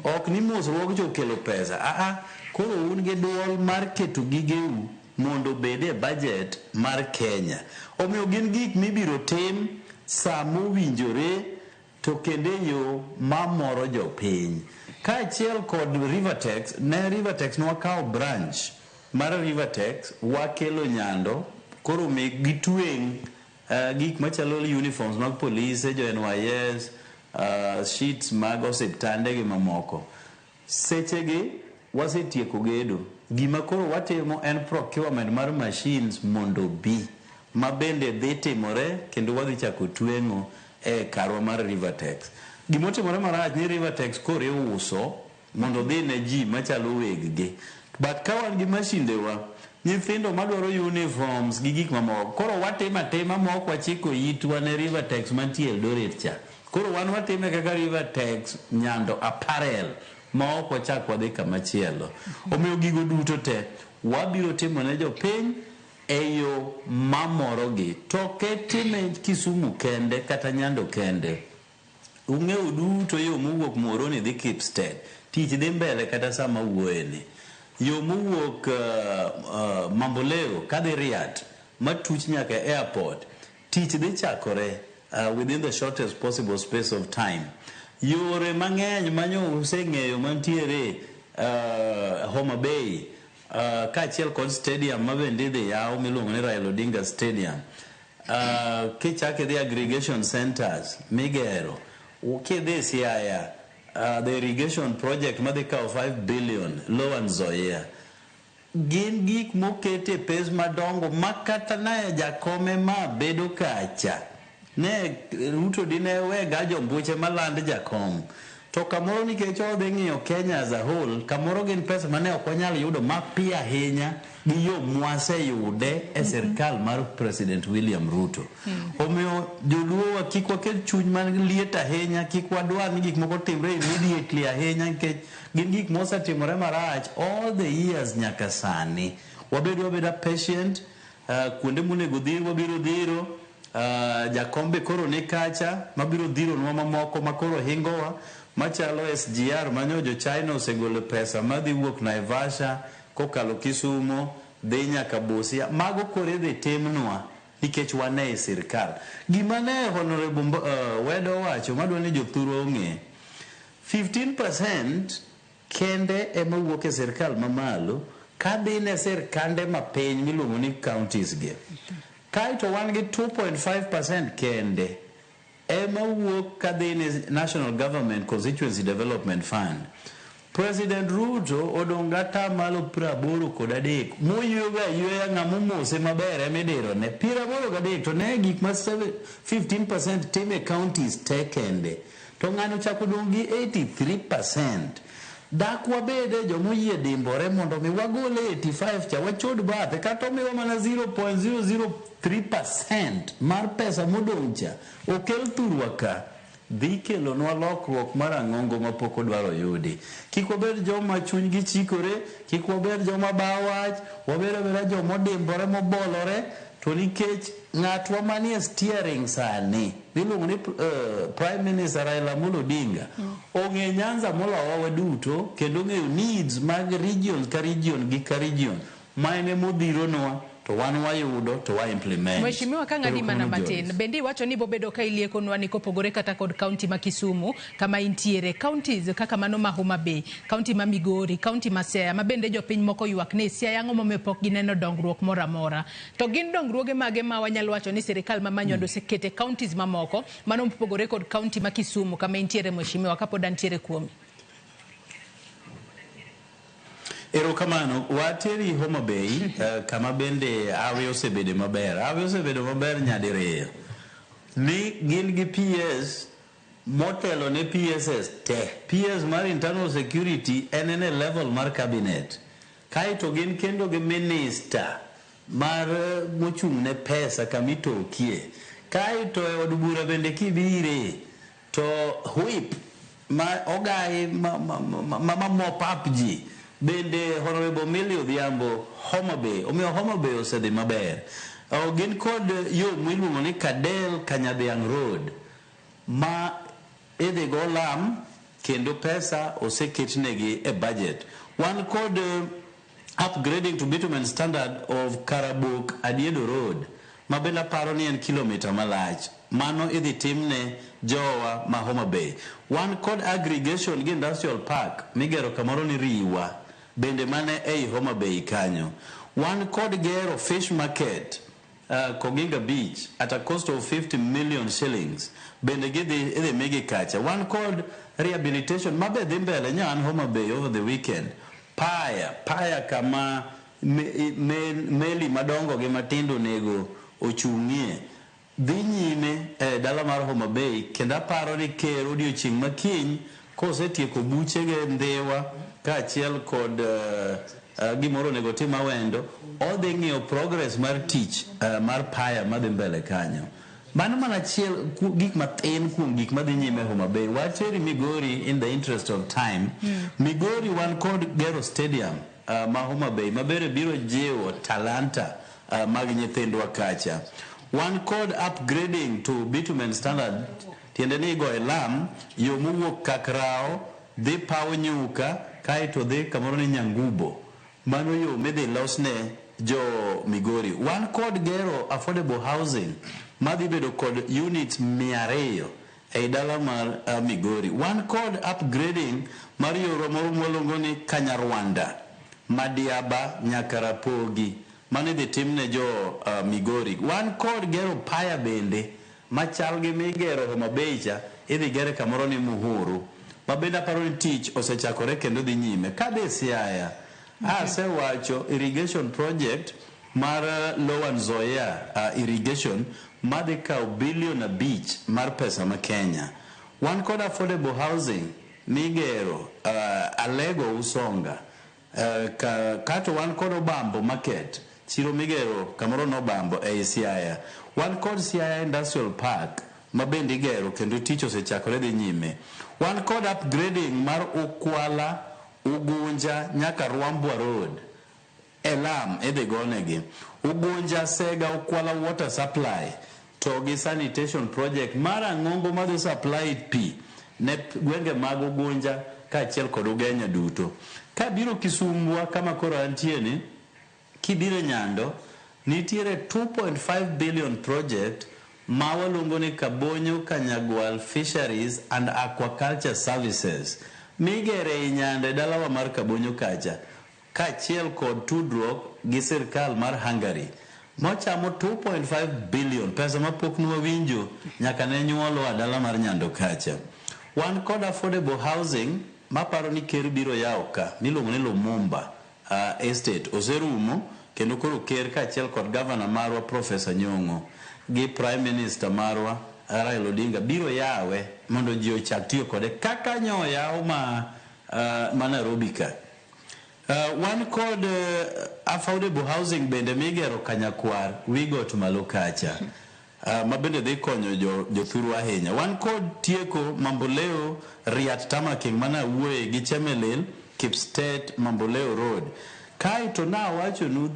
Ok ni mosruok cho okelo pesa. Aa, koro un gi duol mar keto gigeu mondo obed e budget mar Kenya. Omiyo gin gik mibiro tim samowinjore to kendo e yo mamoro jopiny. Kaachiel kod Rivertex, ne Rivertex nwakawo branch mar Rivertex wakelo Nyando koro mi gitweng' gik machalo uniforms mag polise, jo NYS, sheets mag osiptande gi mamoko. Sechegi wasetieko gedo. Gima koro watimo en procurement mar machines mondo bi ma bende dhi timore kendo wadhi chako tweng'o e karwa mar Rivertex. Gimotimore marach ni Rivertex koro iuso mondo odhi ne ji machalo weg gi. But ka wan gi mashindewa, nyithindo madwaro uniforms gi gik mamoko, koro watimo atima ma ok wachiko itwa ne Rivertex mantie Eldoret cha. Koro wan watime kaka Rivertex Nyando Apparel ma ok wachak wadhi kamachielo. Omiyo gigo duto te wabiro timo ne jopiny e yo mamorogi. To ketime Kisumu kende kata Nyando kende. Ung'eyo duto yo mowuok Muhoroni dhi Kipsted. Tich dhi mbele kata sama wuoyeni. Yo mowuok Mamboleo kadhi Riat matuch nyaka airport. Tich dhi chakore within the shortest possible space of time. Yore mang'eny manyo useng'eyo mantiere Homa Bay kaachiel kod stadium ma bende idhi yaw miluongo ni Raila Odinga Stadium. Kichako idhi aggregation centers migero, kidhi Siaya, the irrigation project madhi kawo 5 billion Lower Nzoia. Gin gik moket e pes madongo ma kata ne jakome ma bedo kacha. Ne Ruto dine wega jombuche maland jakom. To kamoro nikech odhi ng'iyo Kenya as a whole, kamoro gin pesa mane ok wanyal yudo mapiyo ahinya gi yo mwaseyude e sirkal mar President William Ruto. Omiyo joluo kik waket chuny man liet ahinya, kik wadwar ni gik moko timre immediately ahinya nikech gin gik mosetimore marach all the years nyaka sani. Wabed wabeda patient, kuonde monego dhir wabiro dhiro, jakombe koro ni kacha mabiro dhironwa mamoko makoro hingowa machalo SGR manyo jo China osegolo pesa madhi wuok Naivasha kokalo Kisumo dhi nyaka Busia. Mago koro idhi timnwa nikech wan e sirkal. Gima ne Honorable Wedo owacho madwa ni jothurwa ong'e, 15% kende ema wuok e sirkal mamalo kadhi ne sirkande mapiny miluongo ni counties gi. Kaeto wan gi 2.5% kende ema wuok kadhi ne National Government Constituency Development Fund. President Ruto odong' gi atamalo 83 moyweyogo ayweya ng'ama omose maber ema idirone. 83 to ne gik ma 15% time counties te kende. To ng'ano chako dong' gi 83%. Dak wabede jomoyie dimbore mondo mi wagole 85 cha wachod bathe kata omiwa mana 0.003% mar pesa modong' cha okel thurwa ka dhi kelonwa lokruok mar ang'ongo mapok odwaro yudi. Kik wabed joma chunygi chikore, kik wabed joma ba wach, wabed abeda joma odimbore mobolore, to nikech ng'atwa manie steering sani miluongo ni Prime Minister Raila Amolo Odinga ong'e Nyanza molowa waduto kendo ong'eyo needs mag region ka region gi ka region ma en emodhironwa to wan wayudo to wa implement. Mheshimiwa, ka ng'adi mana Erokamano, matin, Joyce. bende iwacho ni bobedo ka iliekonwa ni kopogore kata kod kaunti ma Kisumu kama intiere, counties kaka mano ma Homa Bay, kaunti ma Migori, kaunti ma Siaya, ma bende jopiny moko ywak ni Siaya ang'o momiyo pok gineno dongruok moro amora. To gin dongruoge mage ma wanyalo wacho ni sirikal ma Manyando osekete counties mamoko, mano mopogore kod kaunti ma Kisumu kama intiere Mheshimiwa, kapod antiere kuomi? Erokamano, wateri Homa Bay kama bende hawi osebede maber. Hawi osebedo maber nyadiriyo. Ni gin gi PS motelo ne PSS te. PS mar internal security en e level mar cabinet. Kaeto gin kendo gi minister mar mochung' ne pesa kamitokie. Kaeto e od bura bende kibire to whip ma ogai ma mop up ji bende Honorable Millie Odhiambo Homa Bay omiyo Homa Bay osedhi maber. Gin kod yo miluongo ni Kadel Kanyadhiang Road ma idhi go lam kendo pesa oseketnegi e budget. Wan kod upgrading to bitumen standard of Karabuk Adiedo Road ma bende aparo ni en kilomita malach mano idhi timne jowa ma Homa Bay. Wan kod aggregation gi industrial park migero kamoro ni Riwa bende mane ei Homa Bay kanyo. Wan kod gero fish market Koginga Beach at a cost of 50 million shillings bende gidhi idhi migi kacha. Wan kod rehabilitation mabe dhi mbele nya an Homa Bay over the weekend. Paya kama meli madongo gi matindo onego ochung'ie dhi nyime e dala mar Homa Bay kendo aparo ni ker odiochieng' makiny kosetieko buchege Ndhiwa kaachiel kod gimoro onego tim Awendo odhi ng'iyo progress mar tich mar paya madhi mbele kanyo. Mano mana achiel gik mathin kuom gik madhi nyime Homa Bay. Wateri Migori in the interest of time. Migori wan kod gero stadium ma Homa Bay mabere biro jiwo talanta mag nyithindwa kacha. Wan kod upgrading to bitumen standard tiende ni igoye lam yo mowuok Kakrao dhi paw Nyuka kaeto dhi kamoro ni Nyangubo. Mano yo midhi losne jo Migori. Wan kod gero affordable housing madhi bedo kod units 200 ei dala mar Migori. Wan kod upgrading mar yorwa moro mwaluongo ni Kanyarwanda, Madiaba nyaka Rapogi. Mano idhi timne jo Migori. Wan kod gero paya bende machal gi migero Homa Bay cha idhi gere kamoro ni Muhuru. Ma bende aparo ni tich osechakore kendo dhi nyime. Kadhi Siaya, asewacho irrigation project mar Lower Nzoia irrigation madhi kawo bilion 5 mar pesa ma Kenya. Wan kod affordable housing migero Alego Usonga. Kato wan kod Obambo market chiro migero kamoro no Obambo ei Siaya. Wan kod Siaya Industrial Park ma bende igero kendo tich osechakore dhi nyime. Wan kod upgrading mar Ukwala, Ugunja nyaka Rwambwa Road. Elam idhi gonegi. Ugunja Sega Ukwala water supply to gi sanitation project mar ang'ongo madhi supply pi ne gwenge mag Ugunja kaachiel kod Ugenya duto. Kabiro Kisumbwa kama koro antie ni, kibiro Nyando, nitiere 2.5 billion project ma waluongo ni Kabonyo Kanyagwal Fisheries and Aquaculture Services migere ei Nyando e dalawa mar Kabonyo kacha kaachiel kod tudruok gi sirkal mar Hungary mochamo 2.5 billion pesa mapok nwawinjo nyaka ne nyuolwa dala mar Nyando kacha. Wan kod affordable housing maparo ni ker biro yawo ka miluongo ni Lumumba Estate oserumo kendo koro ker kaachiel kod gavana marwa Professor Nyong'o gi Prime Minister marwa Raila Odinga biro yawe mondo ji ochak tiyo kode kaka nyo yaw ma Nairobi ka. Wan kod affordable housing bende migero Kanyakwar Wigot malo kacha ma bende dhi konyo jothuru ahinya. Wan kod tieko Mamboleo Riat Tamaking mana wuoye gi Chemelil Kipstet Mamboleo Road. Kaeto nawachonu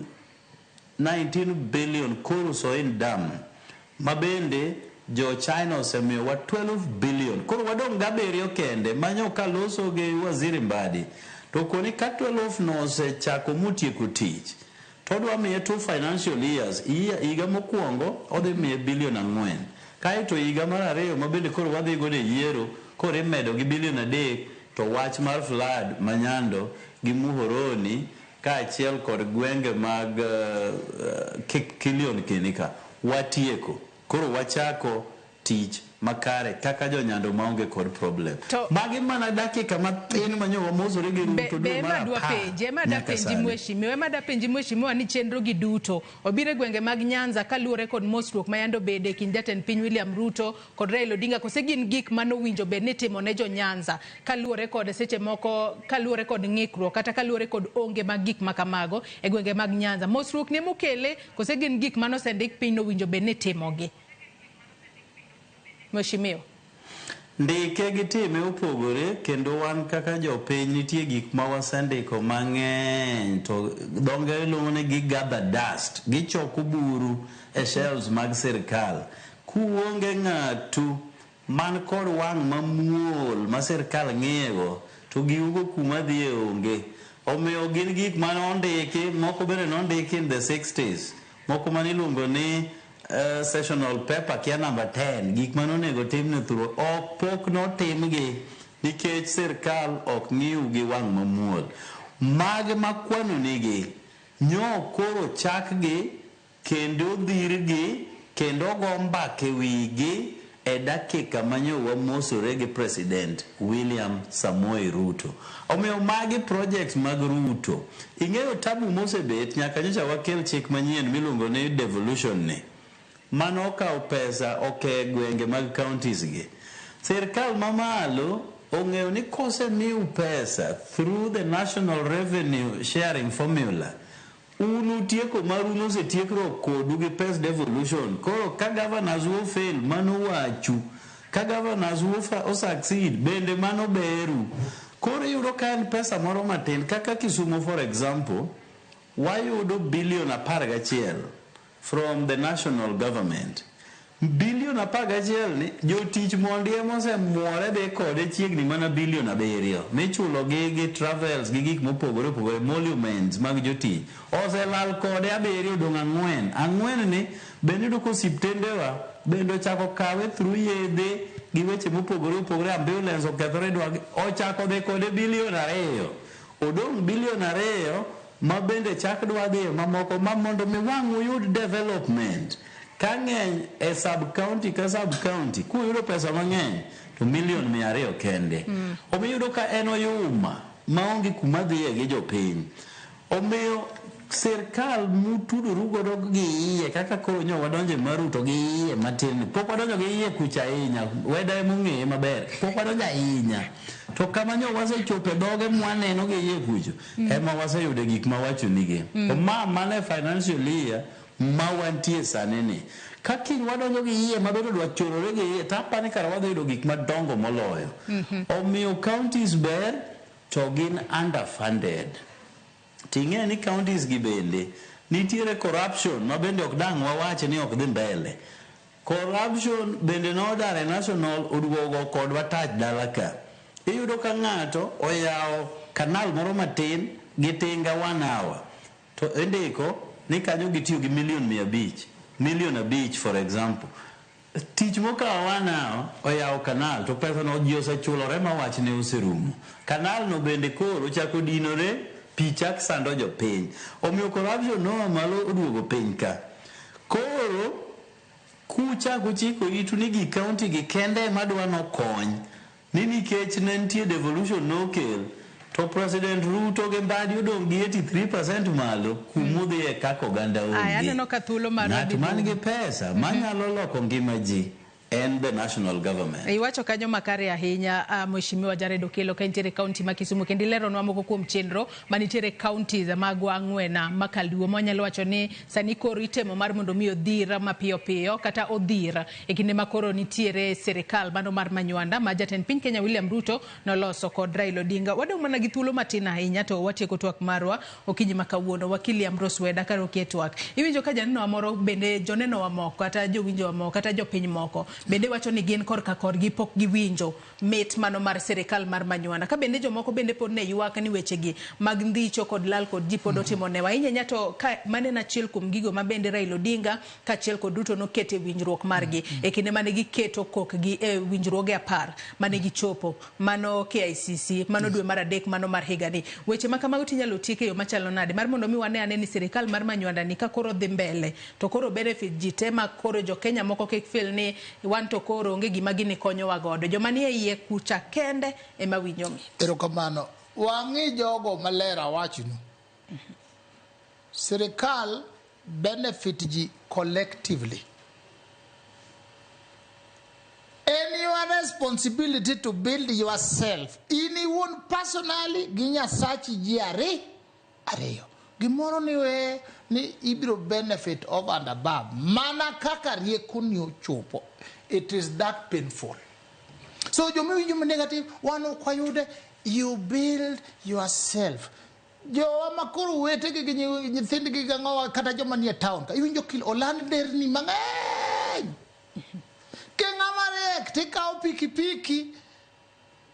19 billion Koru Soin Dam ma bende jo China osemiyowa 12 billion. Koro wadong' gabiriyo kende manyo kaloso gi Waziri Mbadi. To koni ka 12 no osechako motieko tich to odwa miye 2 financial years. Higa mokwongo odhi miye bilion 4. Kaeto higa mar ariyo ma bende koro wadhi godo e yiero koro imedo gi bilion 3 to wach mar flood ma Nyando gi Muhoroni kaachiel kod gwenge mag Kilion kini ka watieko. Koro wachako tich makare kaka jonyando maonge kod problem. To- Magi mana dakika mathin manyo wamosore gi Be Ruto be dwe ema mar dwa apar penji, ema dwa nyaka penji sani. mheshimiwa, ema dwa penji mheshimiwa ni chenro gi duto obiro e gwenge mag Nyanza kaluwore kod mosruok ma yande obede e kind jatend piny William Ruto kod Raila Odinga, kose gin gik manowinjo bed ni itimo ne jo Nyanza kaluwore kod seche moko kaluwore kod ng'ikruok kata kaluwore kod onge mag gik ma kamago e gwenge mag Nyanza. Mosruok ni emokele kose gin gik manosendik piny nowinjo bed ni itimogi? Mheshimiwa. Ndike gi time opogore kendo wan kaka jopiny nitie gik ma wasendiko mang'eny to dho ngere luongo ni gi gather dust, gichoko buru e shelves mag sirkal. Kuonge ng'atu man kod wang' mamuol ma sirkal ng'iyego to giugo kuma dhiye onge. Omiyo gin gik mane ondiki, moko bende nondiki in the 60s, moko mane iluongo ni sessional paper kia number 10, gik mane onego tim ne thuro ok pok notimgi nikech sirkal ok ng'iu gi wang' mamuol. Mag makwano nigi nyo koro chakgi kendo dhirgi kendo go mbaka e wigi e dakika manyo wamosore gi President William Samoei Ruto. Omiyo magi projects mag Ruto. Ing'eyo tabu mosebet nyaka nyocha wakel chik manyien miluongo ni devolution ni. Mano okawo pesa oke gwenge mag counties gi. Sirkal mamalo ong'eyo ni kosemiu pesa through the national revenue sharing formula, un utieko maru nosetiekruok kodu gi pes devolution. Koro ka governors u fail, mano wachu. Ka governors u o succeed, bende mano beru. Koro iyudo ka en pesa moro matin, kaka Kisumu for example, wayudo bilion 11 from the national government. Bilion 11 ni jotich mondi ema osemuore dhi kode chiegni mana bilion 7 michulo gi travels gi gik mopogore opogore, emoluments mag jotich oselal kode 7, odong' 4. 4 ni bende iyudo ka osiptendewa bende ochako kawe through yedhe gi weche mopogore opogore, ambulance okethore idwa ochako dhi kode bilion 2, odong' bilion 2 ma bende chak dwa dhiye mamoko ma mondo mi wang' uyud development. Ka ng'eny e sub county ka sub county kuyudo pesa mang'eny to milion 200 kende. Omiyo iyudo ka en oyuma maonge kuma dhiye gi jopiny. Omiyo sirkal mutudoru godo gi iye kaka koro nyo wadonje mar Ruto gi iye matin, pok wadonjo gi iye kucha ahinya, weda emong'eye maber, pok wadonjo ahinya. To kama nyo wasechope dhoge mwaneno gi iye kucho, ema waseyude gik mawachonigi. To ma mana e financial year ma wantie sani ni. Ka kiny wadonjo gi iye mabedo dwa chorore gi iye, to apani kara wadhi yudo gik madongo moloyo. Omiyo counties ber to gin underfunded. Ting'e ni counties gi bende nitiere corruption ma bende ok dang' wawach ni ok dhi mbele. Corruption bende nodar e national oduogo kodwa tach dala ka. Iyudo ka ng'ato oyawo kanal moro matin gi tinga 1 hour. To indiko ni kanyo gitiyo gi milion 500, milion 5 for example. Tich mokawo 1 hour oyawo kanal to pesa no ji osechulore ma wachne oserumo. Kanal no bende koro ochako dinore, pi chak sando jopiny. Omiyo corruption noa malo oduogo piny ka. Koro kuchako chiko itu ni gi county gi kende ema dwa nokony, ni nikech ne nitie devolution nokel, to President Ruto gi Mbadi odong' gi 83% malo kumudhiye kaka oganda Aya, onge. aneno ka thuolo marwa Ng'at dhi man rumo. gi pesa manyalo loko ngima ji en the national government. Iwacho kanyo makare ahinya, Mheshimiwa Jared Okello, ka intiere kaunti ma Kisumu, kendo ileronwa moko kuom chenro manitiere counties magwa ang'wena makaluo, mwanyalo wacho ni sani koro itemo mar mondo mi odhir mapiyo piyo kata odhir e kinde ma koro nitiere sirikal mano mar Manywanda ma jatend piny Kenya William Ruto noloso kod Raila Odinga. Wadong' mana gi thuolo matin ahinya to watieko twak marwa okinyi ma kawuono. Wakili Ambrose Weda kar okie twak. Iwinjo ka janeno wa moro bende joneno wa moko kata jowinjo wa moko kata jopiny moko bende wacho ni gin korka korgi pok giwinjo mit mano mar sirikal mar Manywanda. Ka bende jomoko bende pod ne ywak ni wechegi mag ndhicho kod lal kod ji pod otimo newa. Ahinya ahinya to ka mano en achiel kuom gigo ma bende Raila Odinga kaachiel kod Ruto noketo e winjruok margi e kinde mane giketo kokgi e winjruoge 10 mane gichopo mano KICC mano dwe mar 3 mano mar higani. Weche ma kamago tinyalo tiek e yo machalo nade mar mondo mi wane ane ni sirikal mar Manywanda ni ka koro dhi mbele to koro benefit ji te ma koro jo Kenya moko kik feel ni Wan to koro onge gima gini konyowa godo. Joma nie iye kucha kende ema winjo mit. Erokamano. Wang'i jogo maler awachnu. Sirikal benefit ji collectively. En your responsibility to build yourself. In iwuon personally gi Nyasachi ji ariyo. Gimoro ni we ni ibiro benefit over and above. Mana kaka riekoni ochopo. It is that painful. So joma winjo ma negative, wan ok wayude, you build yourself. Jowa ma koro wetegi gi nyithindgi gang'owa kata joma nie town ka iwinjo kil oland nderni mang'eny. Ke ng'ama riek tikawo pikipiki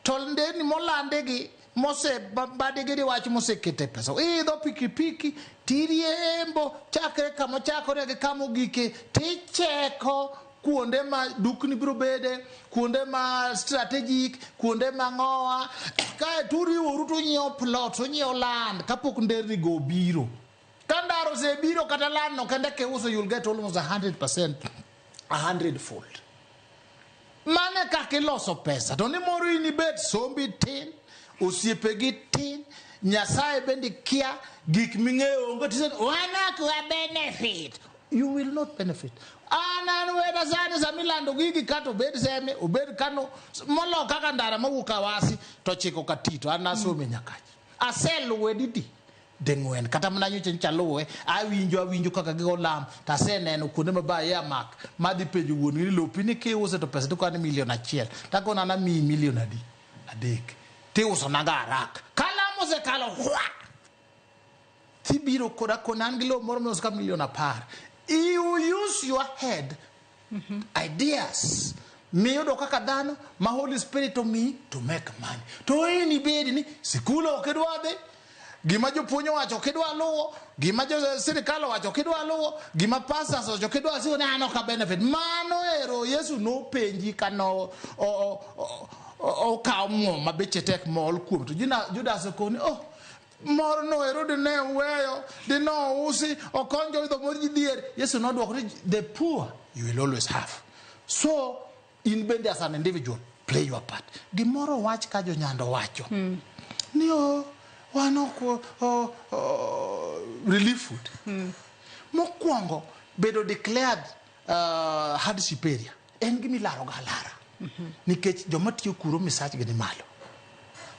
to nderni molandegi mose badegi di wach mosekete pesa. Iidho pikipiki tiriembo chakre kama ochakore gi kama ogike ticheko kuonde ma dukni biro bede, kuonde ma strategic, kuonde ma ng'owa. Kae to uriworu to unyiewo plot, unyiewo land kapok nderni go obiro. Ka ndara osebiro kata land no kende kiuso you'll get almost 100%, 100 fold. Mano e kaka iloso pesa. To ni moro in ibet sombi tin, osiepegi tin, Nyasaye bende kia, gik ming'eyo onge tise wan ok wa benefit. You will not benefit. An weda sani sama ilando gigi kata obed Seme, obed Kano, molo kaka ndara mawuok Awasi to chiko Katito, an nasome Nyakach. Aseluwe didi ding'wen kata mana nyocha nyocha aluwe awinjo kaka gigo lam to aseneno kuonde ma ba earmark madhi penjo wuon gi ni lopi ni kiuse to pesa to ni milion 1 takona an amiyi milion adi 3 tiuso naga haraka ka lam osekalo hwa tibiro koda kona an gi lowo moro miuso ka milion 10. You use your head ideas miyudo kaka dhano ma Holy Spirit omiyi to make money. To in ibedi ni sikul ok idwa dhi, gima jopuonj owacho ok idwa luwo, gima jo sirikal owacho ok idwa luwo, gima pastors owacho ok idwa siwo ni an ok a benefit. Mano ero Yesu nopenji kano okawo mo ma beche tek mool kuom to Judas okoni oh moro no ero dine uweyo dine ousi okony joidho mor ji dhier. Yesu nodwoko ni the poor you will always have. So in bende as an individual play your part. Gimoro wach ka jonyando wacho ni o wan ok relief food. Mokwongo bedo declared hardship area en gima ilaro ga alara nikech joma tiyo kuro misachgi ni malo.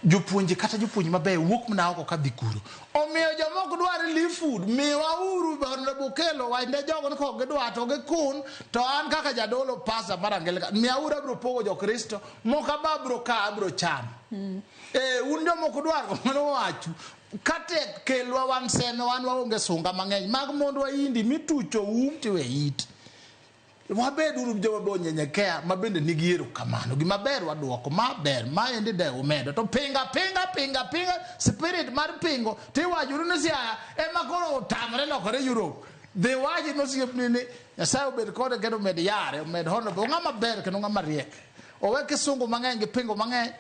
Jopuonje kata jopuonj mabeyo wuok mana oko kadhi kuro. Omiyo joma ok dwar relief food, miwa uru Honorable Okello wachne jogo ni kok gidwa to gikun to an kaka jadolo pastor mar Anglican miya uru abiro pogo jokristo moko aba abiro ka abiro chamo. Un joma ok dwar mano wachu. Katek kelwa wan seme wan waonge sunga mang'eny mag mondwa indi mitucho um tiwe it. Wabed uru joma be onyenyekea ma bende nigi erokamano. Gima ber waduoko, ma ber, ma endi de umedo. To pinga, pinga, pinga, pinga, spirit mar pingo, tiwachuru ni Siaya ema koro otamre lokore Europe. Dhi wachi nosiepni ni Nyasaye obed kode kendo omed yare, omed hono, ng'ama ber kendo ng'ama riek. Owe kisungu mang'eny gi pingo mang'eny,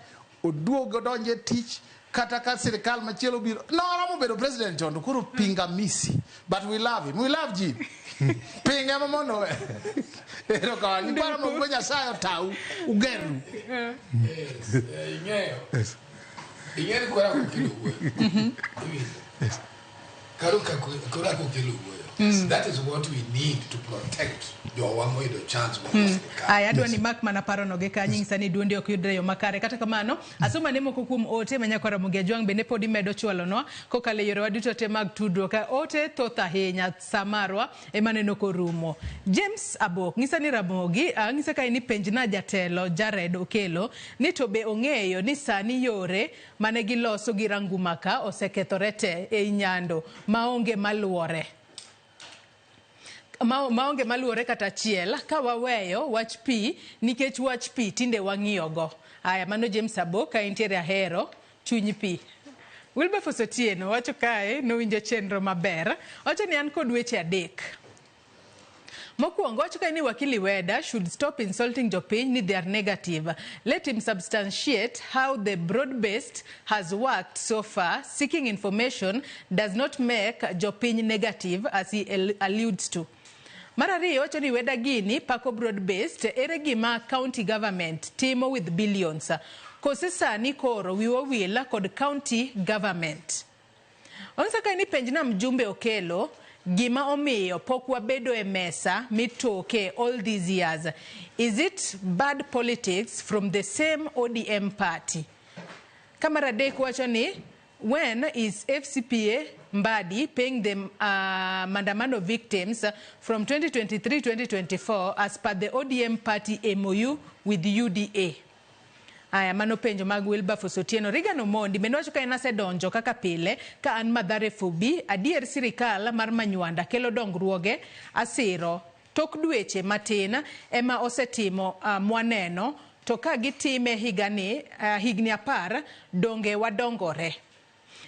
oduog odonj e tich, kata ka sirikal machielo biro. Noromo bedo president chon, to koro pingamisi. But we love him, we love Jim. Pinga ema mondo we. Erokamano. Iparo mondo Nyasaye otau, ugerru. Yes, ing'eyo. Ing'eyo ni kora kokelo wuoyo. Iwinjo? Koro ka kora kokelo wuoyo. That is what we need to protect jowa moyudo chance mar sirikal. Aya, adwa ni mak mana parono gi kanyo nyisa ni duondi ok yudre e yo makare. Kata kamano, asoma ne moko kuom ote ma nyakwara Ramogi Ajwang' bende pod imedo chwalonwa kokalo e yorewa duto te mag tudruok. Ote thoth ahinya, sa marwa ema neno korumo. James Abok ng'isa ni Ramogi, ng'isa kae ni penjna jatelo Jared Okello ni to be ong'eyo ni sani yore mane giloso gi Ranguma ka osekethore te ei Nyando maonge maluore. Maonge maluore kata achiel ka waweyo wach pi nikech wach pi tinde wang'iyogo. Aya, mano James Abok ka entiere Ahero chuny pi. Wilberforce Otieno wacho kae nowinjo chenro maber. Wacho ni an kod weche 3. Mokwongo wacho kae ni Wakili Weda should stop insulting jopiny ni they are negative. Let him substantiate how the broad-based has worked so far. Seeking information does not make jopiny negative as he alludes to. Mar ariyo wacho ni weda gini pako broad based ere gima county government timo with billions. Kose sani koro wiwa wil kod county government. Onsa ka ni penjna mjumbe Okelo gima omiyo pok wabedo e mesa mitoke all these years. Is it bad politics from the same ODM party? Ka mar adek wacho ni when is FCPA Mbadi paying the maandamano victims from 2023-2024 as per the ODM party MOU with UDA? Aya, mano penjo mag Wilberforce Otieno. Regan Omondi bende wacho ka en asedonjo kaka pile ka an Mathare 4B, adier sirikal mar Manywanda kelo dongruoge asiro tok dweche matin ema osetimo mwaneno to ka gitime higani higni 10 donge wadongore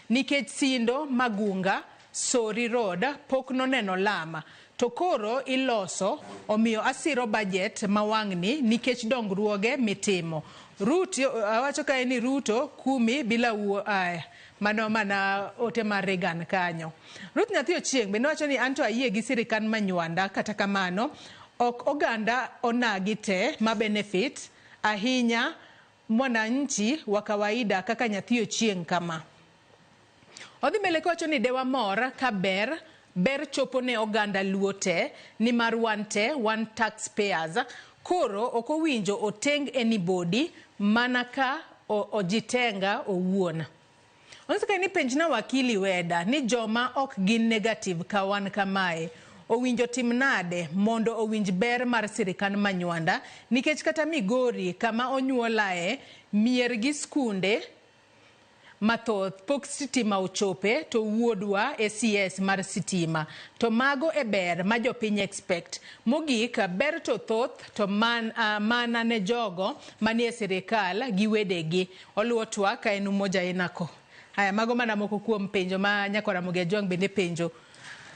nikech Sindo Magunga Sori Road pok noneno lama to koro iloso omiyo asiro budget ma wang'ni nikech dongruoge mitimo. Ruto awacho kae ni Ruto kumi bila wuo aya mano mana ote mar Reagan kanyo. Ruth Nyathi Ochieng' bende wacho ni anto ayie gi sirikand Manywanda kata kamano ok oganda onagi te ma benefit ahinya mwananchi wa kawaida kaka Nyathi Ochieng' kama. Odhi mbele kowacho ni dewa mor ka ber ber chopo ne oganda Luo te nimar wan te wan taxpayers koro ok owinjo oteng anybody mana ka ojitenga owuon. Onyiso ka ni penjna wakili Weda ni joma ok gin negative ka wan kamae owinjo tim nade mondo owinj ber mar sirikand Manywanda nikech kata Migori kama onyuolae mier gi skunde mathoth pok sitima ochope to wuodwa e CS mar sitima to mago e ber ma jopiny expect. Mogik ber to thoth to mana ne jogo manie sirikal gi wedegi. Oluwo twak ka en Umoja Inako. Haya, mago mana moko kuom penjo ma Nyakwa Ramogi Ajwang' bende penjo.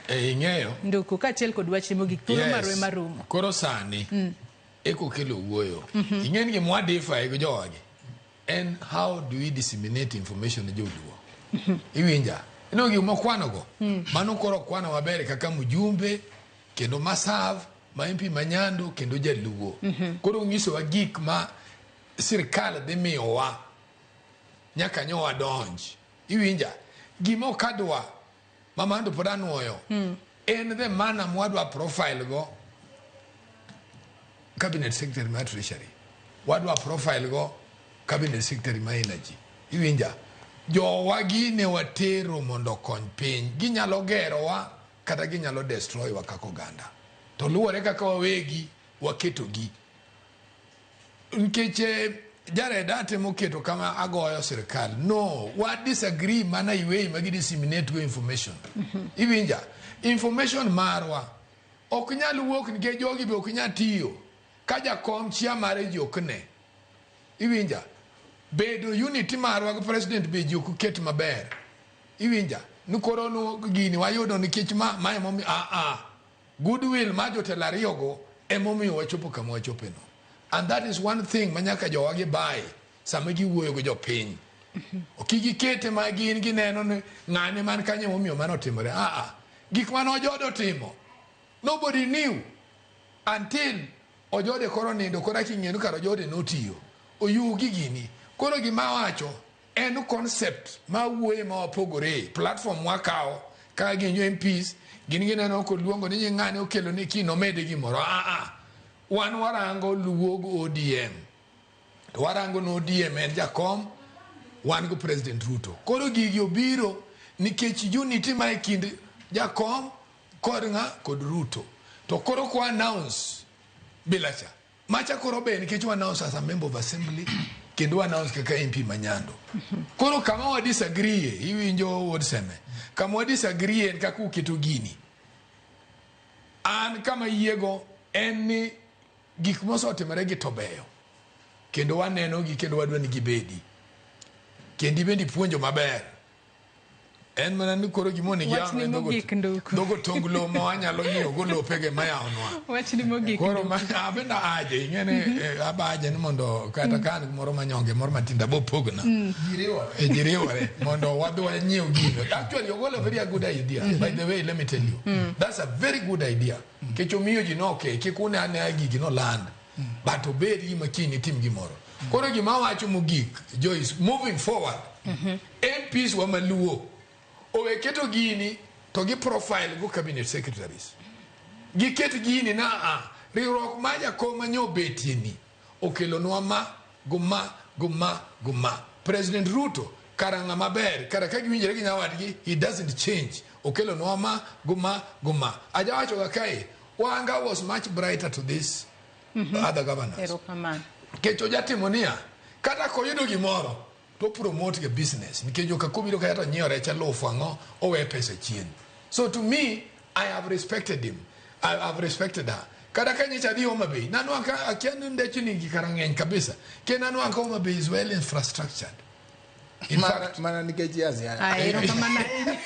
Ing'eyo. Nduku kaachiel kod wachni mogik thuolo marwa ema rumo. Koro sani eko kelo wuoyo. Ing'e ni gima wadify gi jowagi en how do we disseminate information ne joluo. Iwinja? Ineno gik mokwano go? Mano koro kwano maber kaka mjumbe kendo masav ma MP ma Nyando kendo jaluo. Koro nyisowa gik ma sirkal dhi miyowa nyaka nyo wadonj. Iwinja? Gima ok adwa ma mando pod anuoyo en the manner mwadwa profile go cabinet secretary mar treasury, wadwa profile go cabinet secretary mar energy. Iwinja? Jowa gi ne watero mondo okony piny. Ginyalo gerowa kata ginyalo destroy wa kaka oganda. To luwore kaka wawegi waketogi. Nikech Jared atemo keto kama agoyo sirikal. No, wa disagree mana i way ma gi disseminate go information. Iwinja? Information marwa ok nyal wuok nikech jogi be ok nyal tiyo. Ka jakom chia mare ji ok ne. Iwinja? Bedo unity marwa gi president be ji ok ket maber. Iwinja? Ni koro nu gini wayudo nikech ma emomiyo goodwill ma jotelo ariyogo emomiyo wachopo kama wachopeno. And that is one thing ma nyaka jowa gi bae sama giwuoyo gi jopiny. Ok gikete ma gin gineno ni ng'ane man kanyo emomiyo mano otimore. Gik mane Ojodo timo nobody knew until Ojode koro nindo koro king'eyo ni kar Ojode notiyo. Oyugi gini. Koro gima awacho en concept ma wuoye ma wapogore. Platform wakawo kaka gin jo MPs gin gineno koluongo ni nying ng'ane okelo ni kiny nomede gimoro. Wan warango Luo go ODM. To warango ni ODM en jakom, wan go President Ruto. Koro gigi obiro nikech unity ma e kind jakom kod ng'a kod Ruto. To koro kwa announce bila cha. Macha koro be nikech wa announce as a member of assembly kendo wa announce kaka MP ma Nyando. Koro kama wa disagree iwinjo wuod Seme. Kama wa disagree en kaka uketo gini. An kama yiego en ni gik mosetimore gi to beyo. Kendo waneno gi kendo wadwa ni gibedi. Kendo ibendi puonjo maber. En mana ni koro gima onego Wachni yawnwa mogik nduku. dhogo tong lo ma wanyalo nyiewo go lopege ma yawnwa. Wachni mogik Koro nduku. ma abende aje ing'e ni aba aje ni mondo kata ka an gi moro manyonge moro matindo abo pogna. E ji riwore mondo wadhi wanyiew gino. Actually ogolo a very good idea. By the way, let me tell you. That's a very good idea. Nikech omiyo ji no okay, kik une anea gigi noland. But obed gima kiny itim gimoro. Koro gima awacho mogik, Joyce, moving forward, MPs wa maluo owe keto gini to gi profile go cabinet secretaries. Giket gini na a riwruok ma jakom ma nyobetie ni okelonwa ma go ma go ma go ma. President Ruto kara ng'ama ber kara ka giwinjore gi nyawadgi he doesn't change okelonwa ma go ma go ma. Ajawacho ga kae Wanga was much brighter to this other governors. Erokamano. Nikech ojatimo niya kata koyudo gimoro to promote the business nikech joka kobiro kae to nyiewo rech alufu ang'o owe pesa chien so to me i have respected him i have respected her kata ka nyocha adhi Homa Bay nanwang'o ka akia ni ndechni gi kara ng'eny kabisa kendo nanwang'o ka Homa Bay is well infrastructured in Mana- fact mana nikech ya siaya. Aya, erokamano ahinya.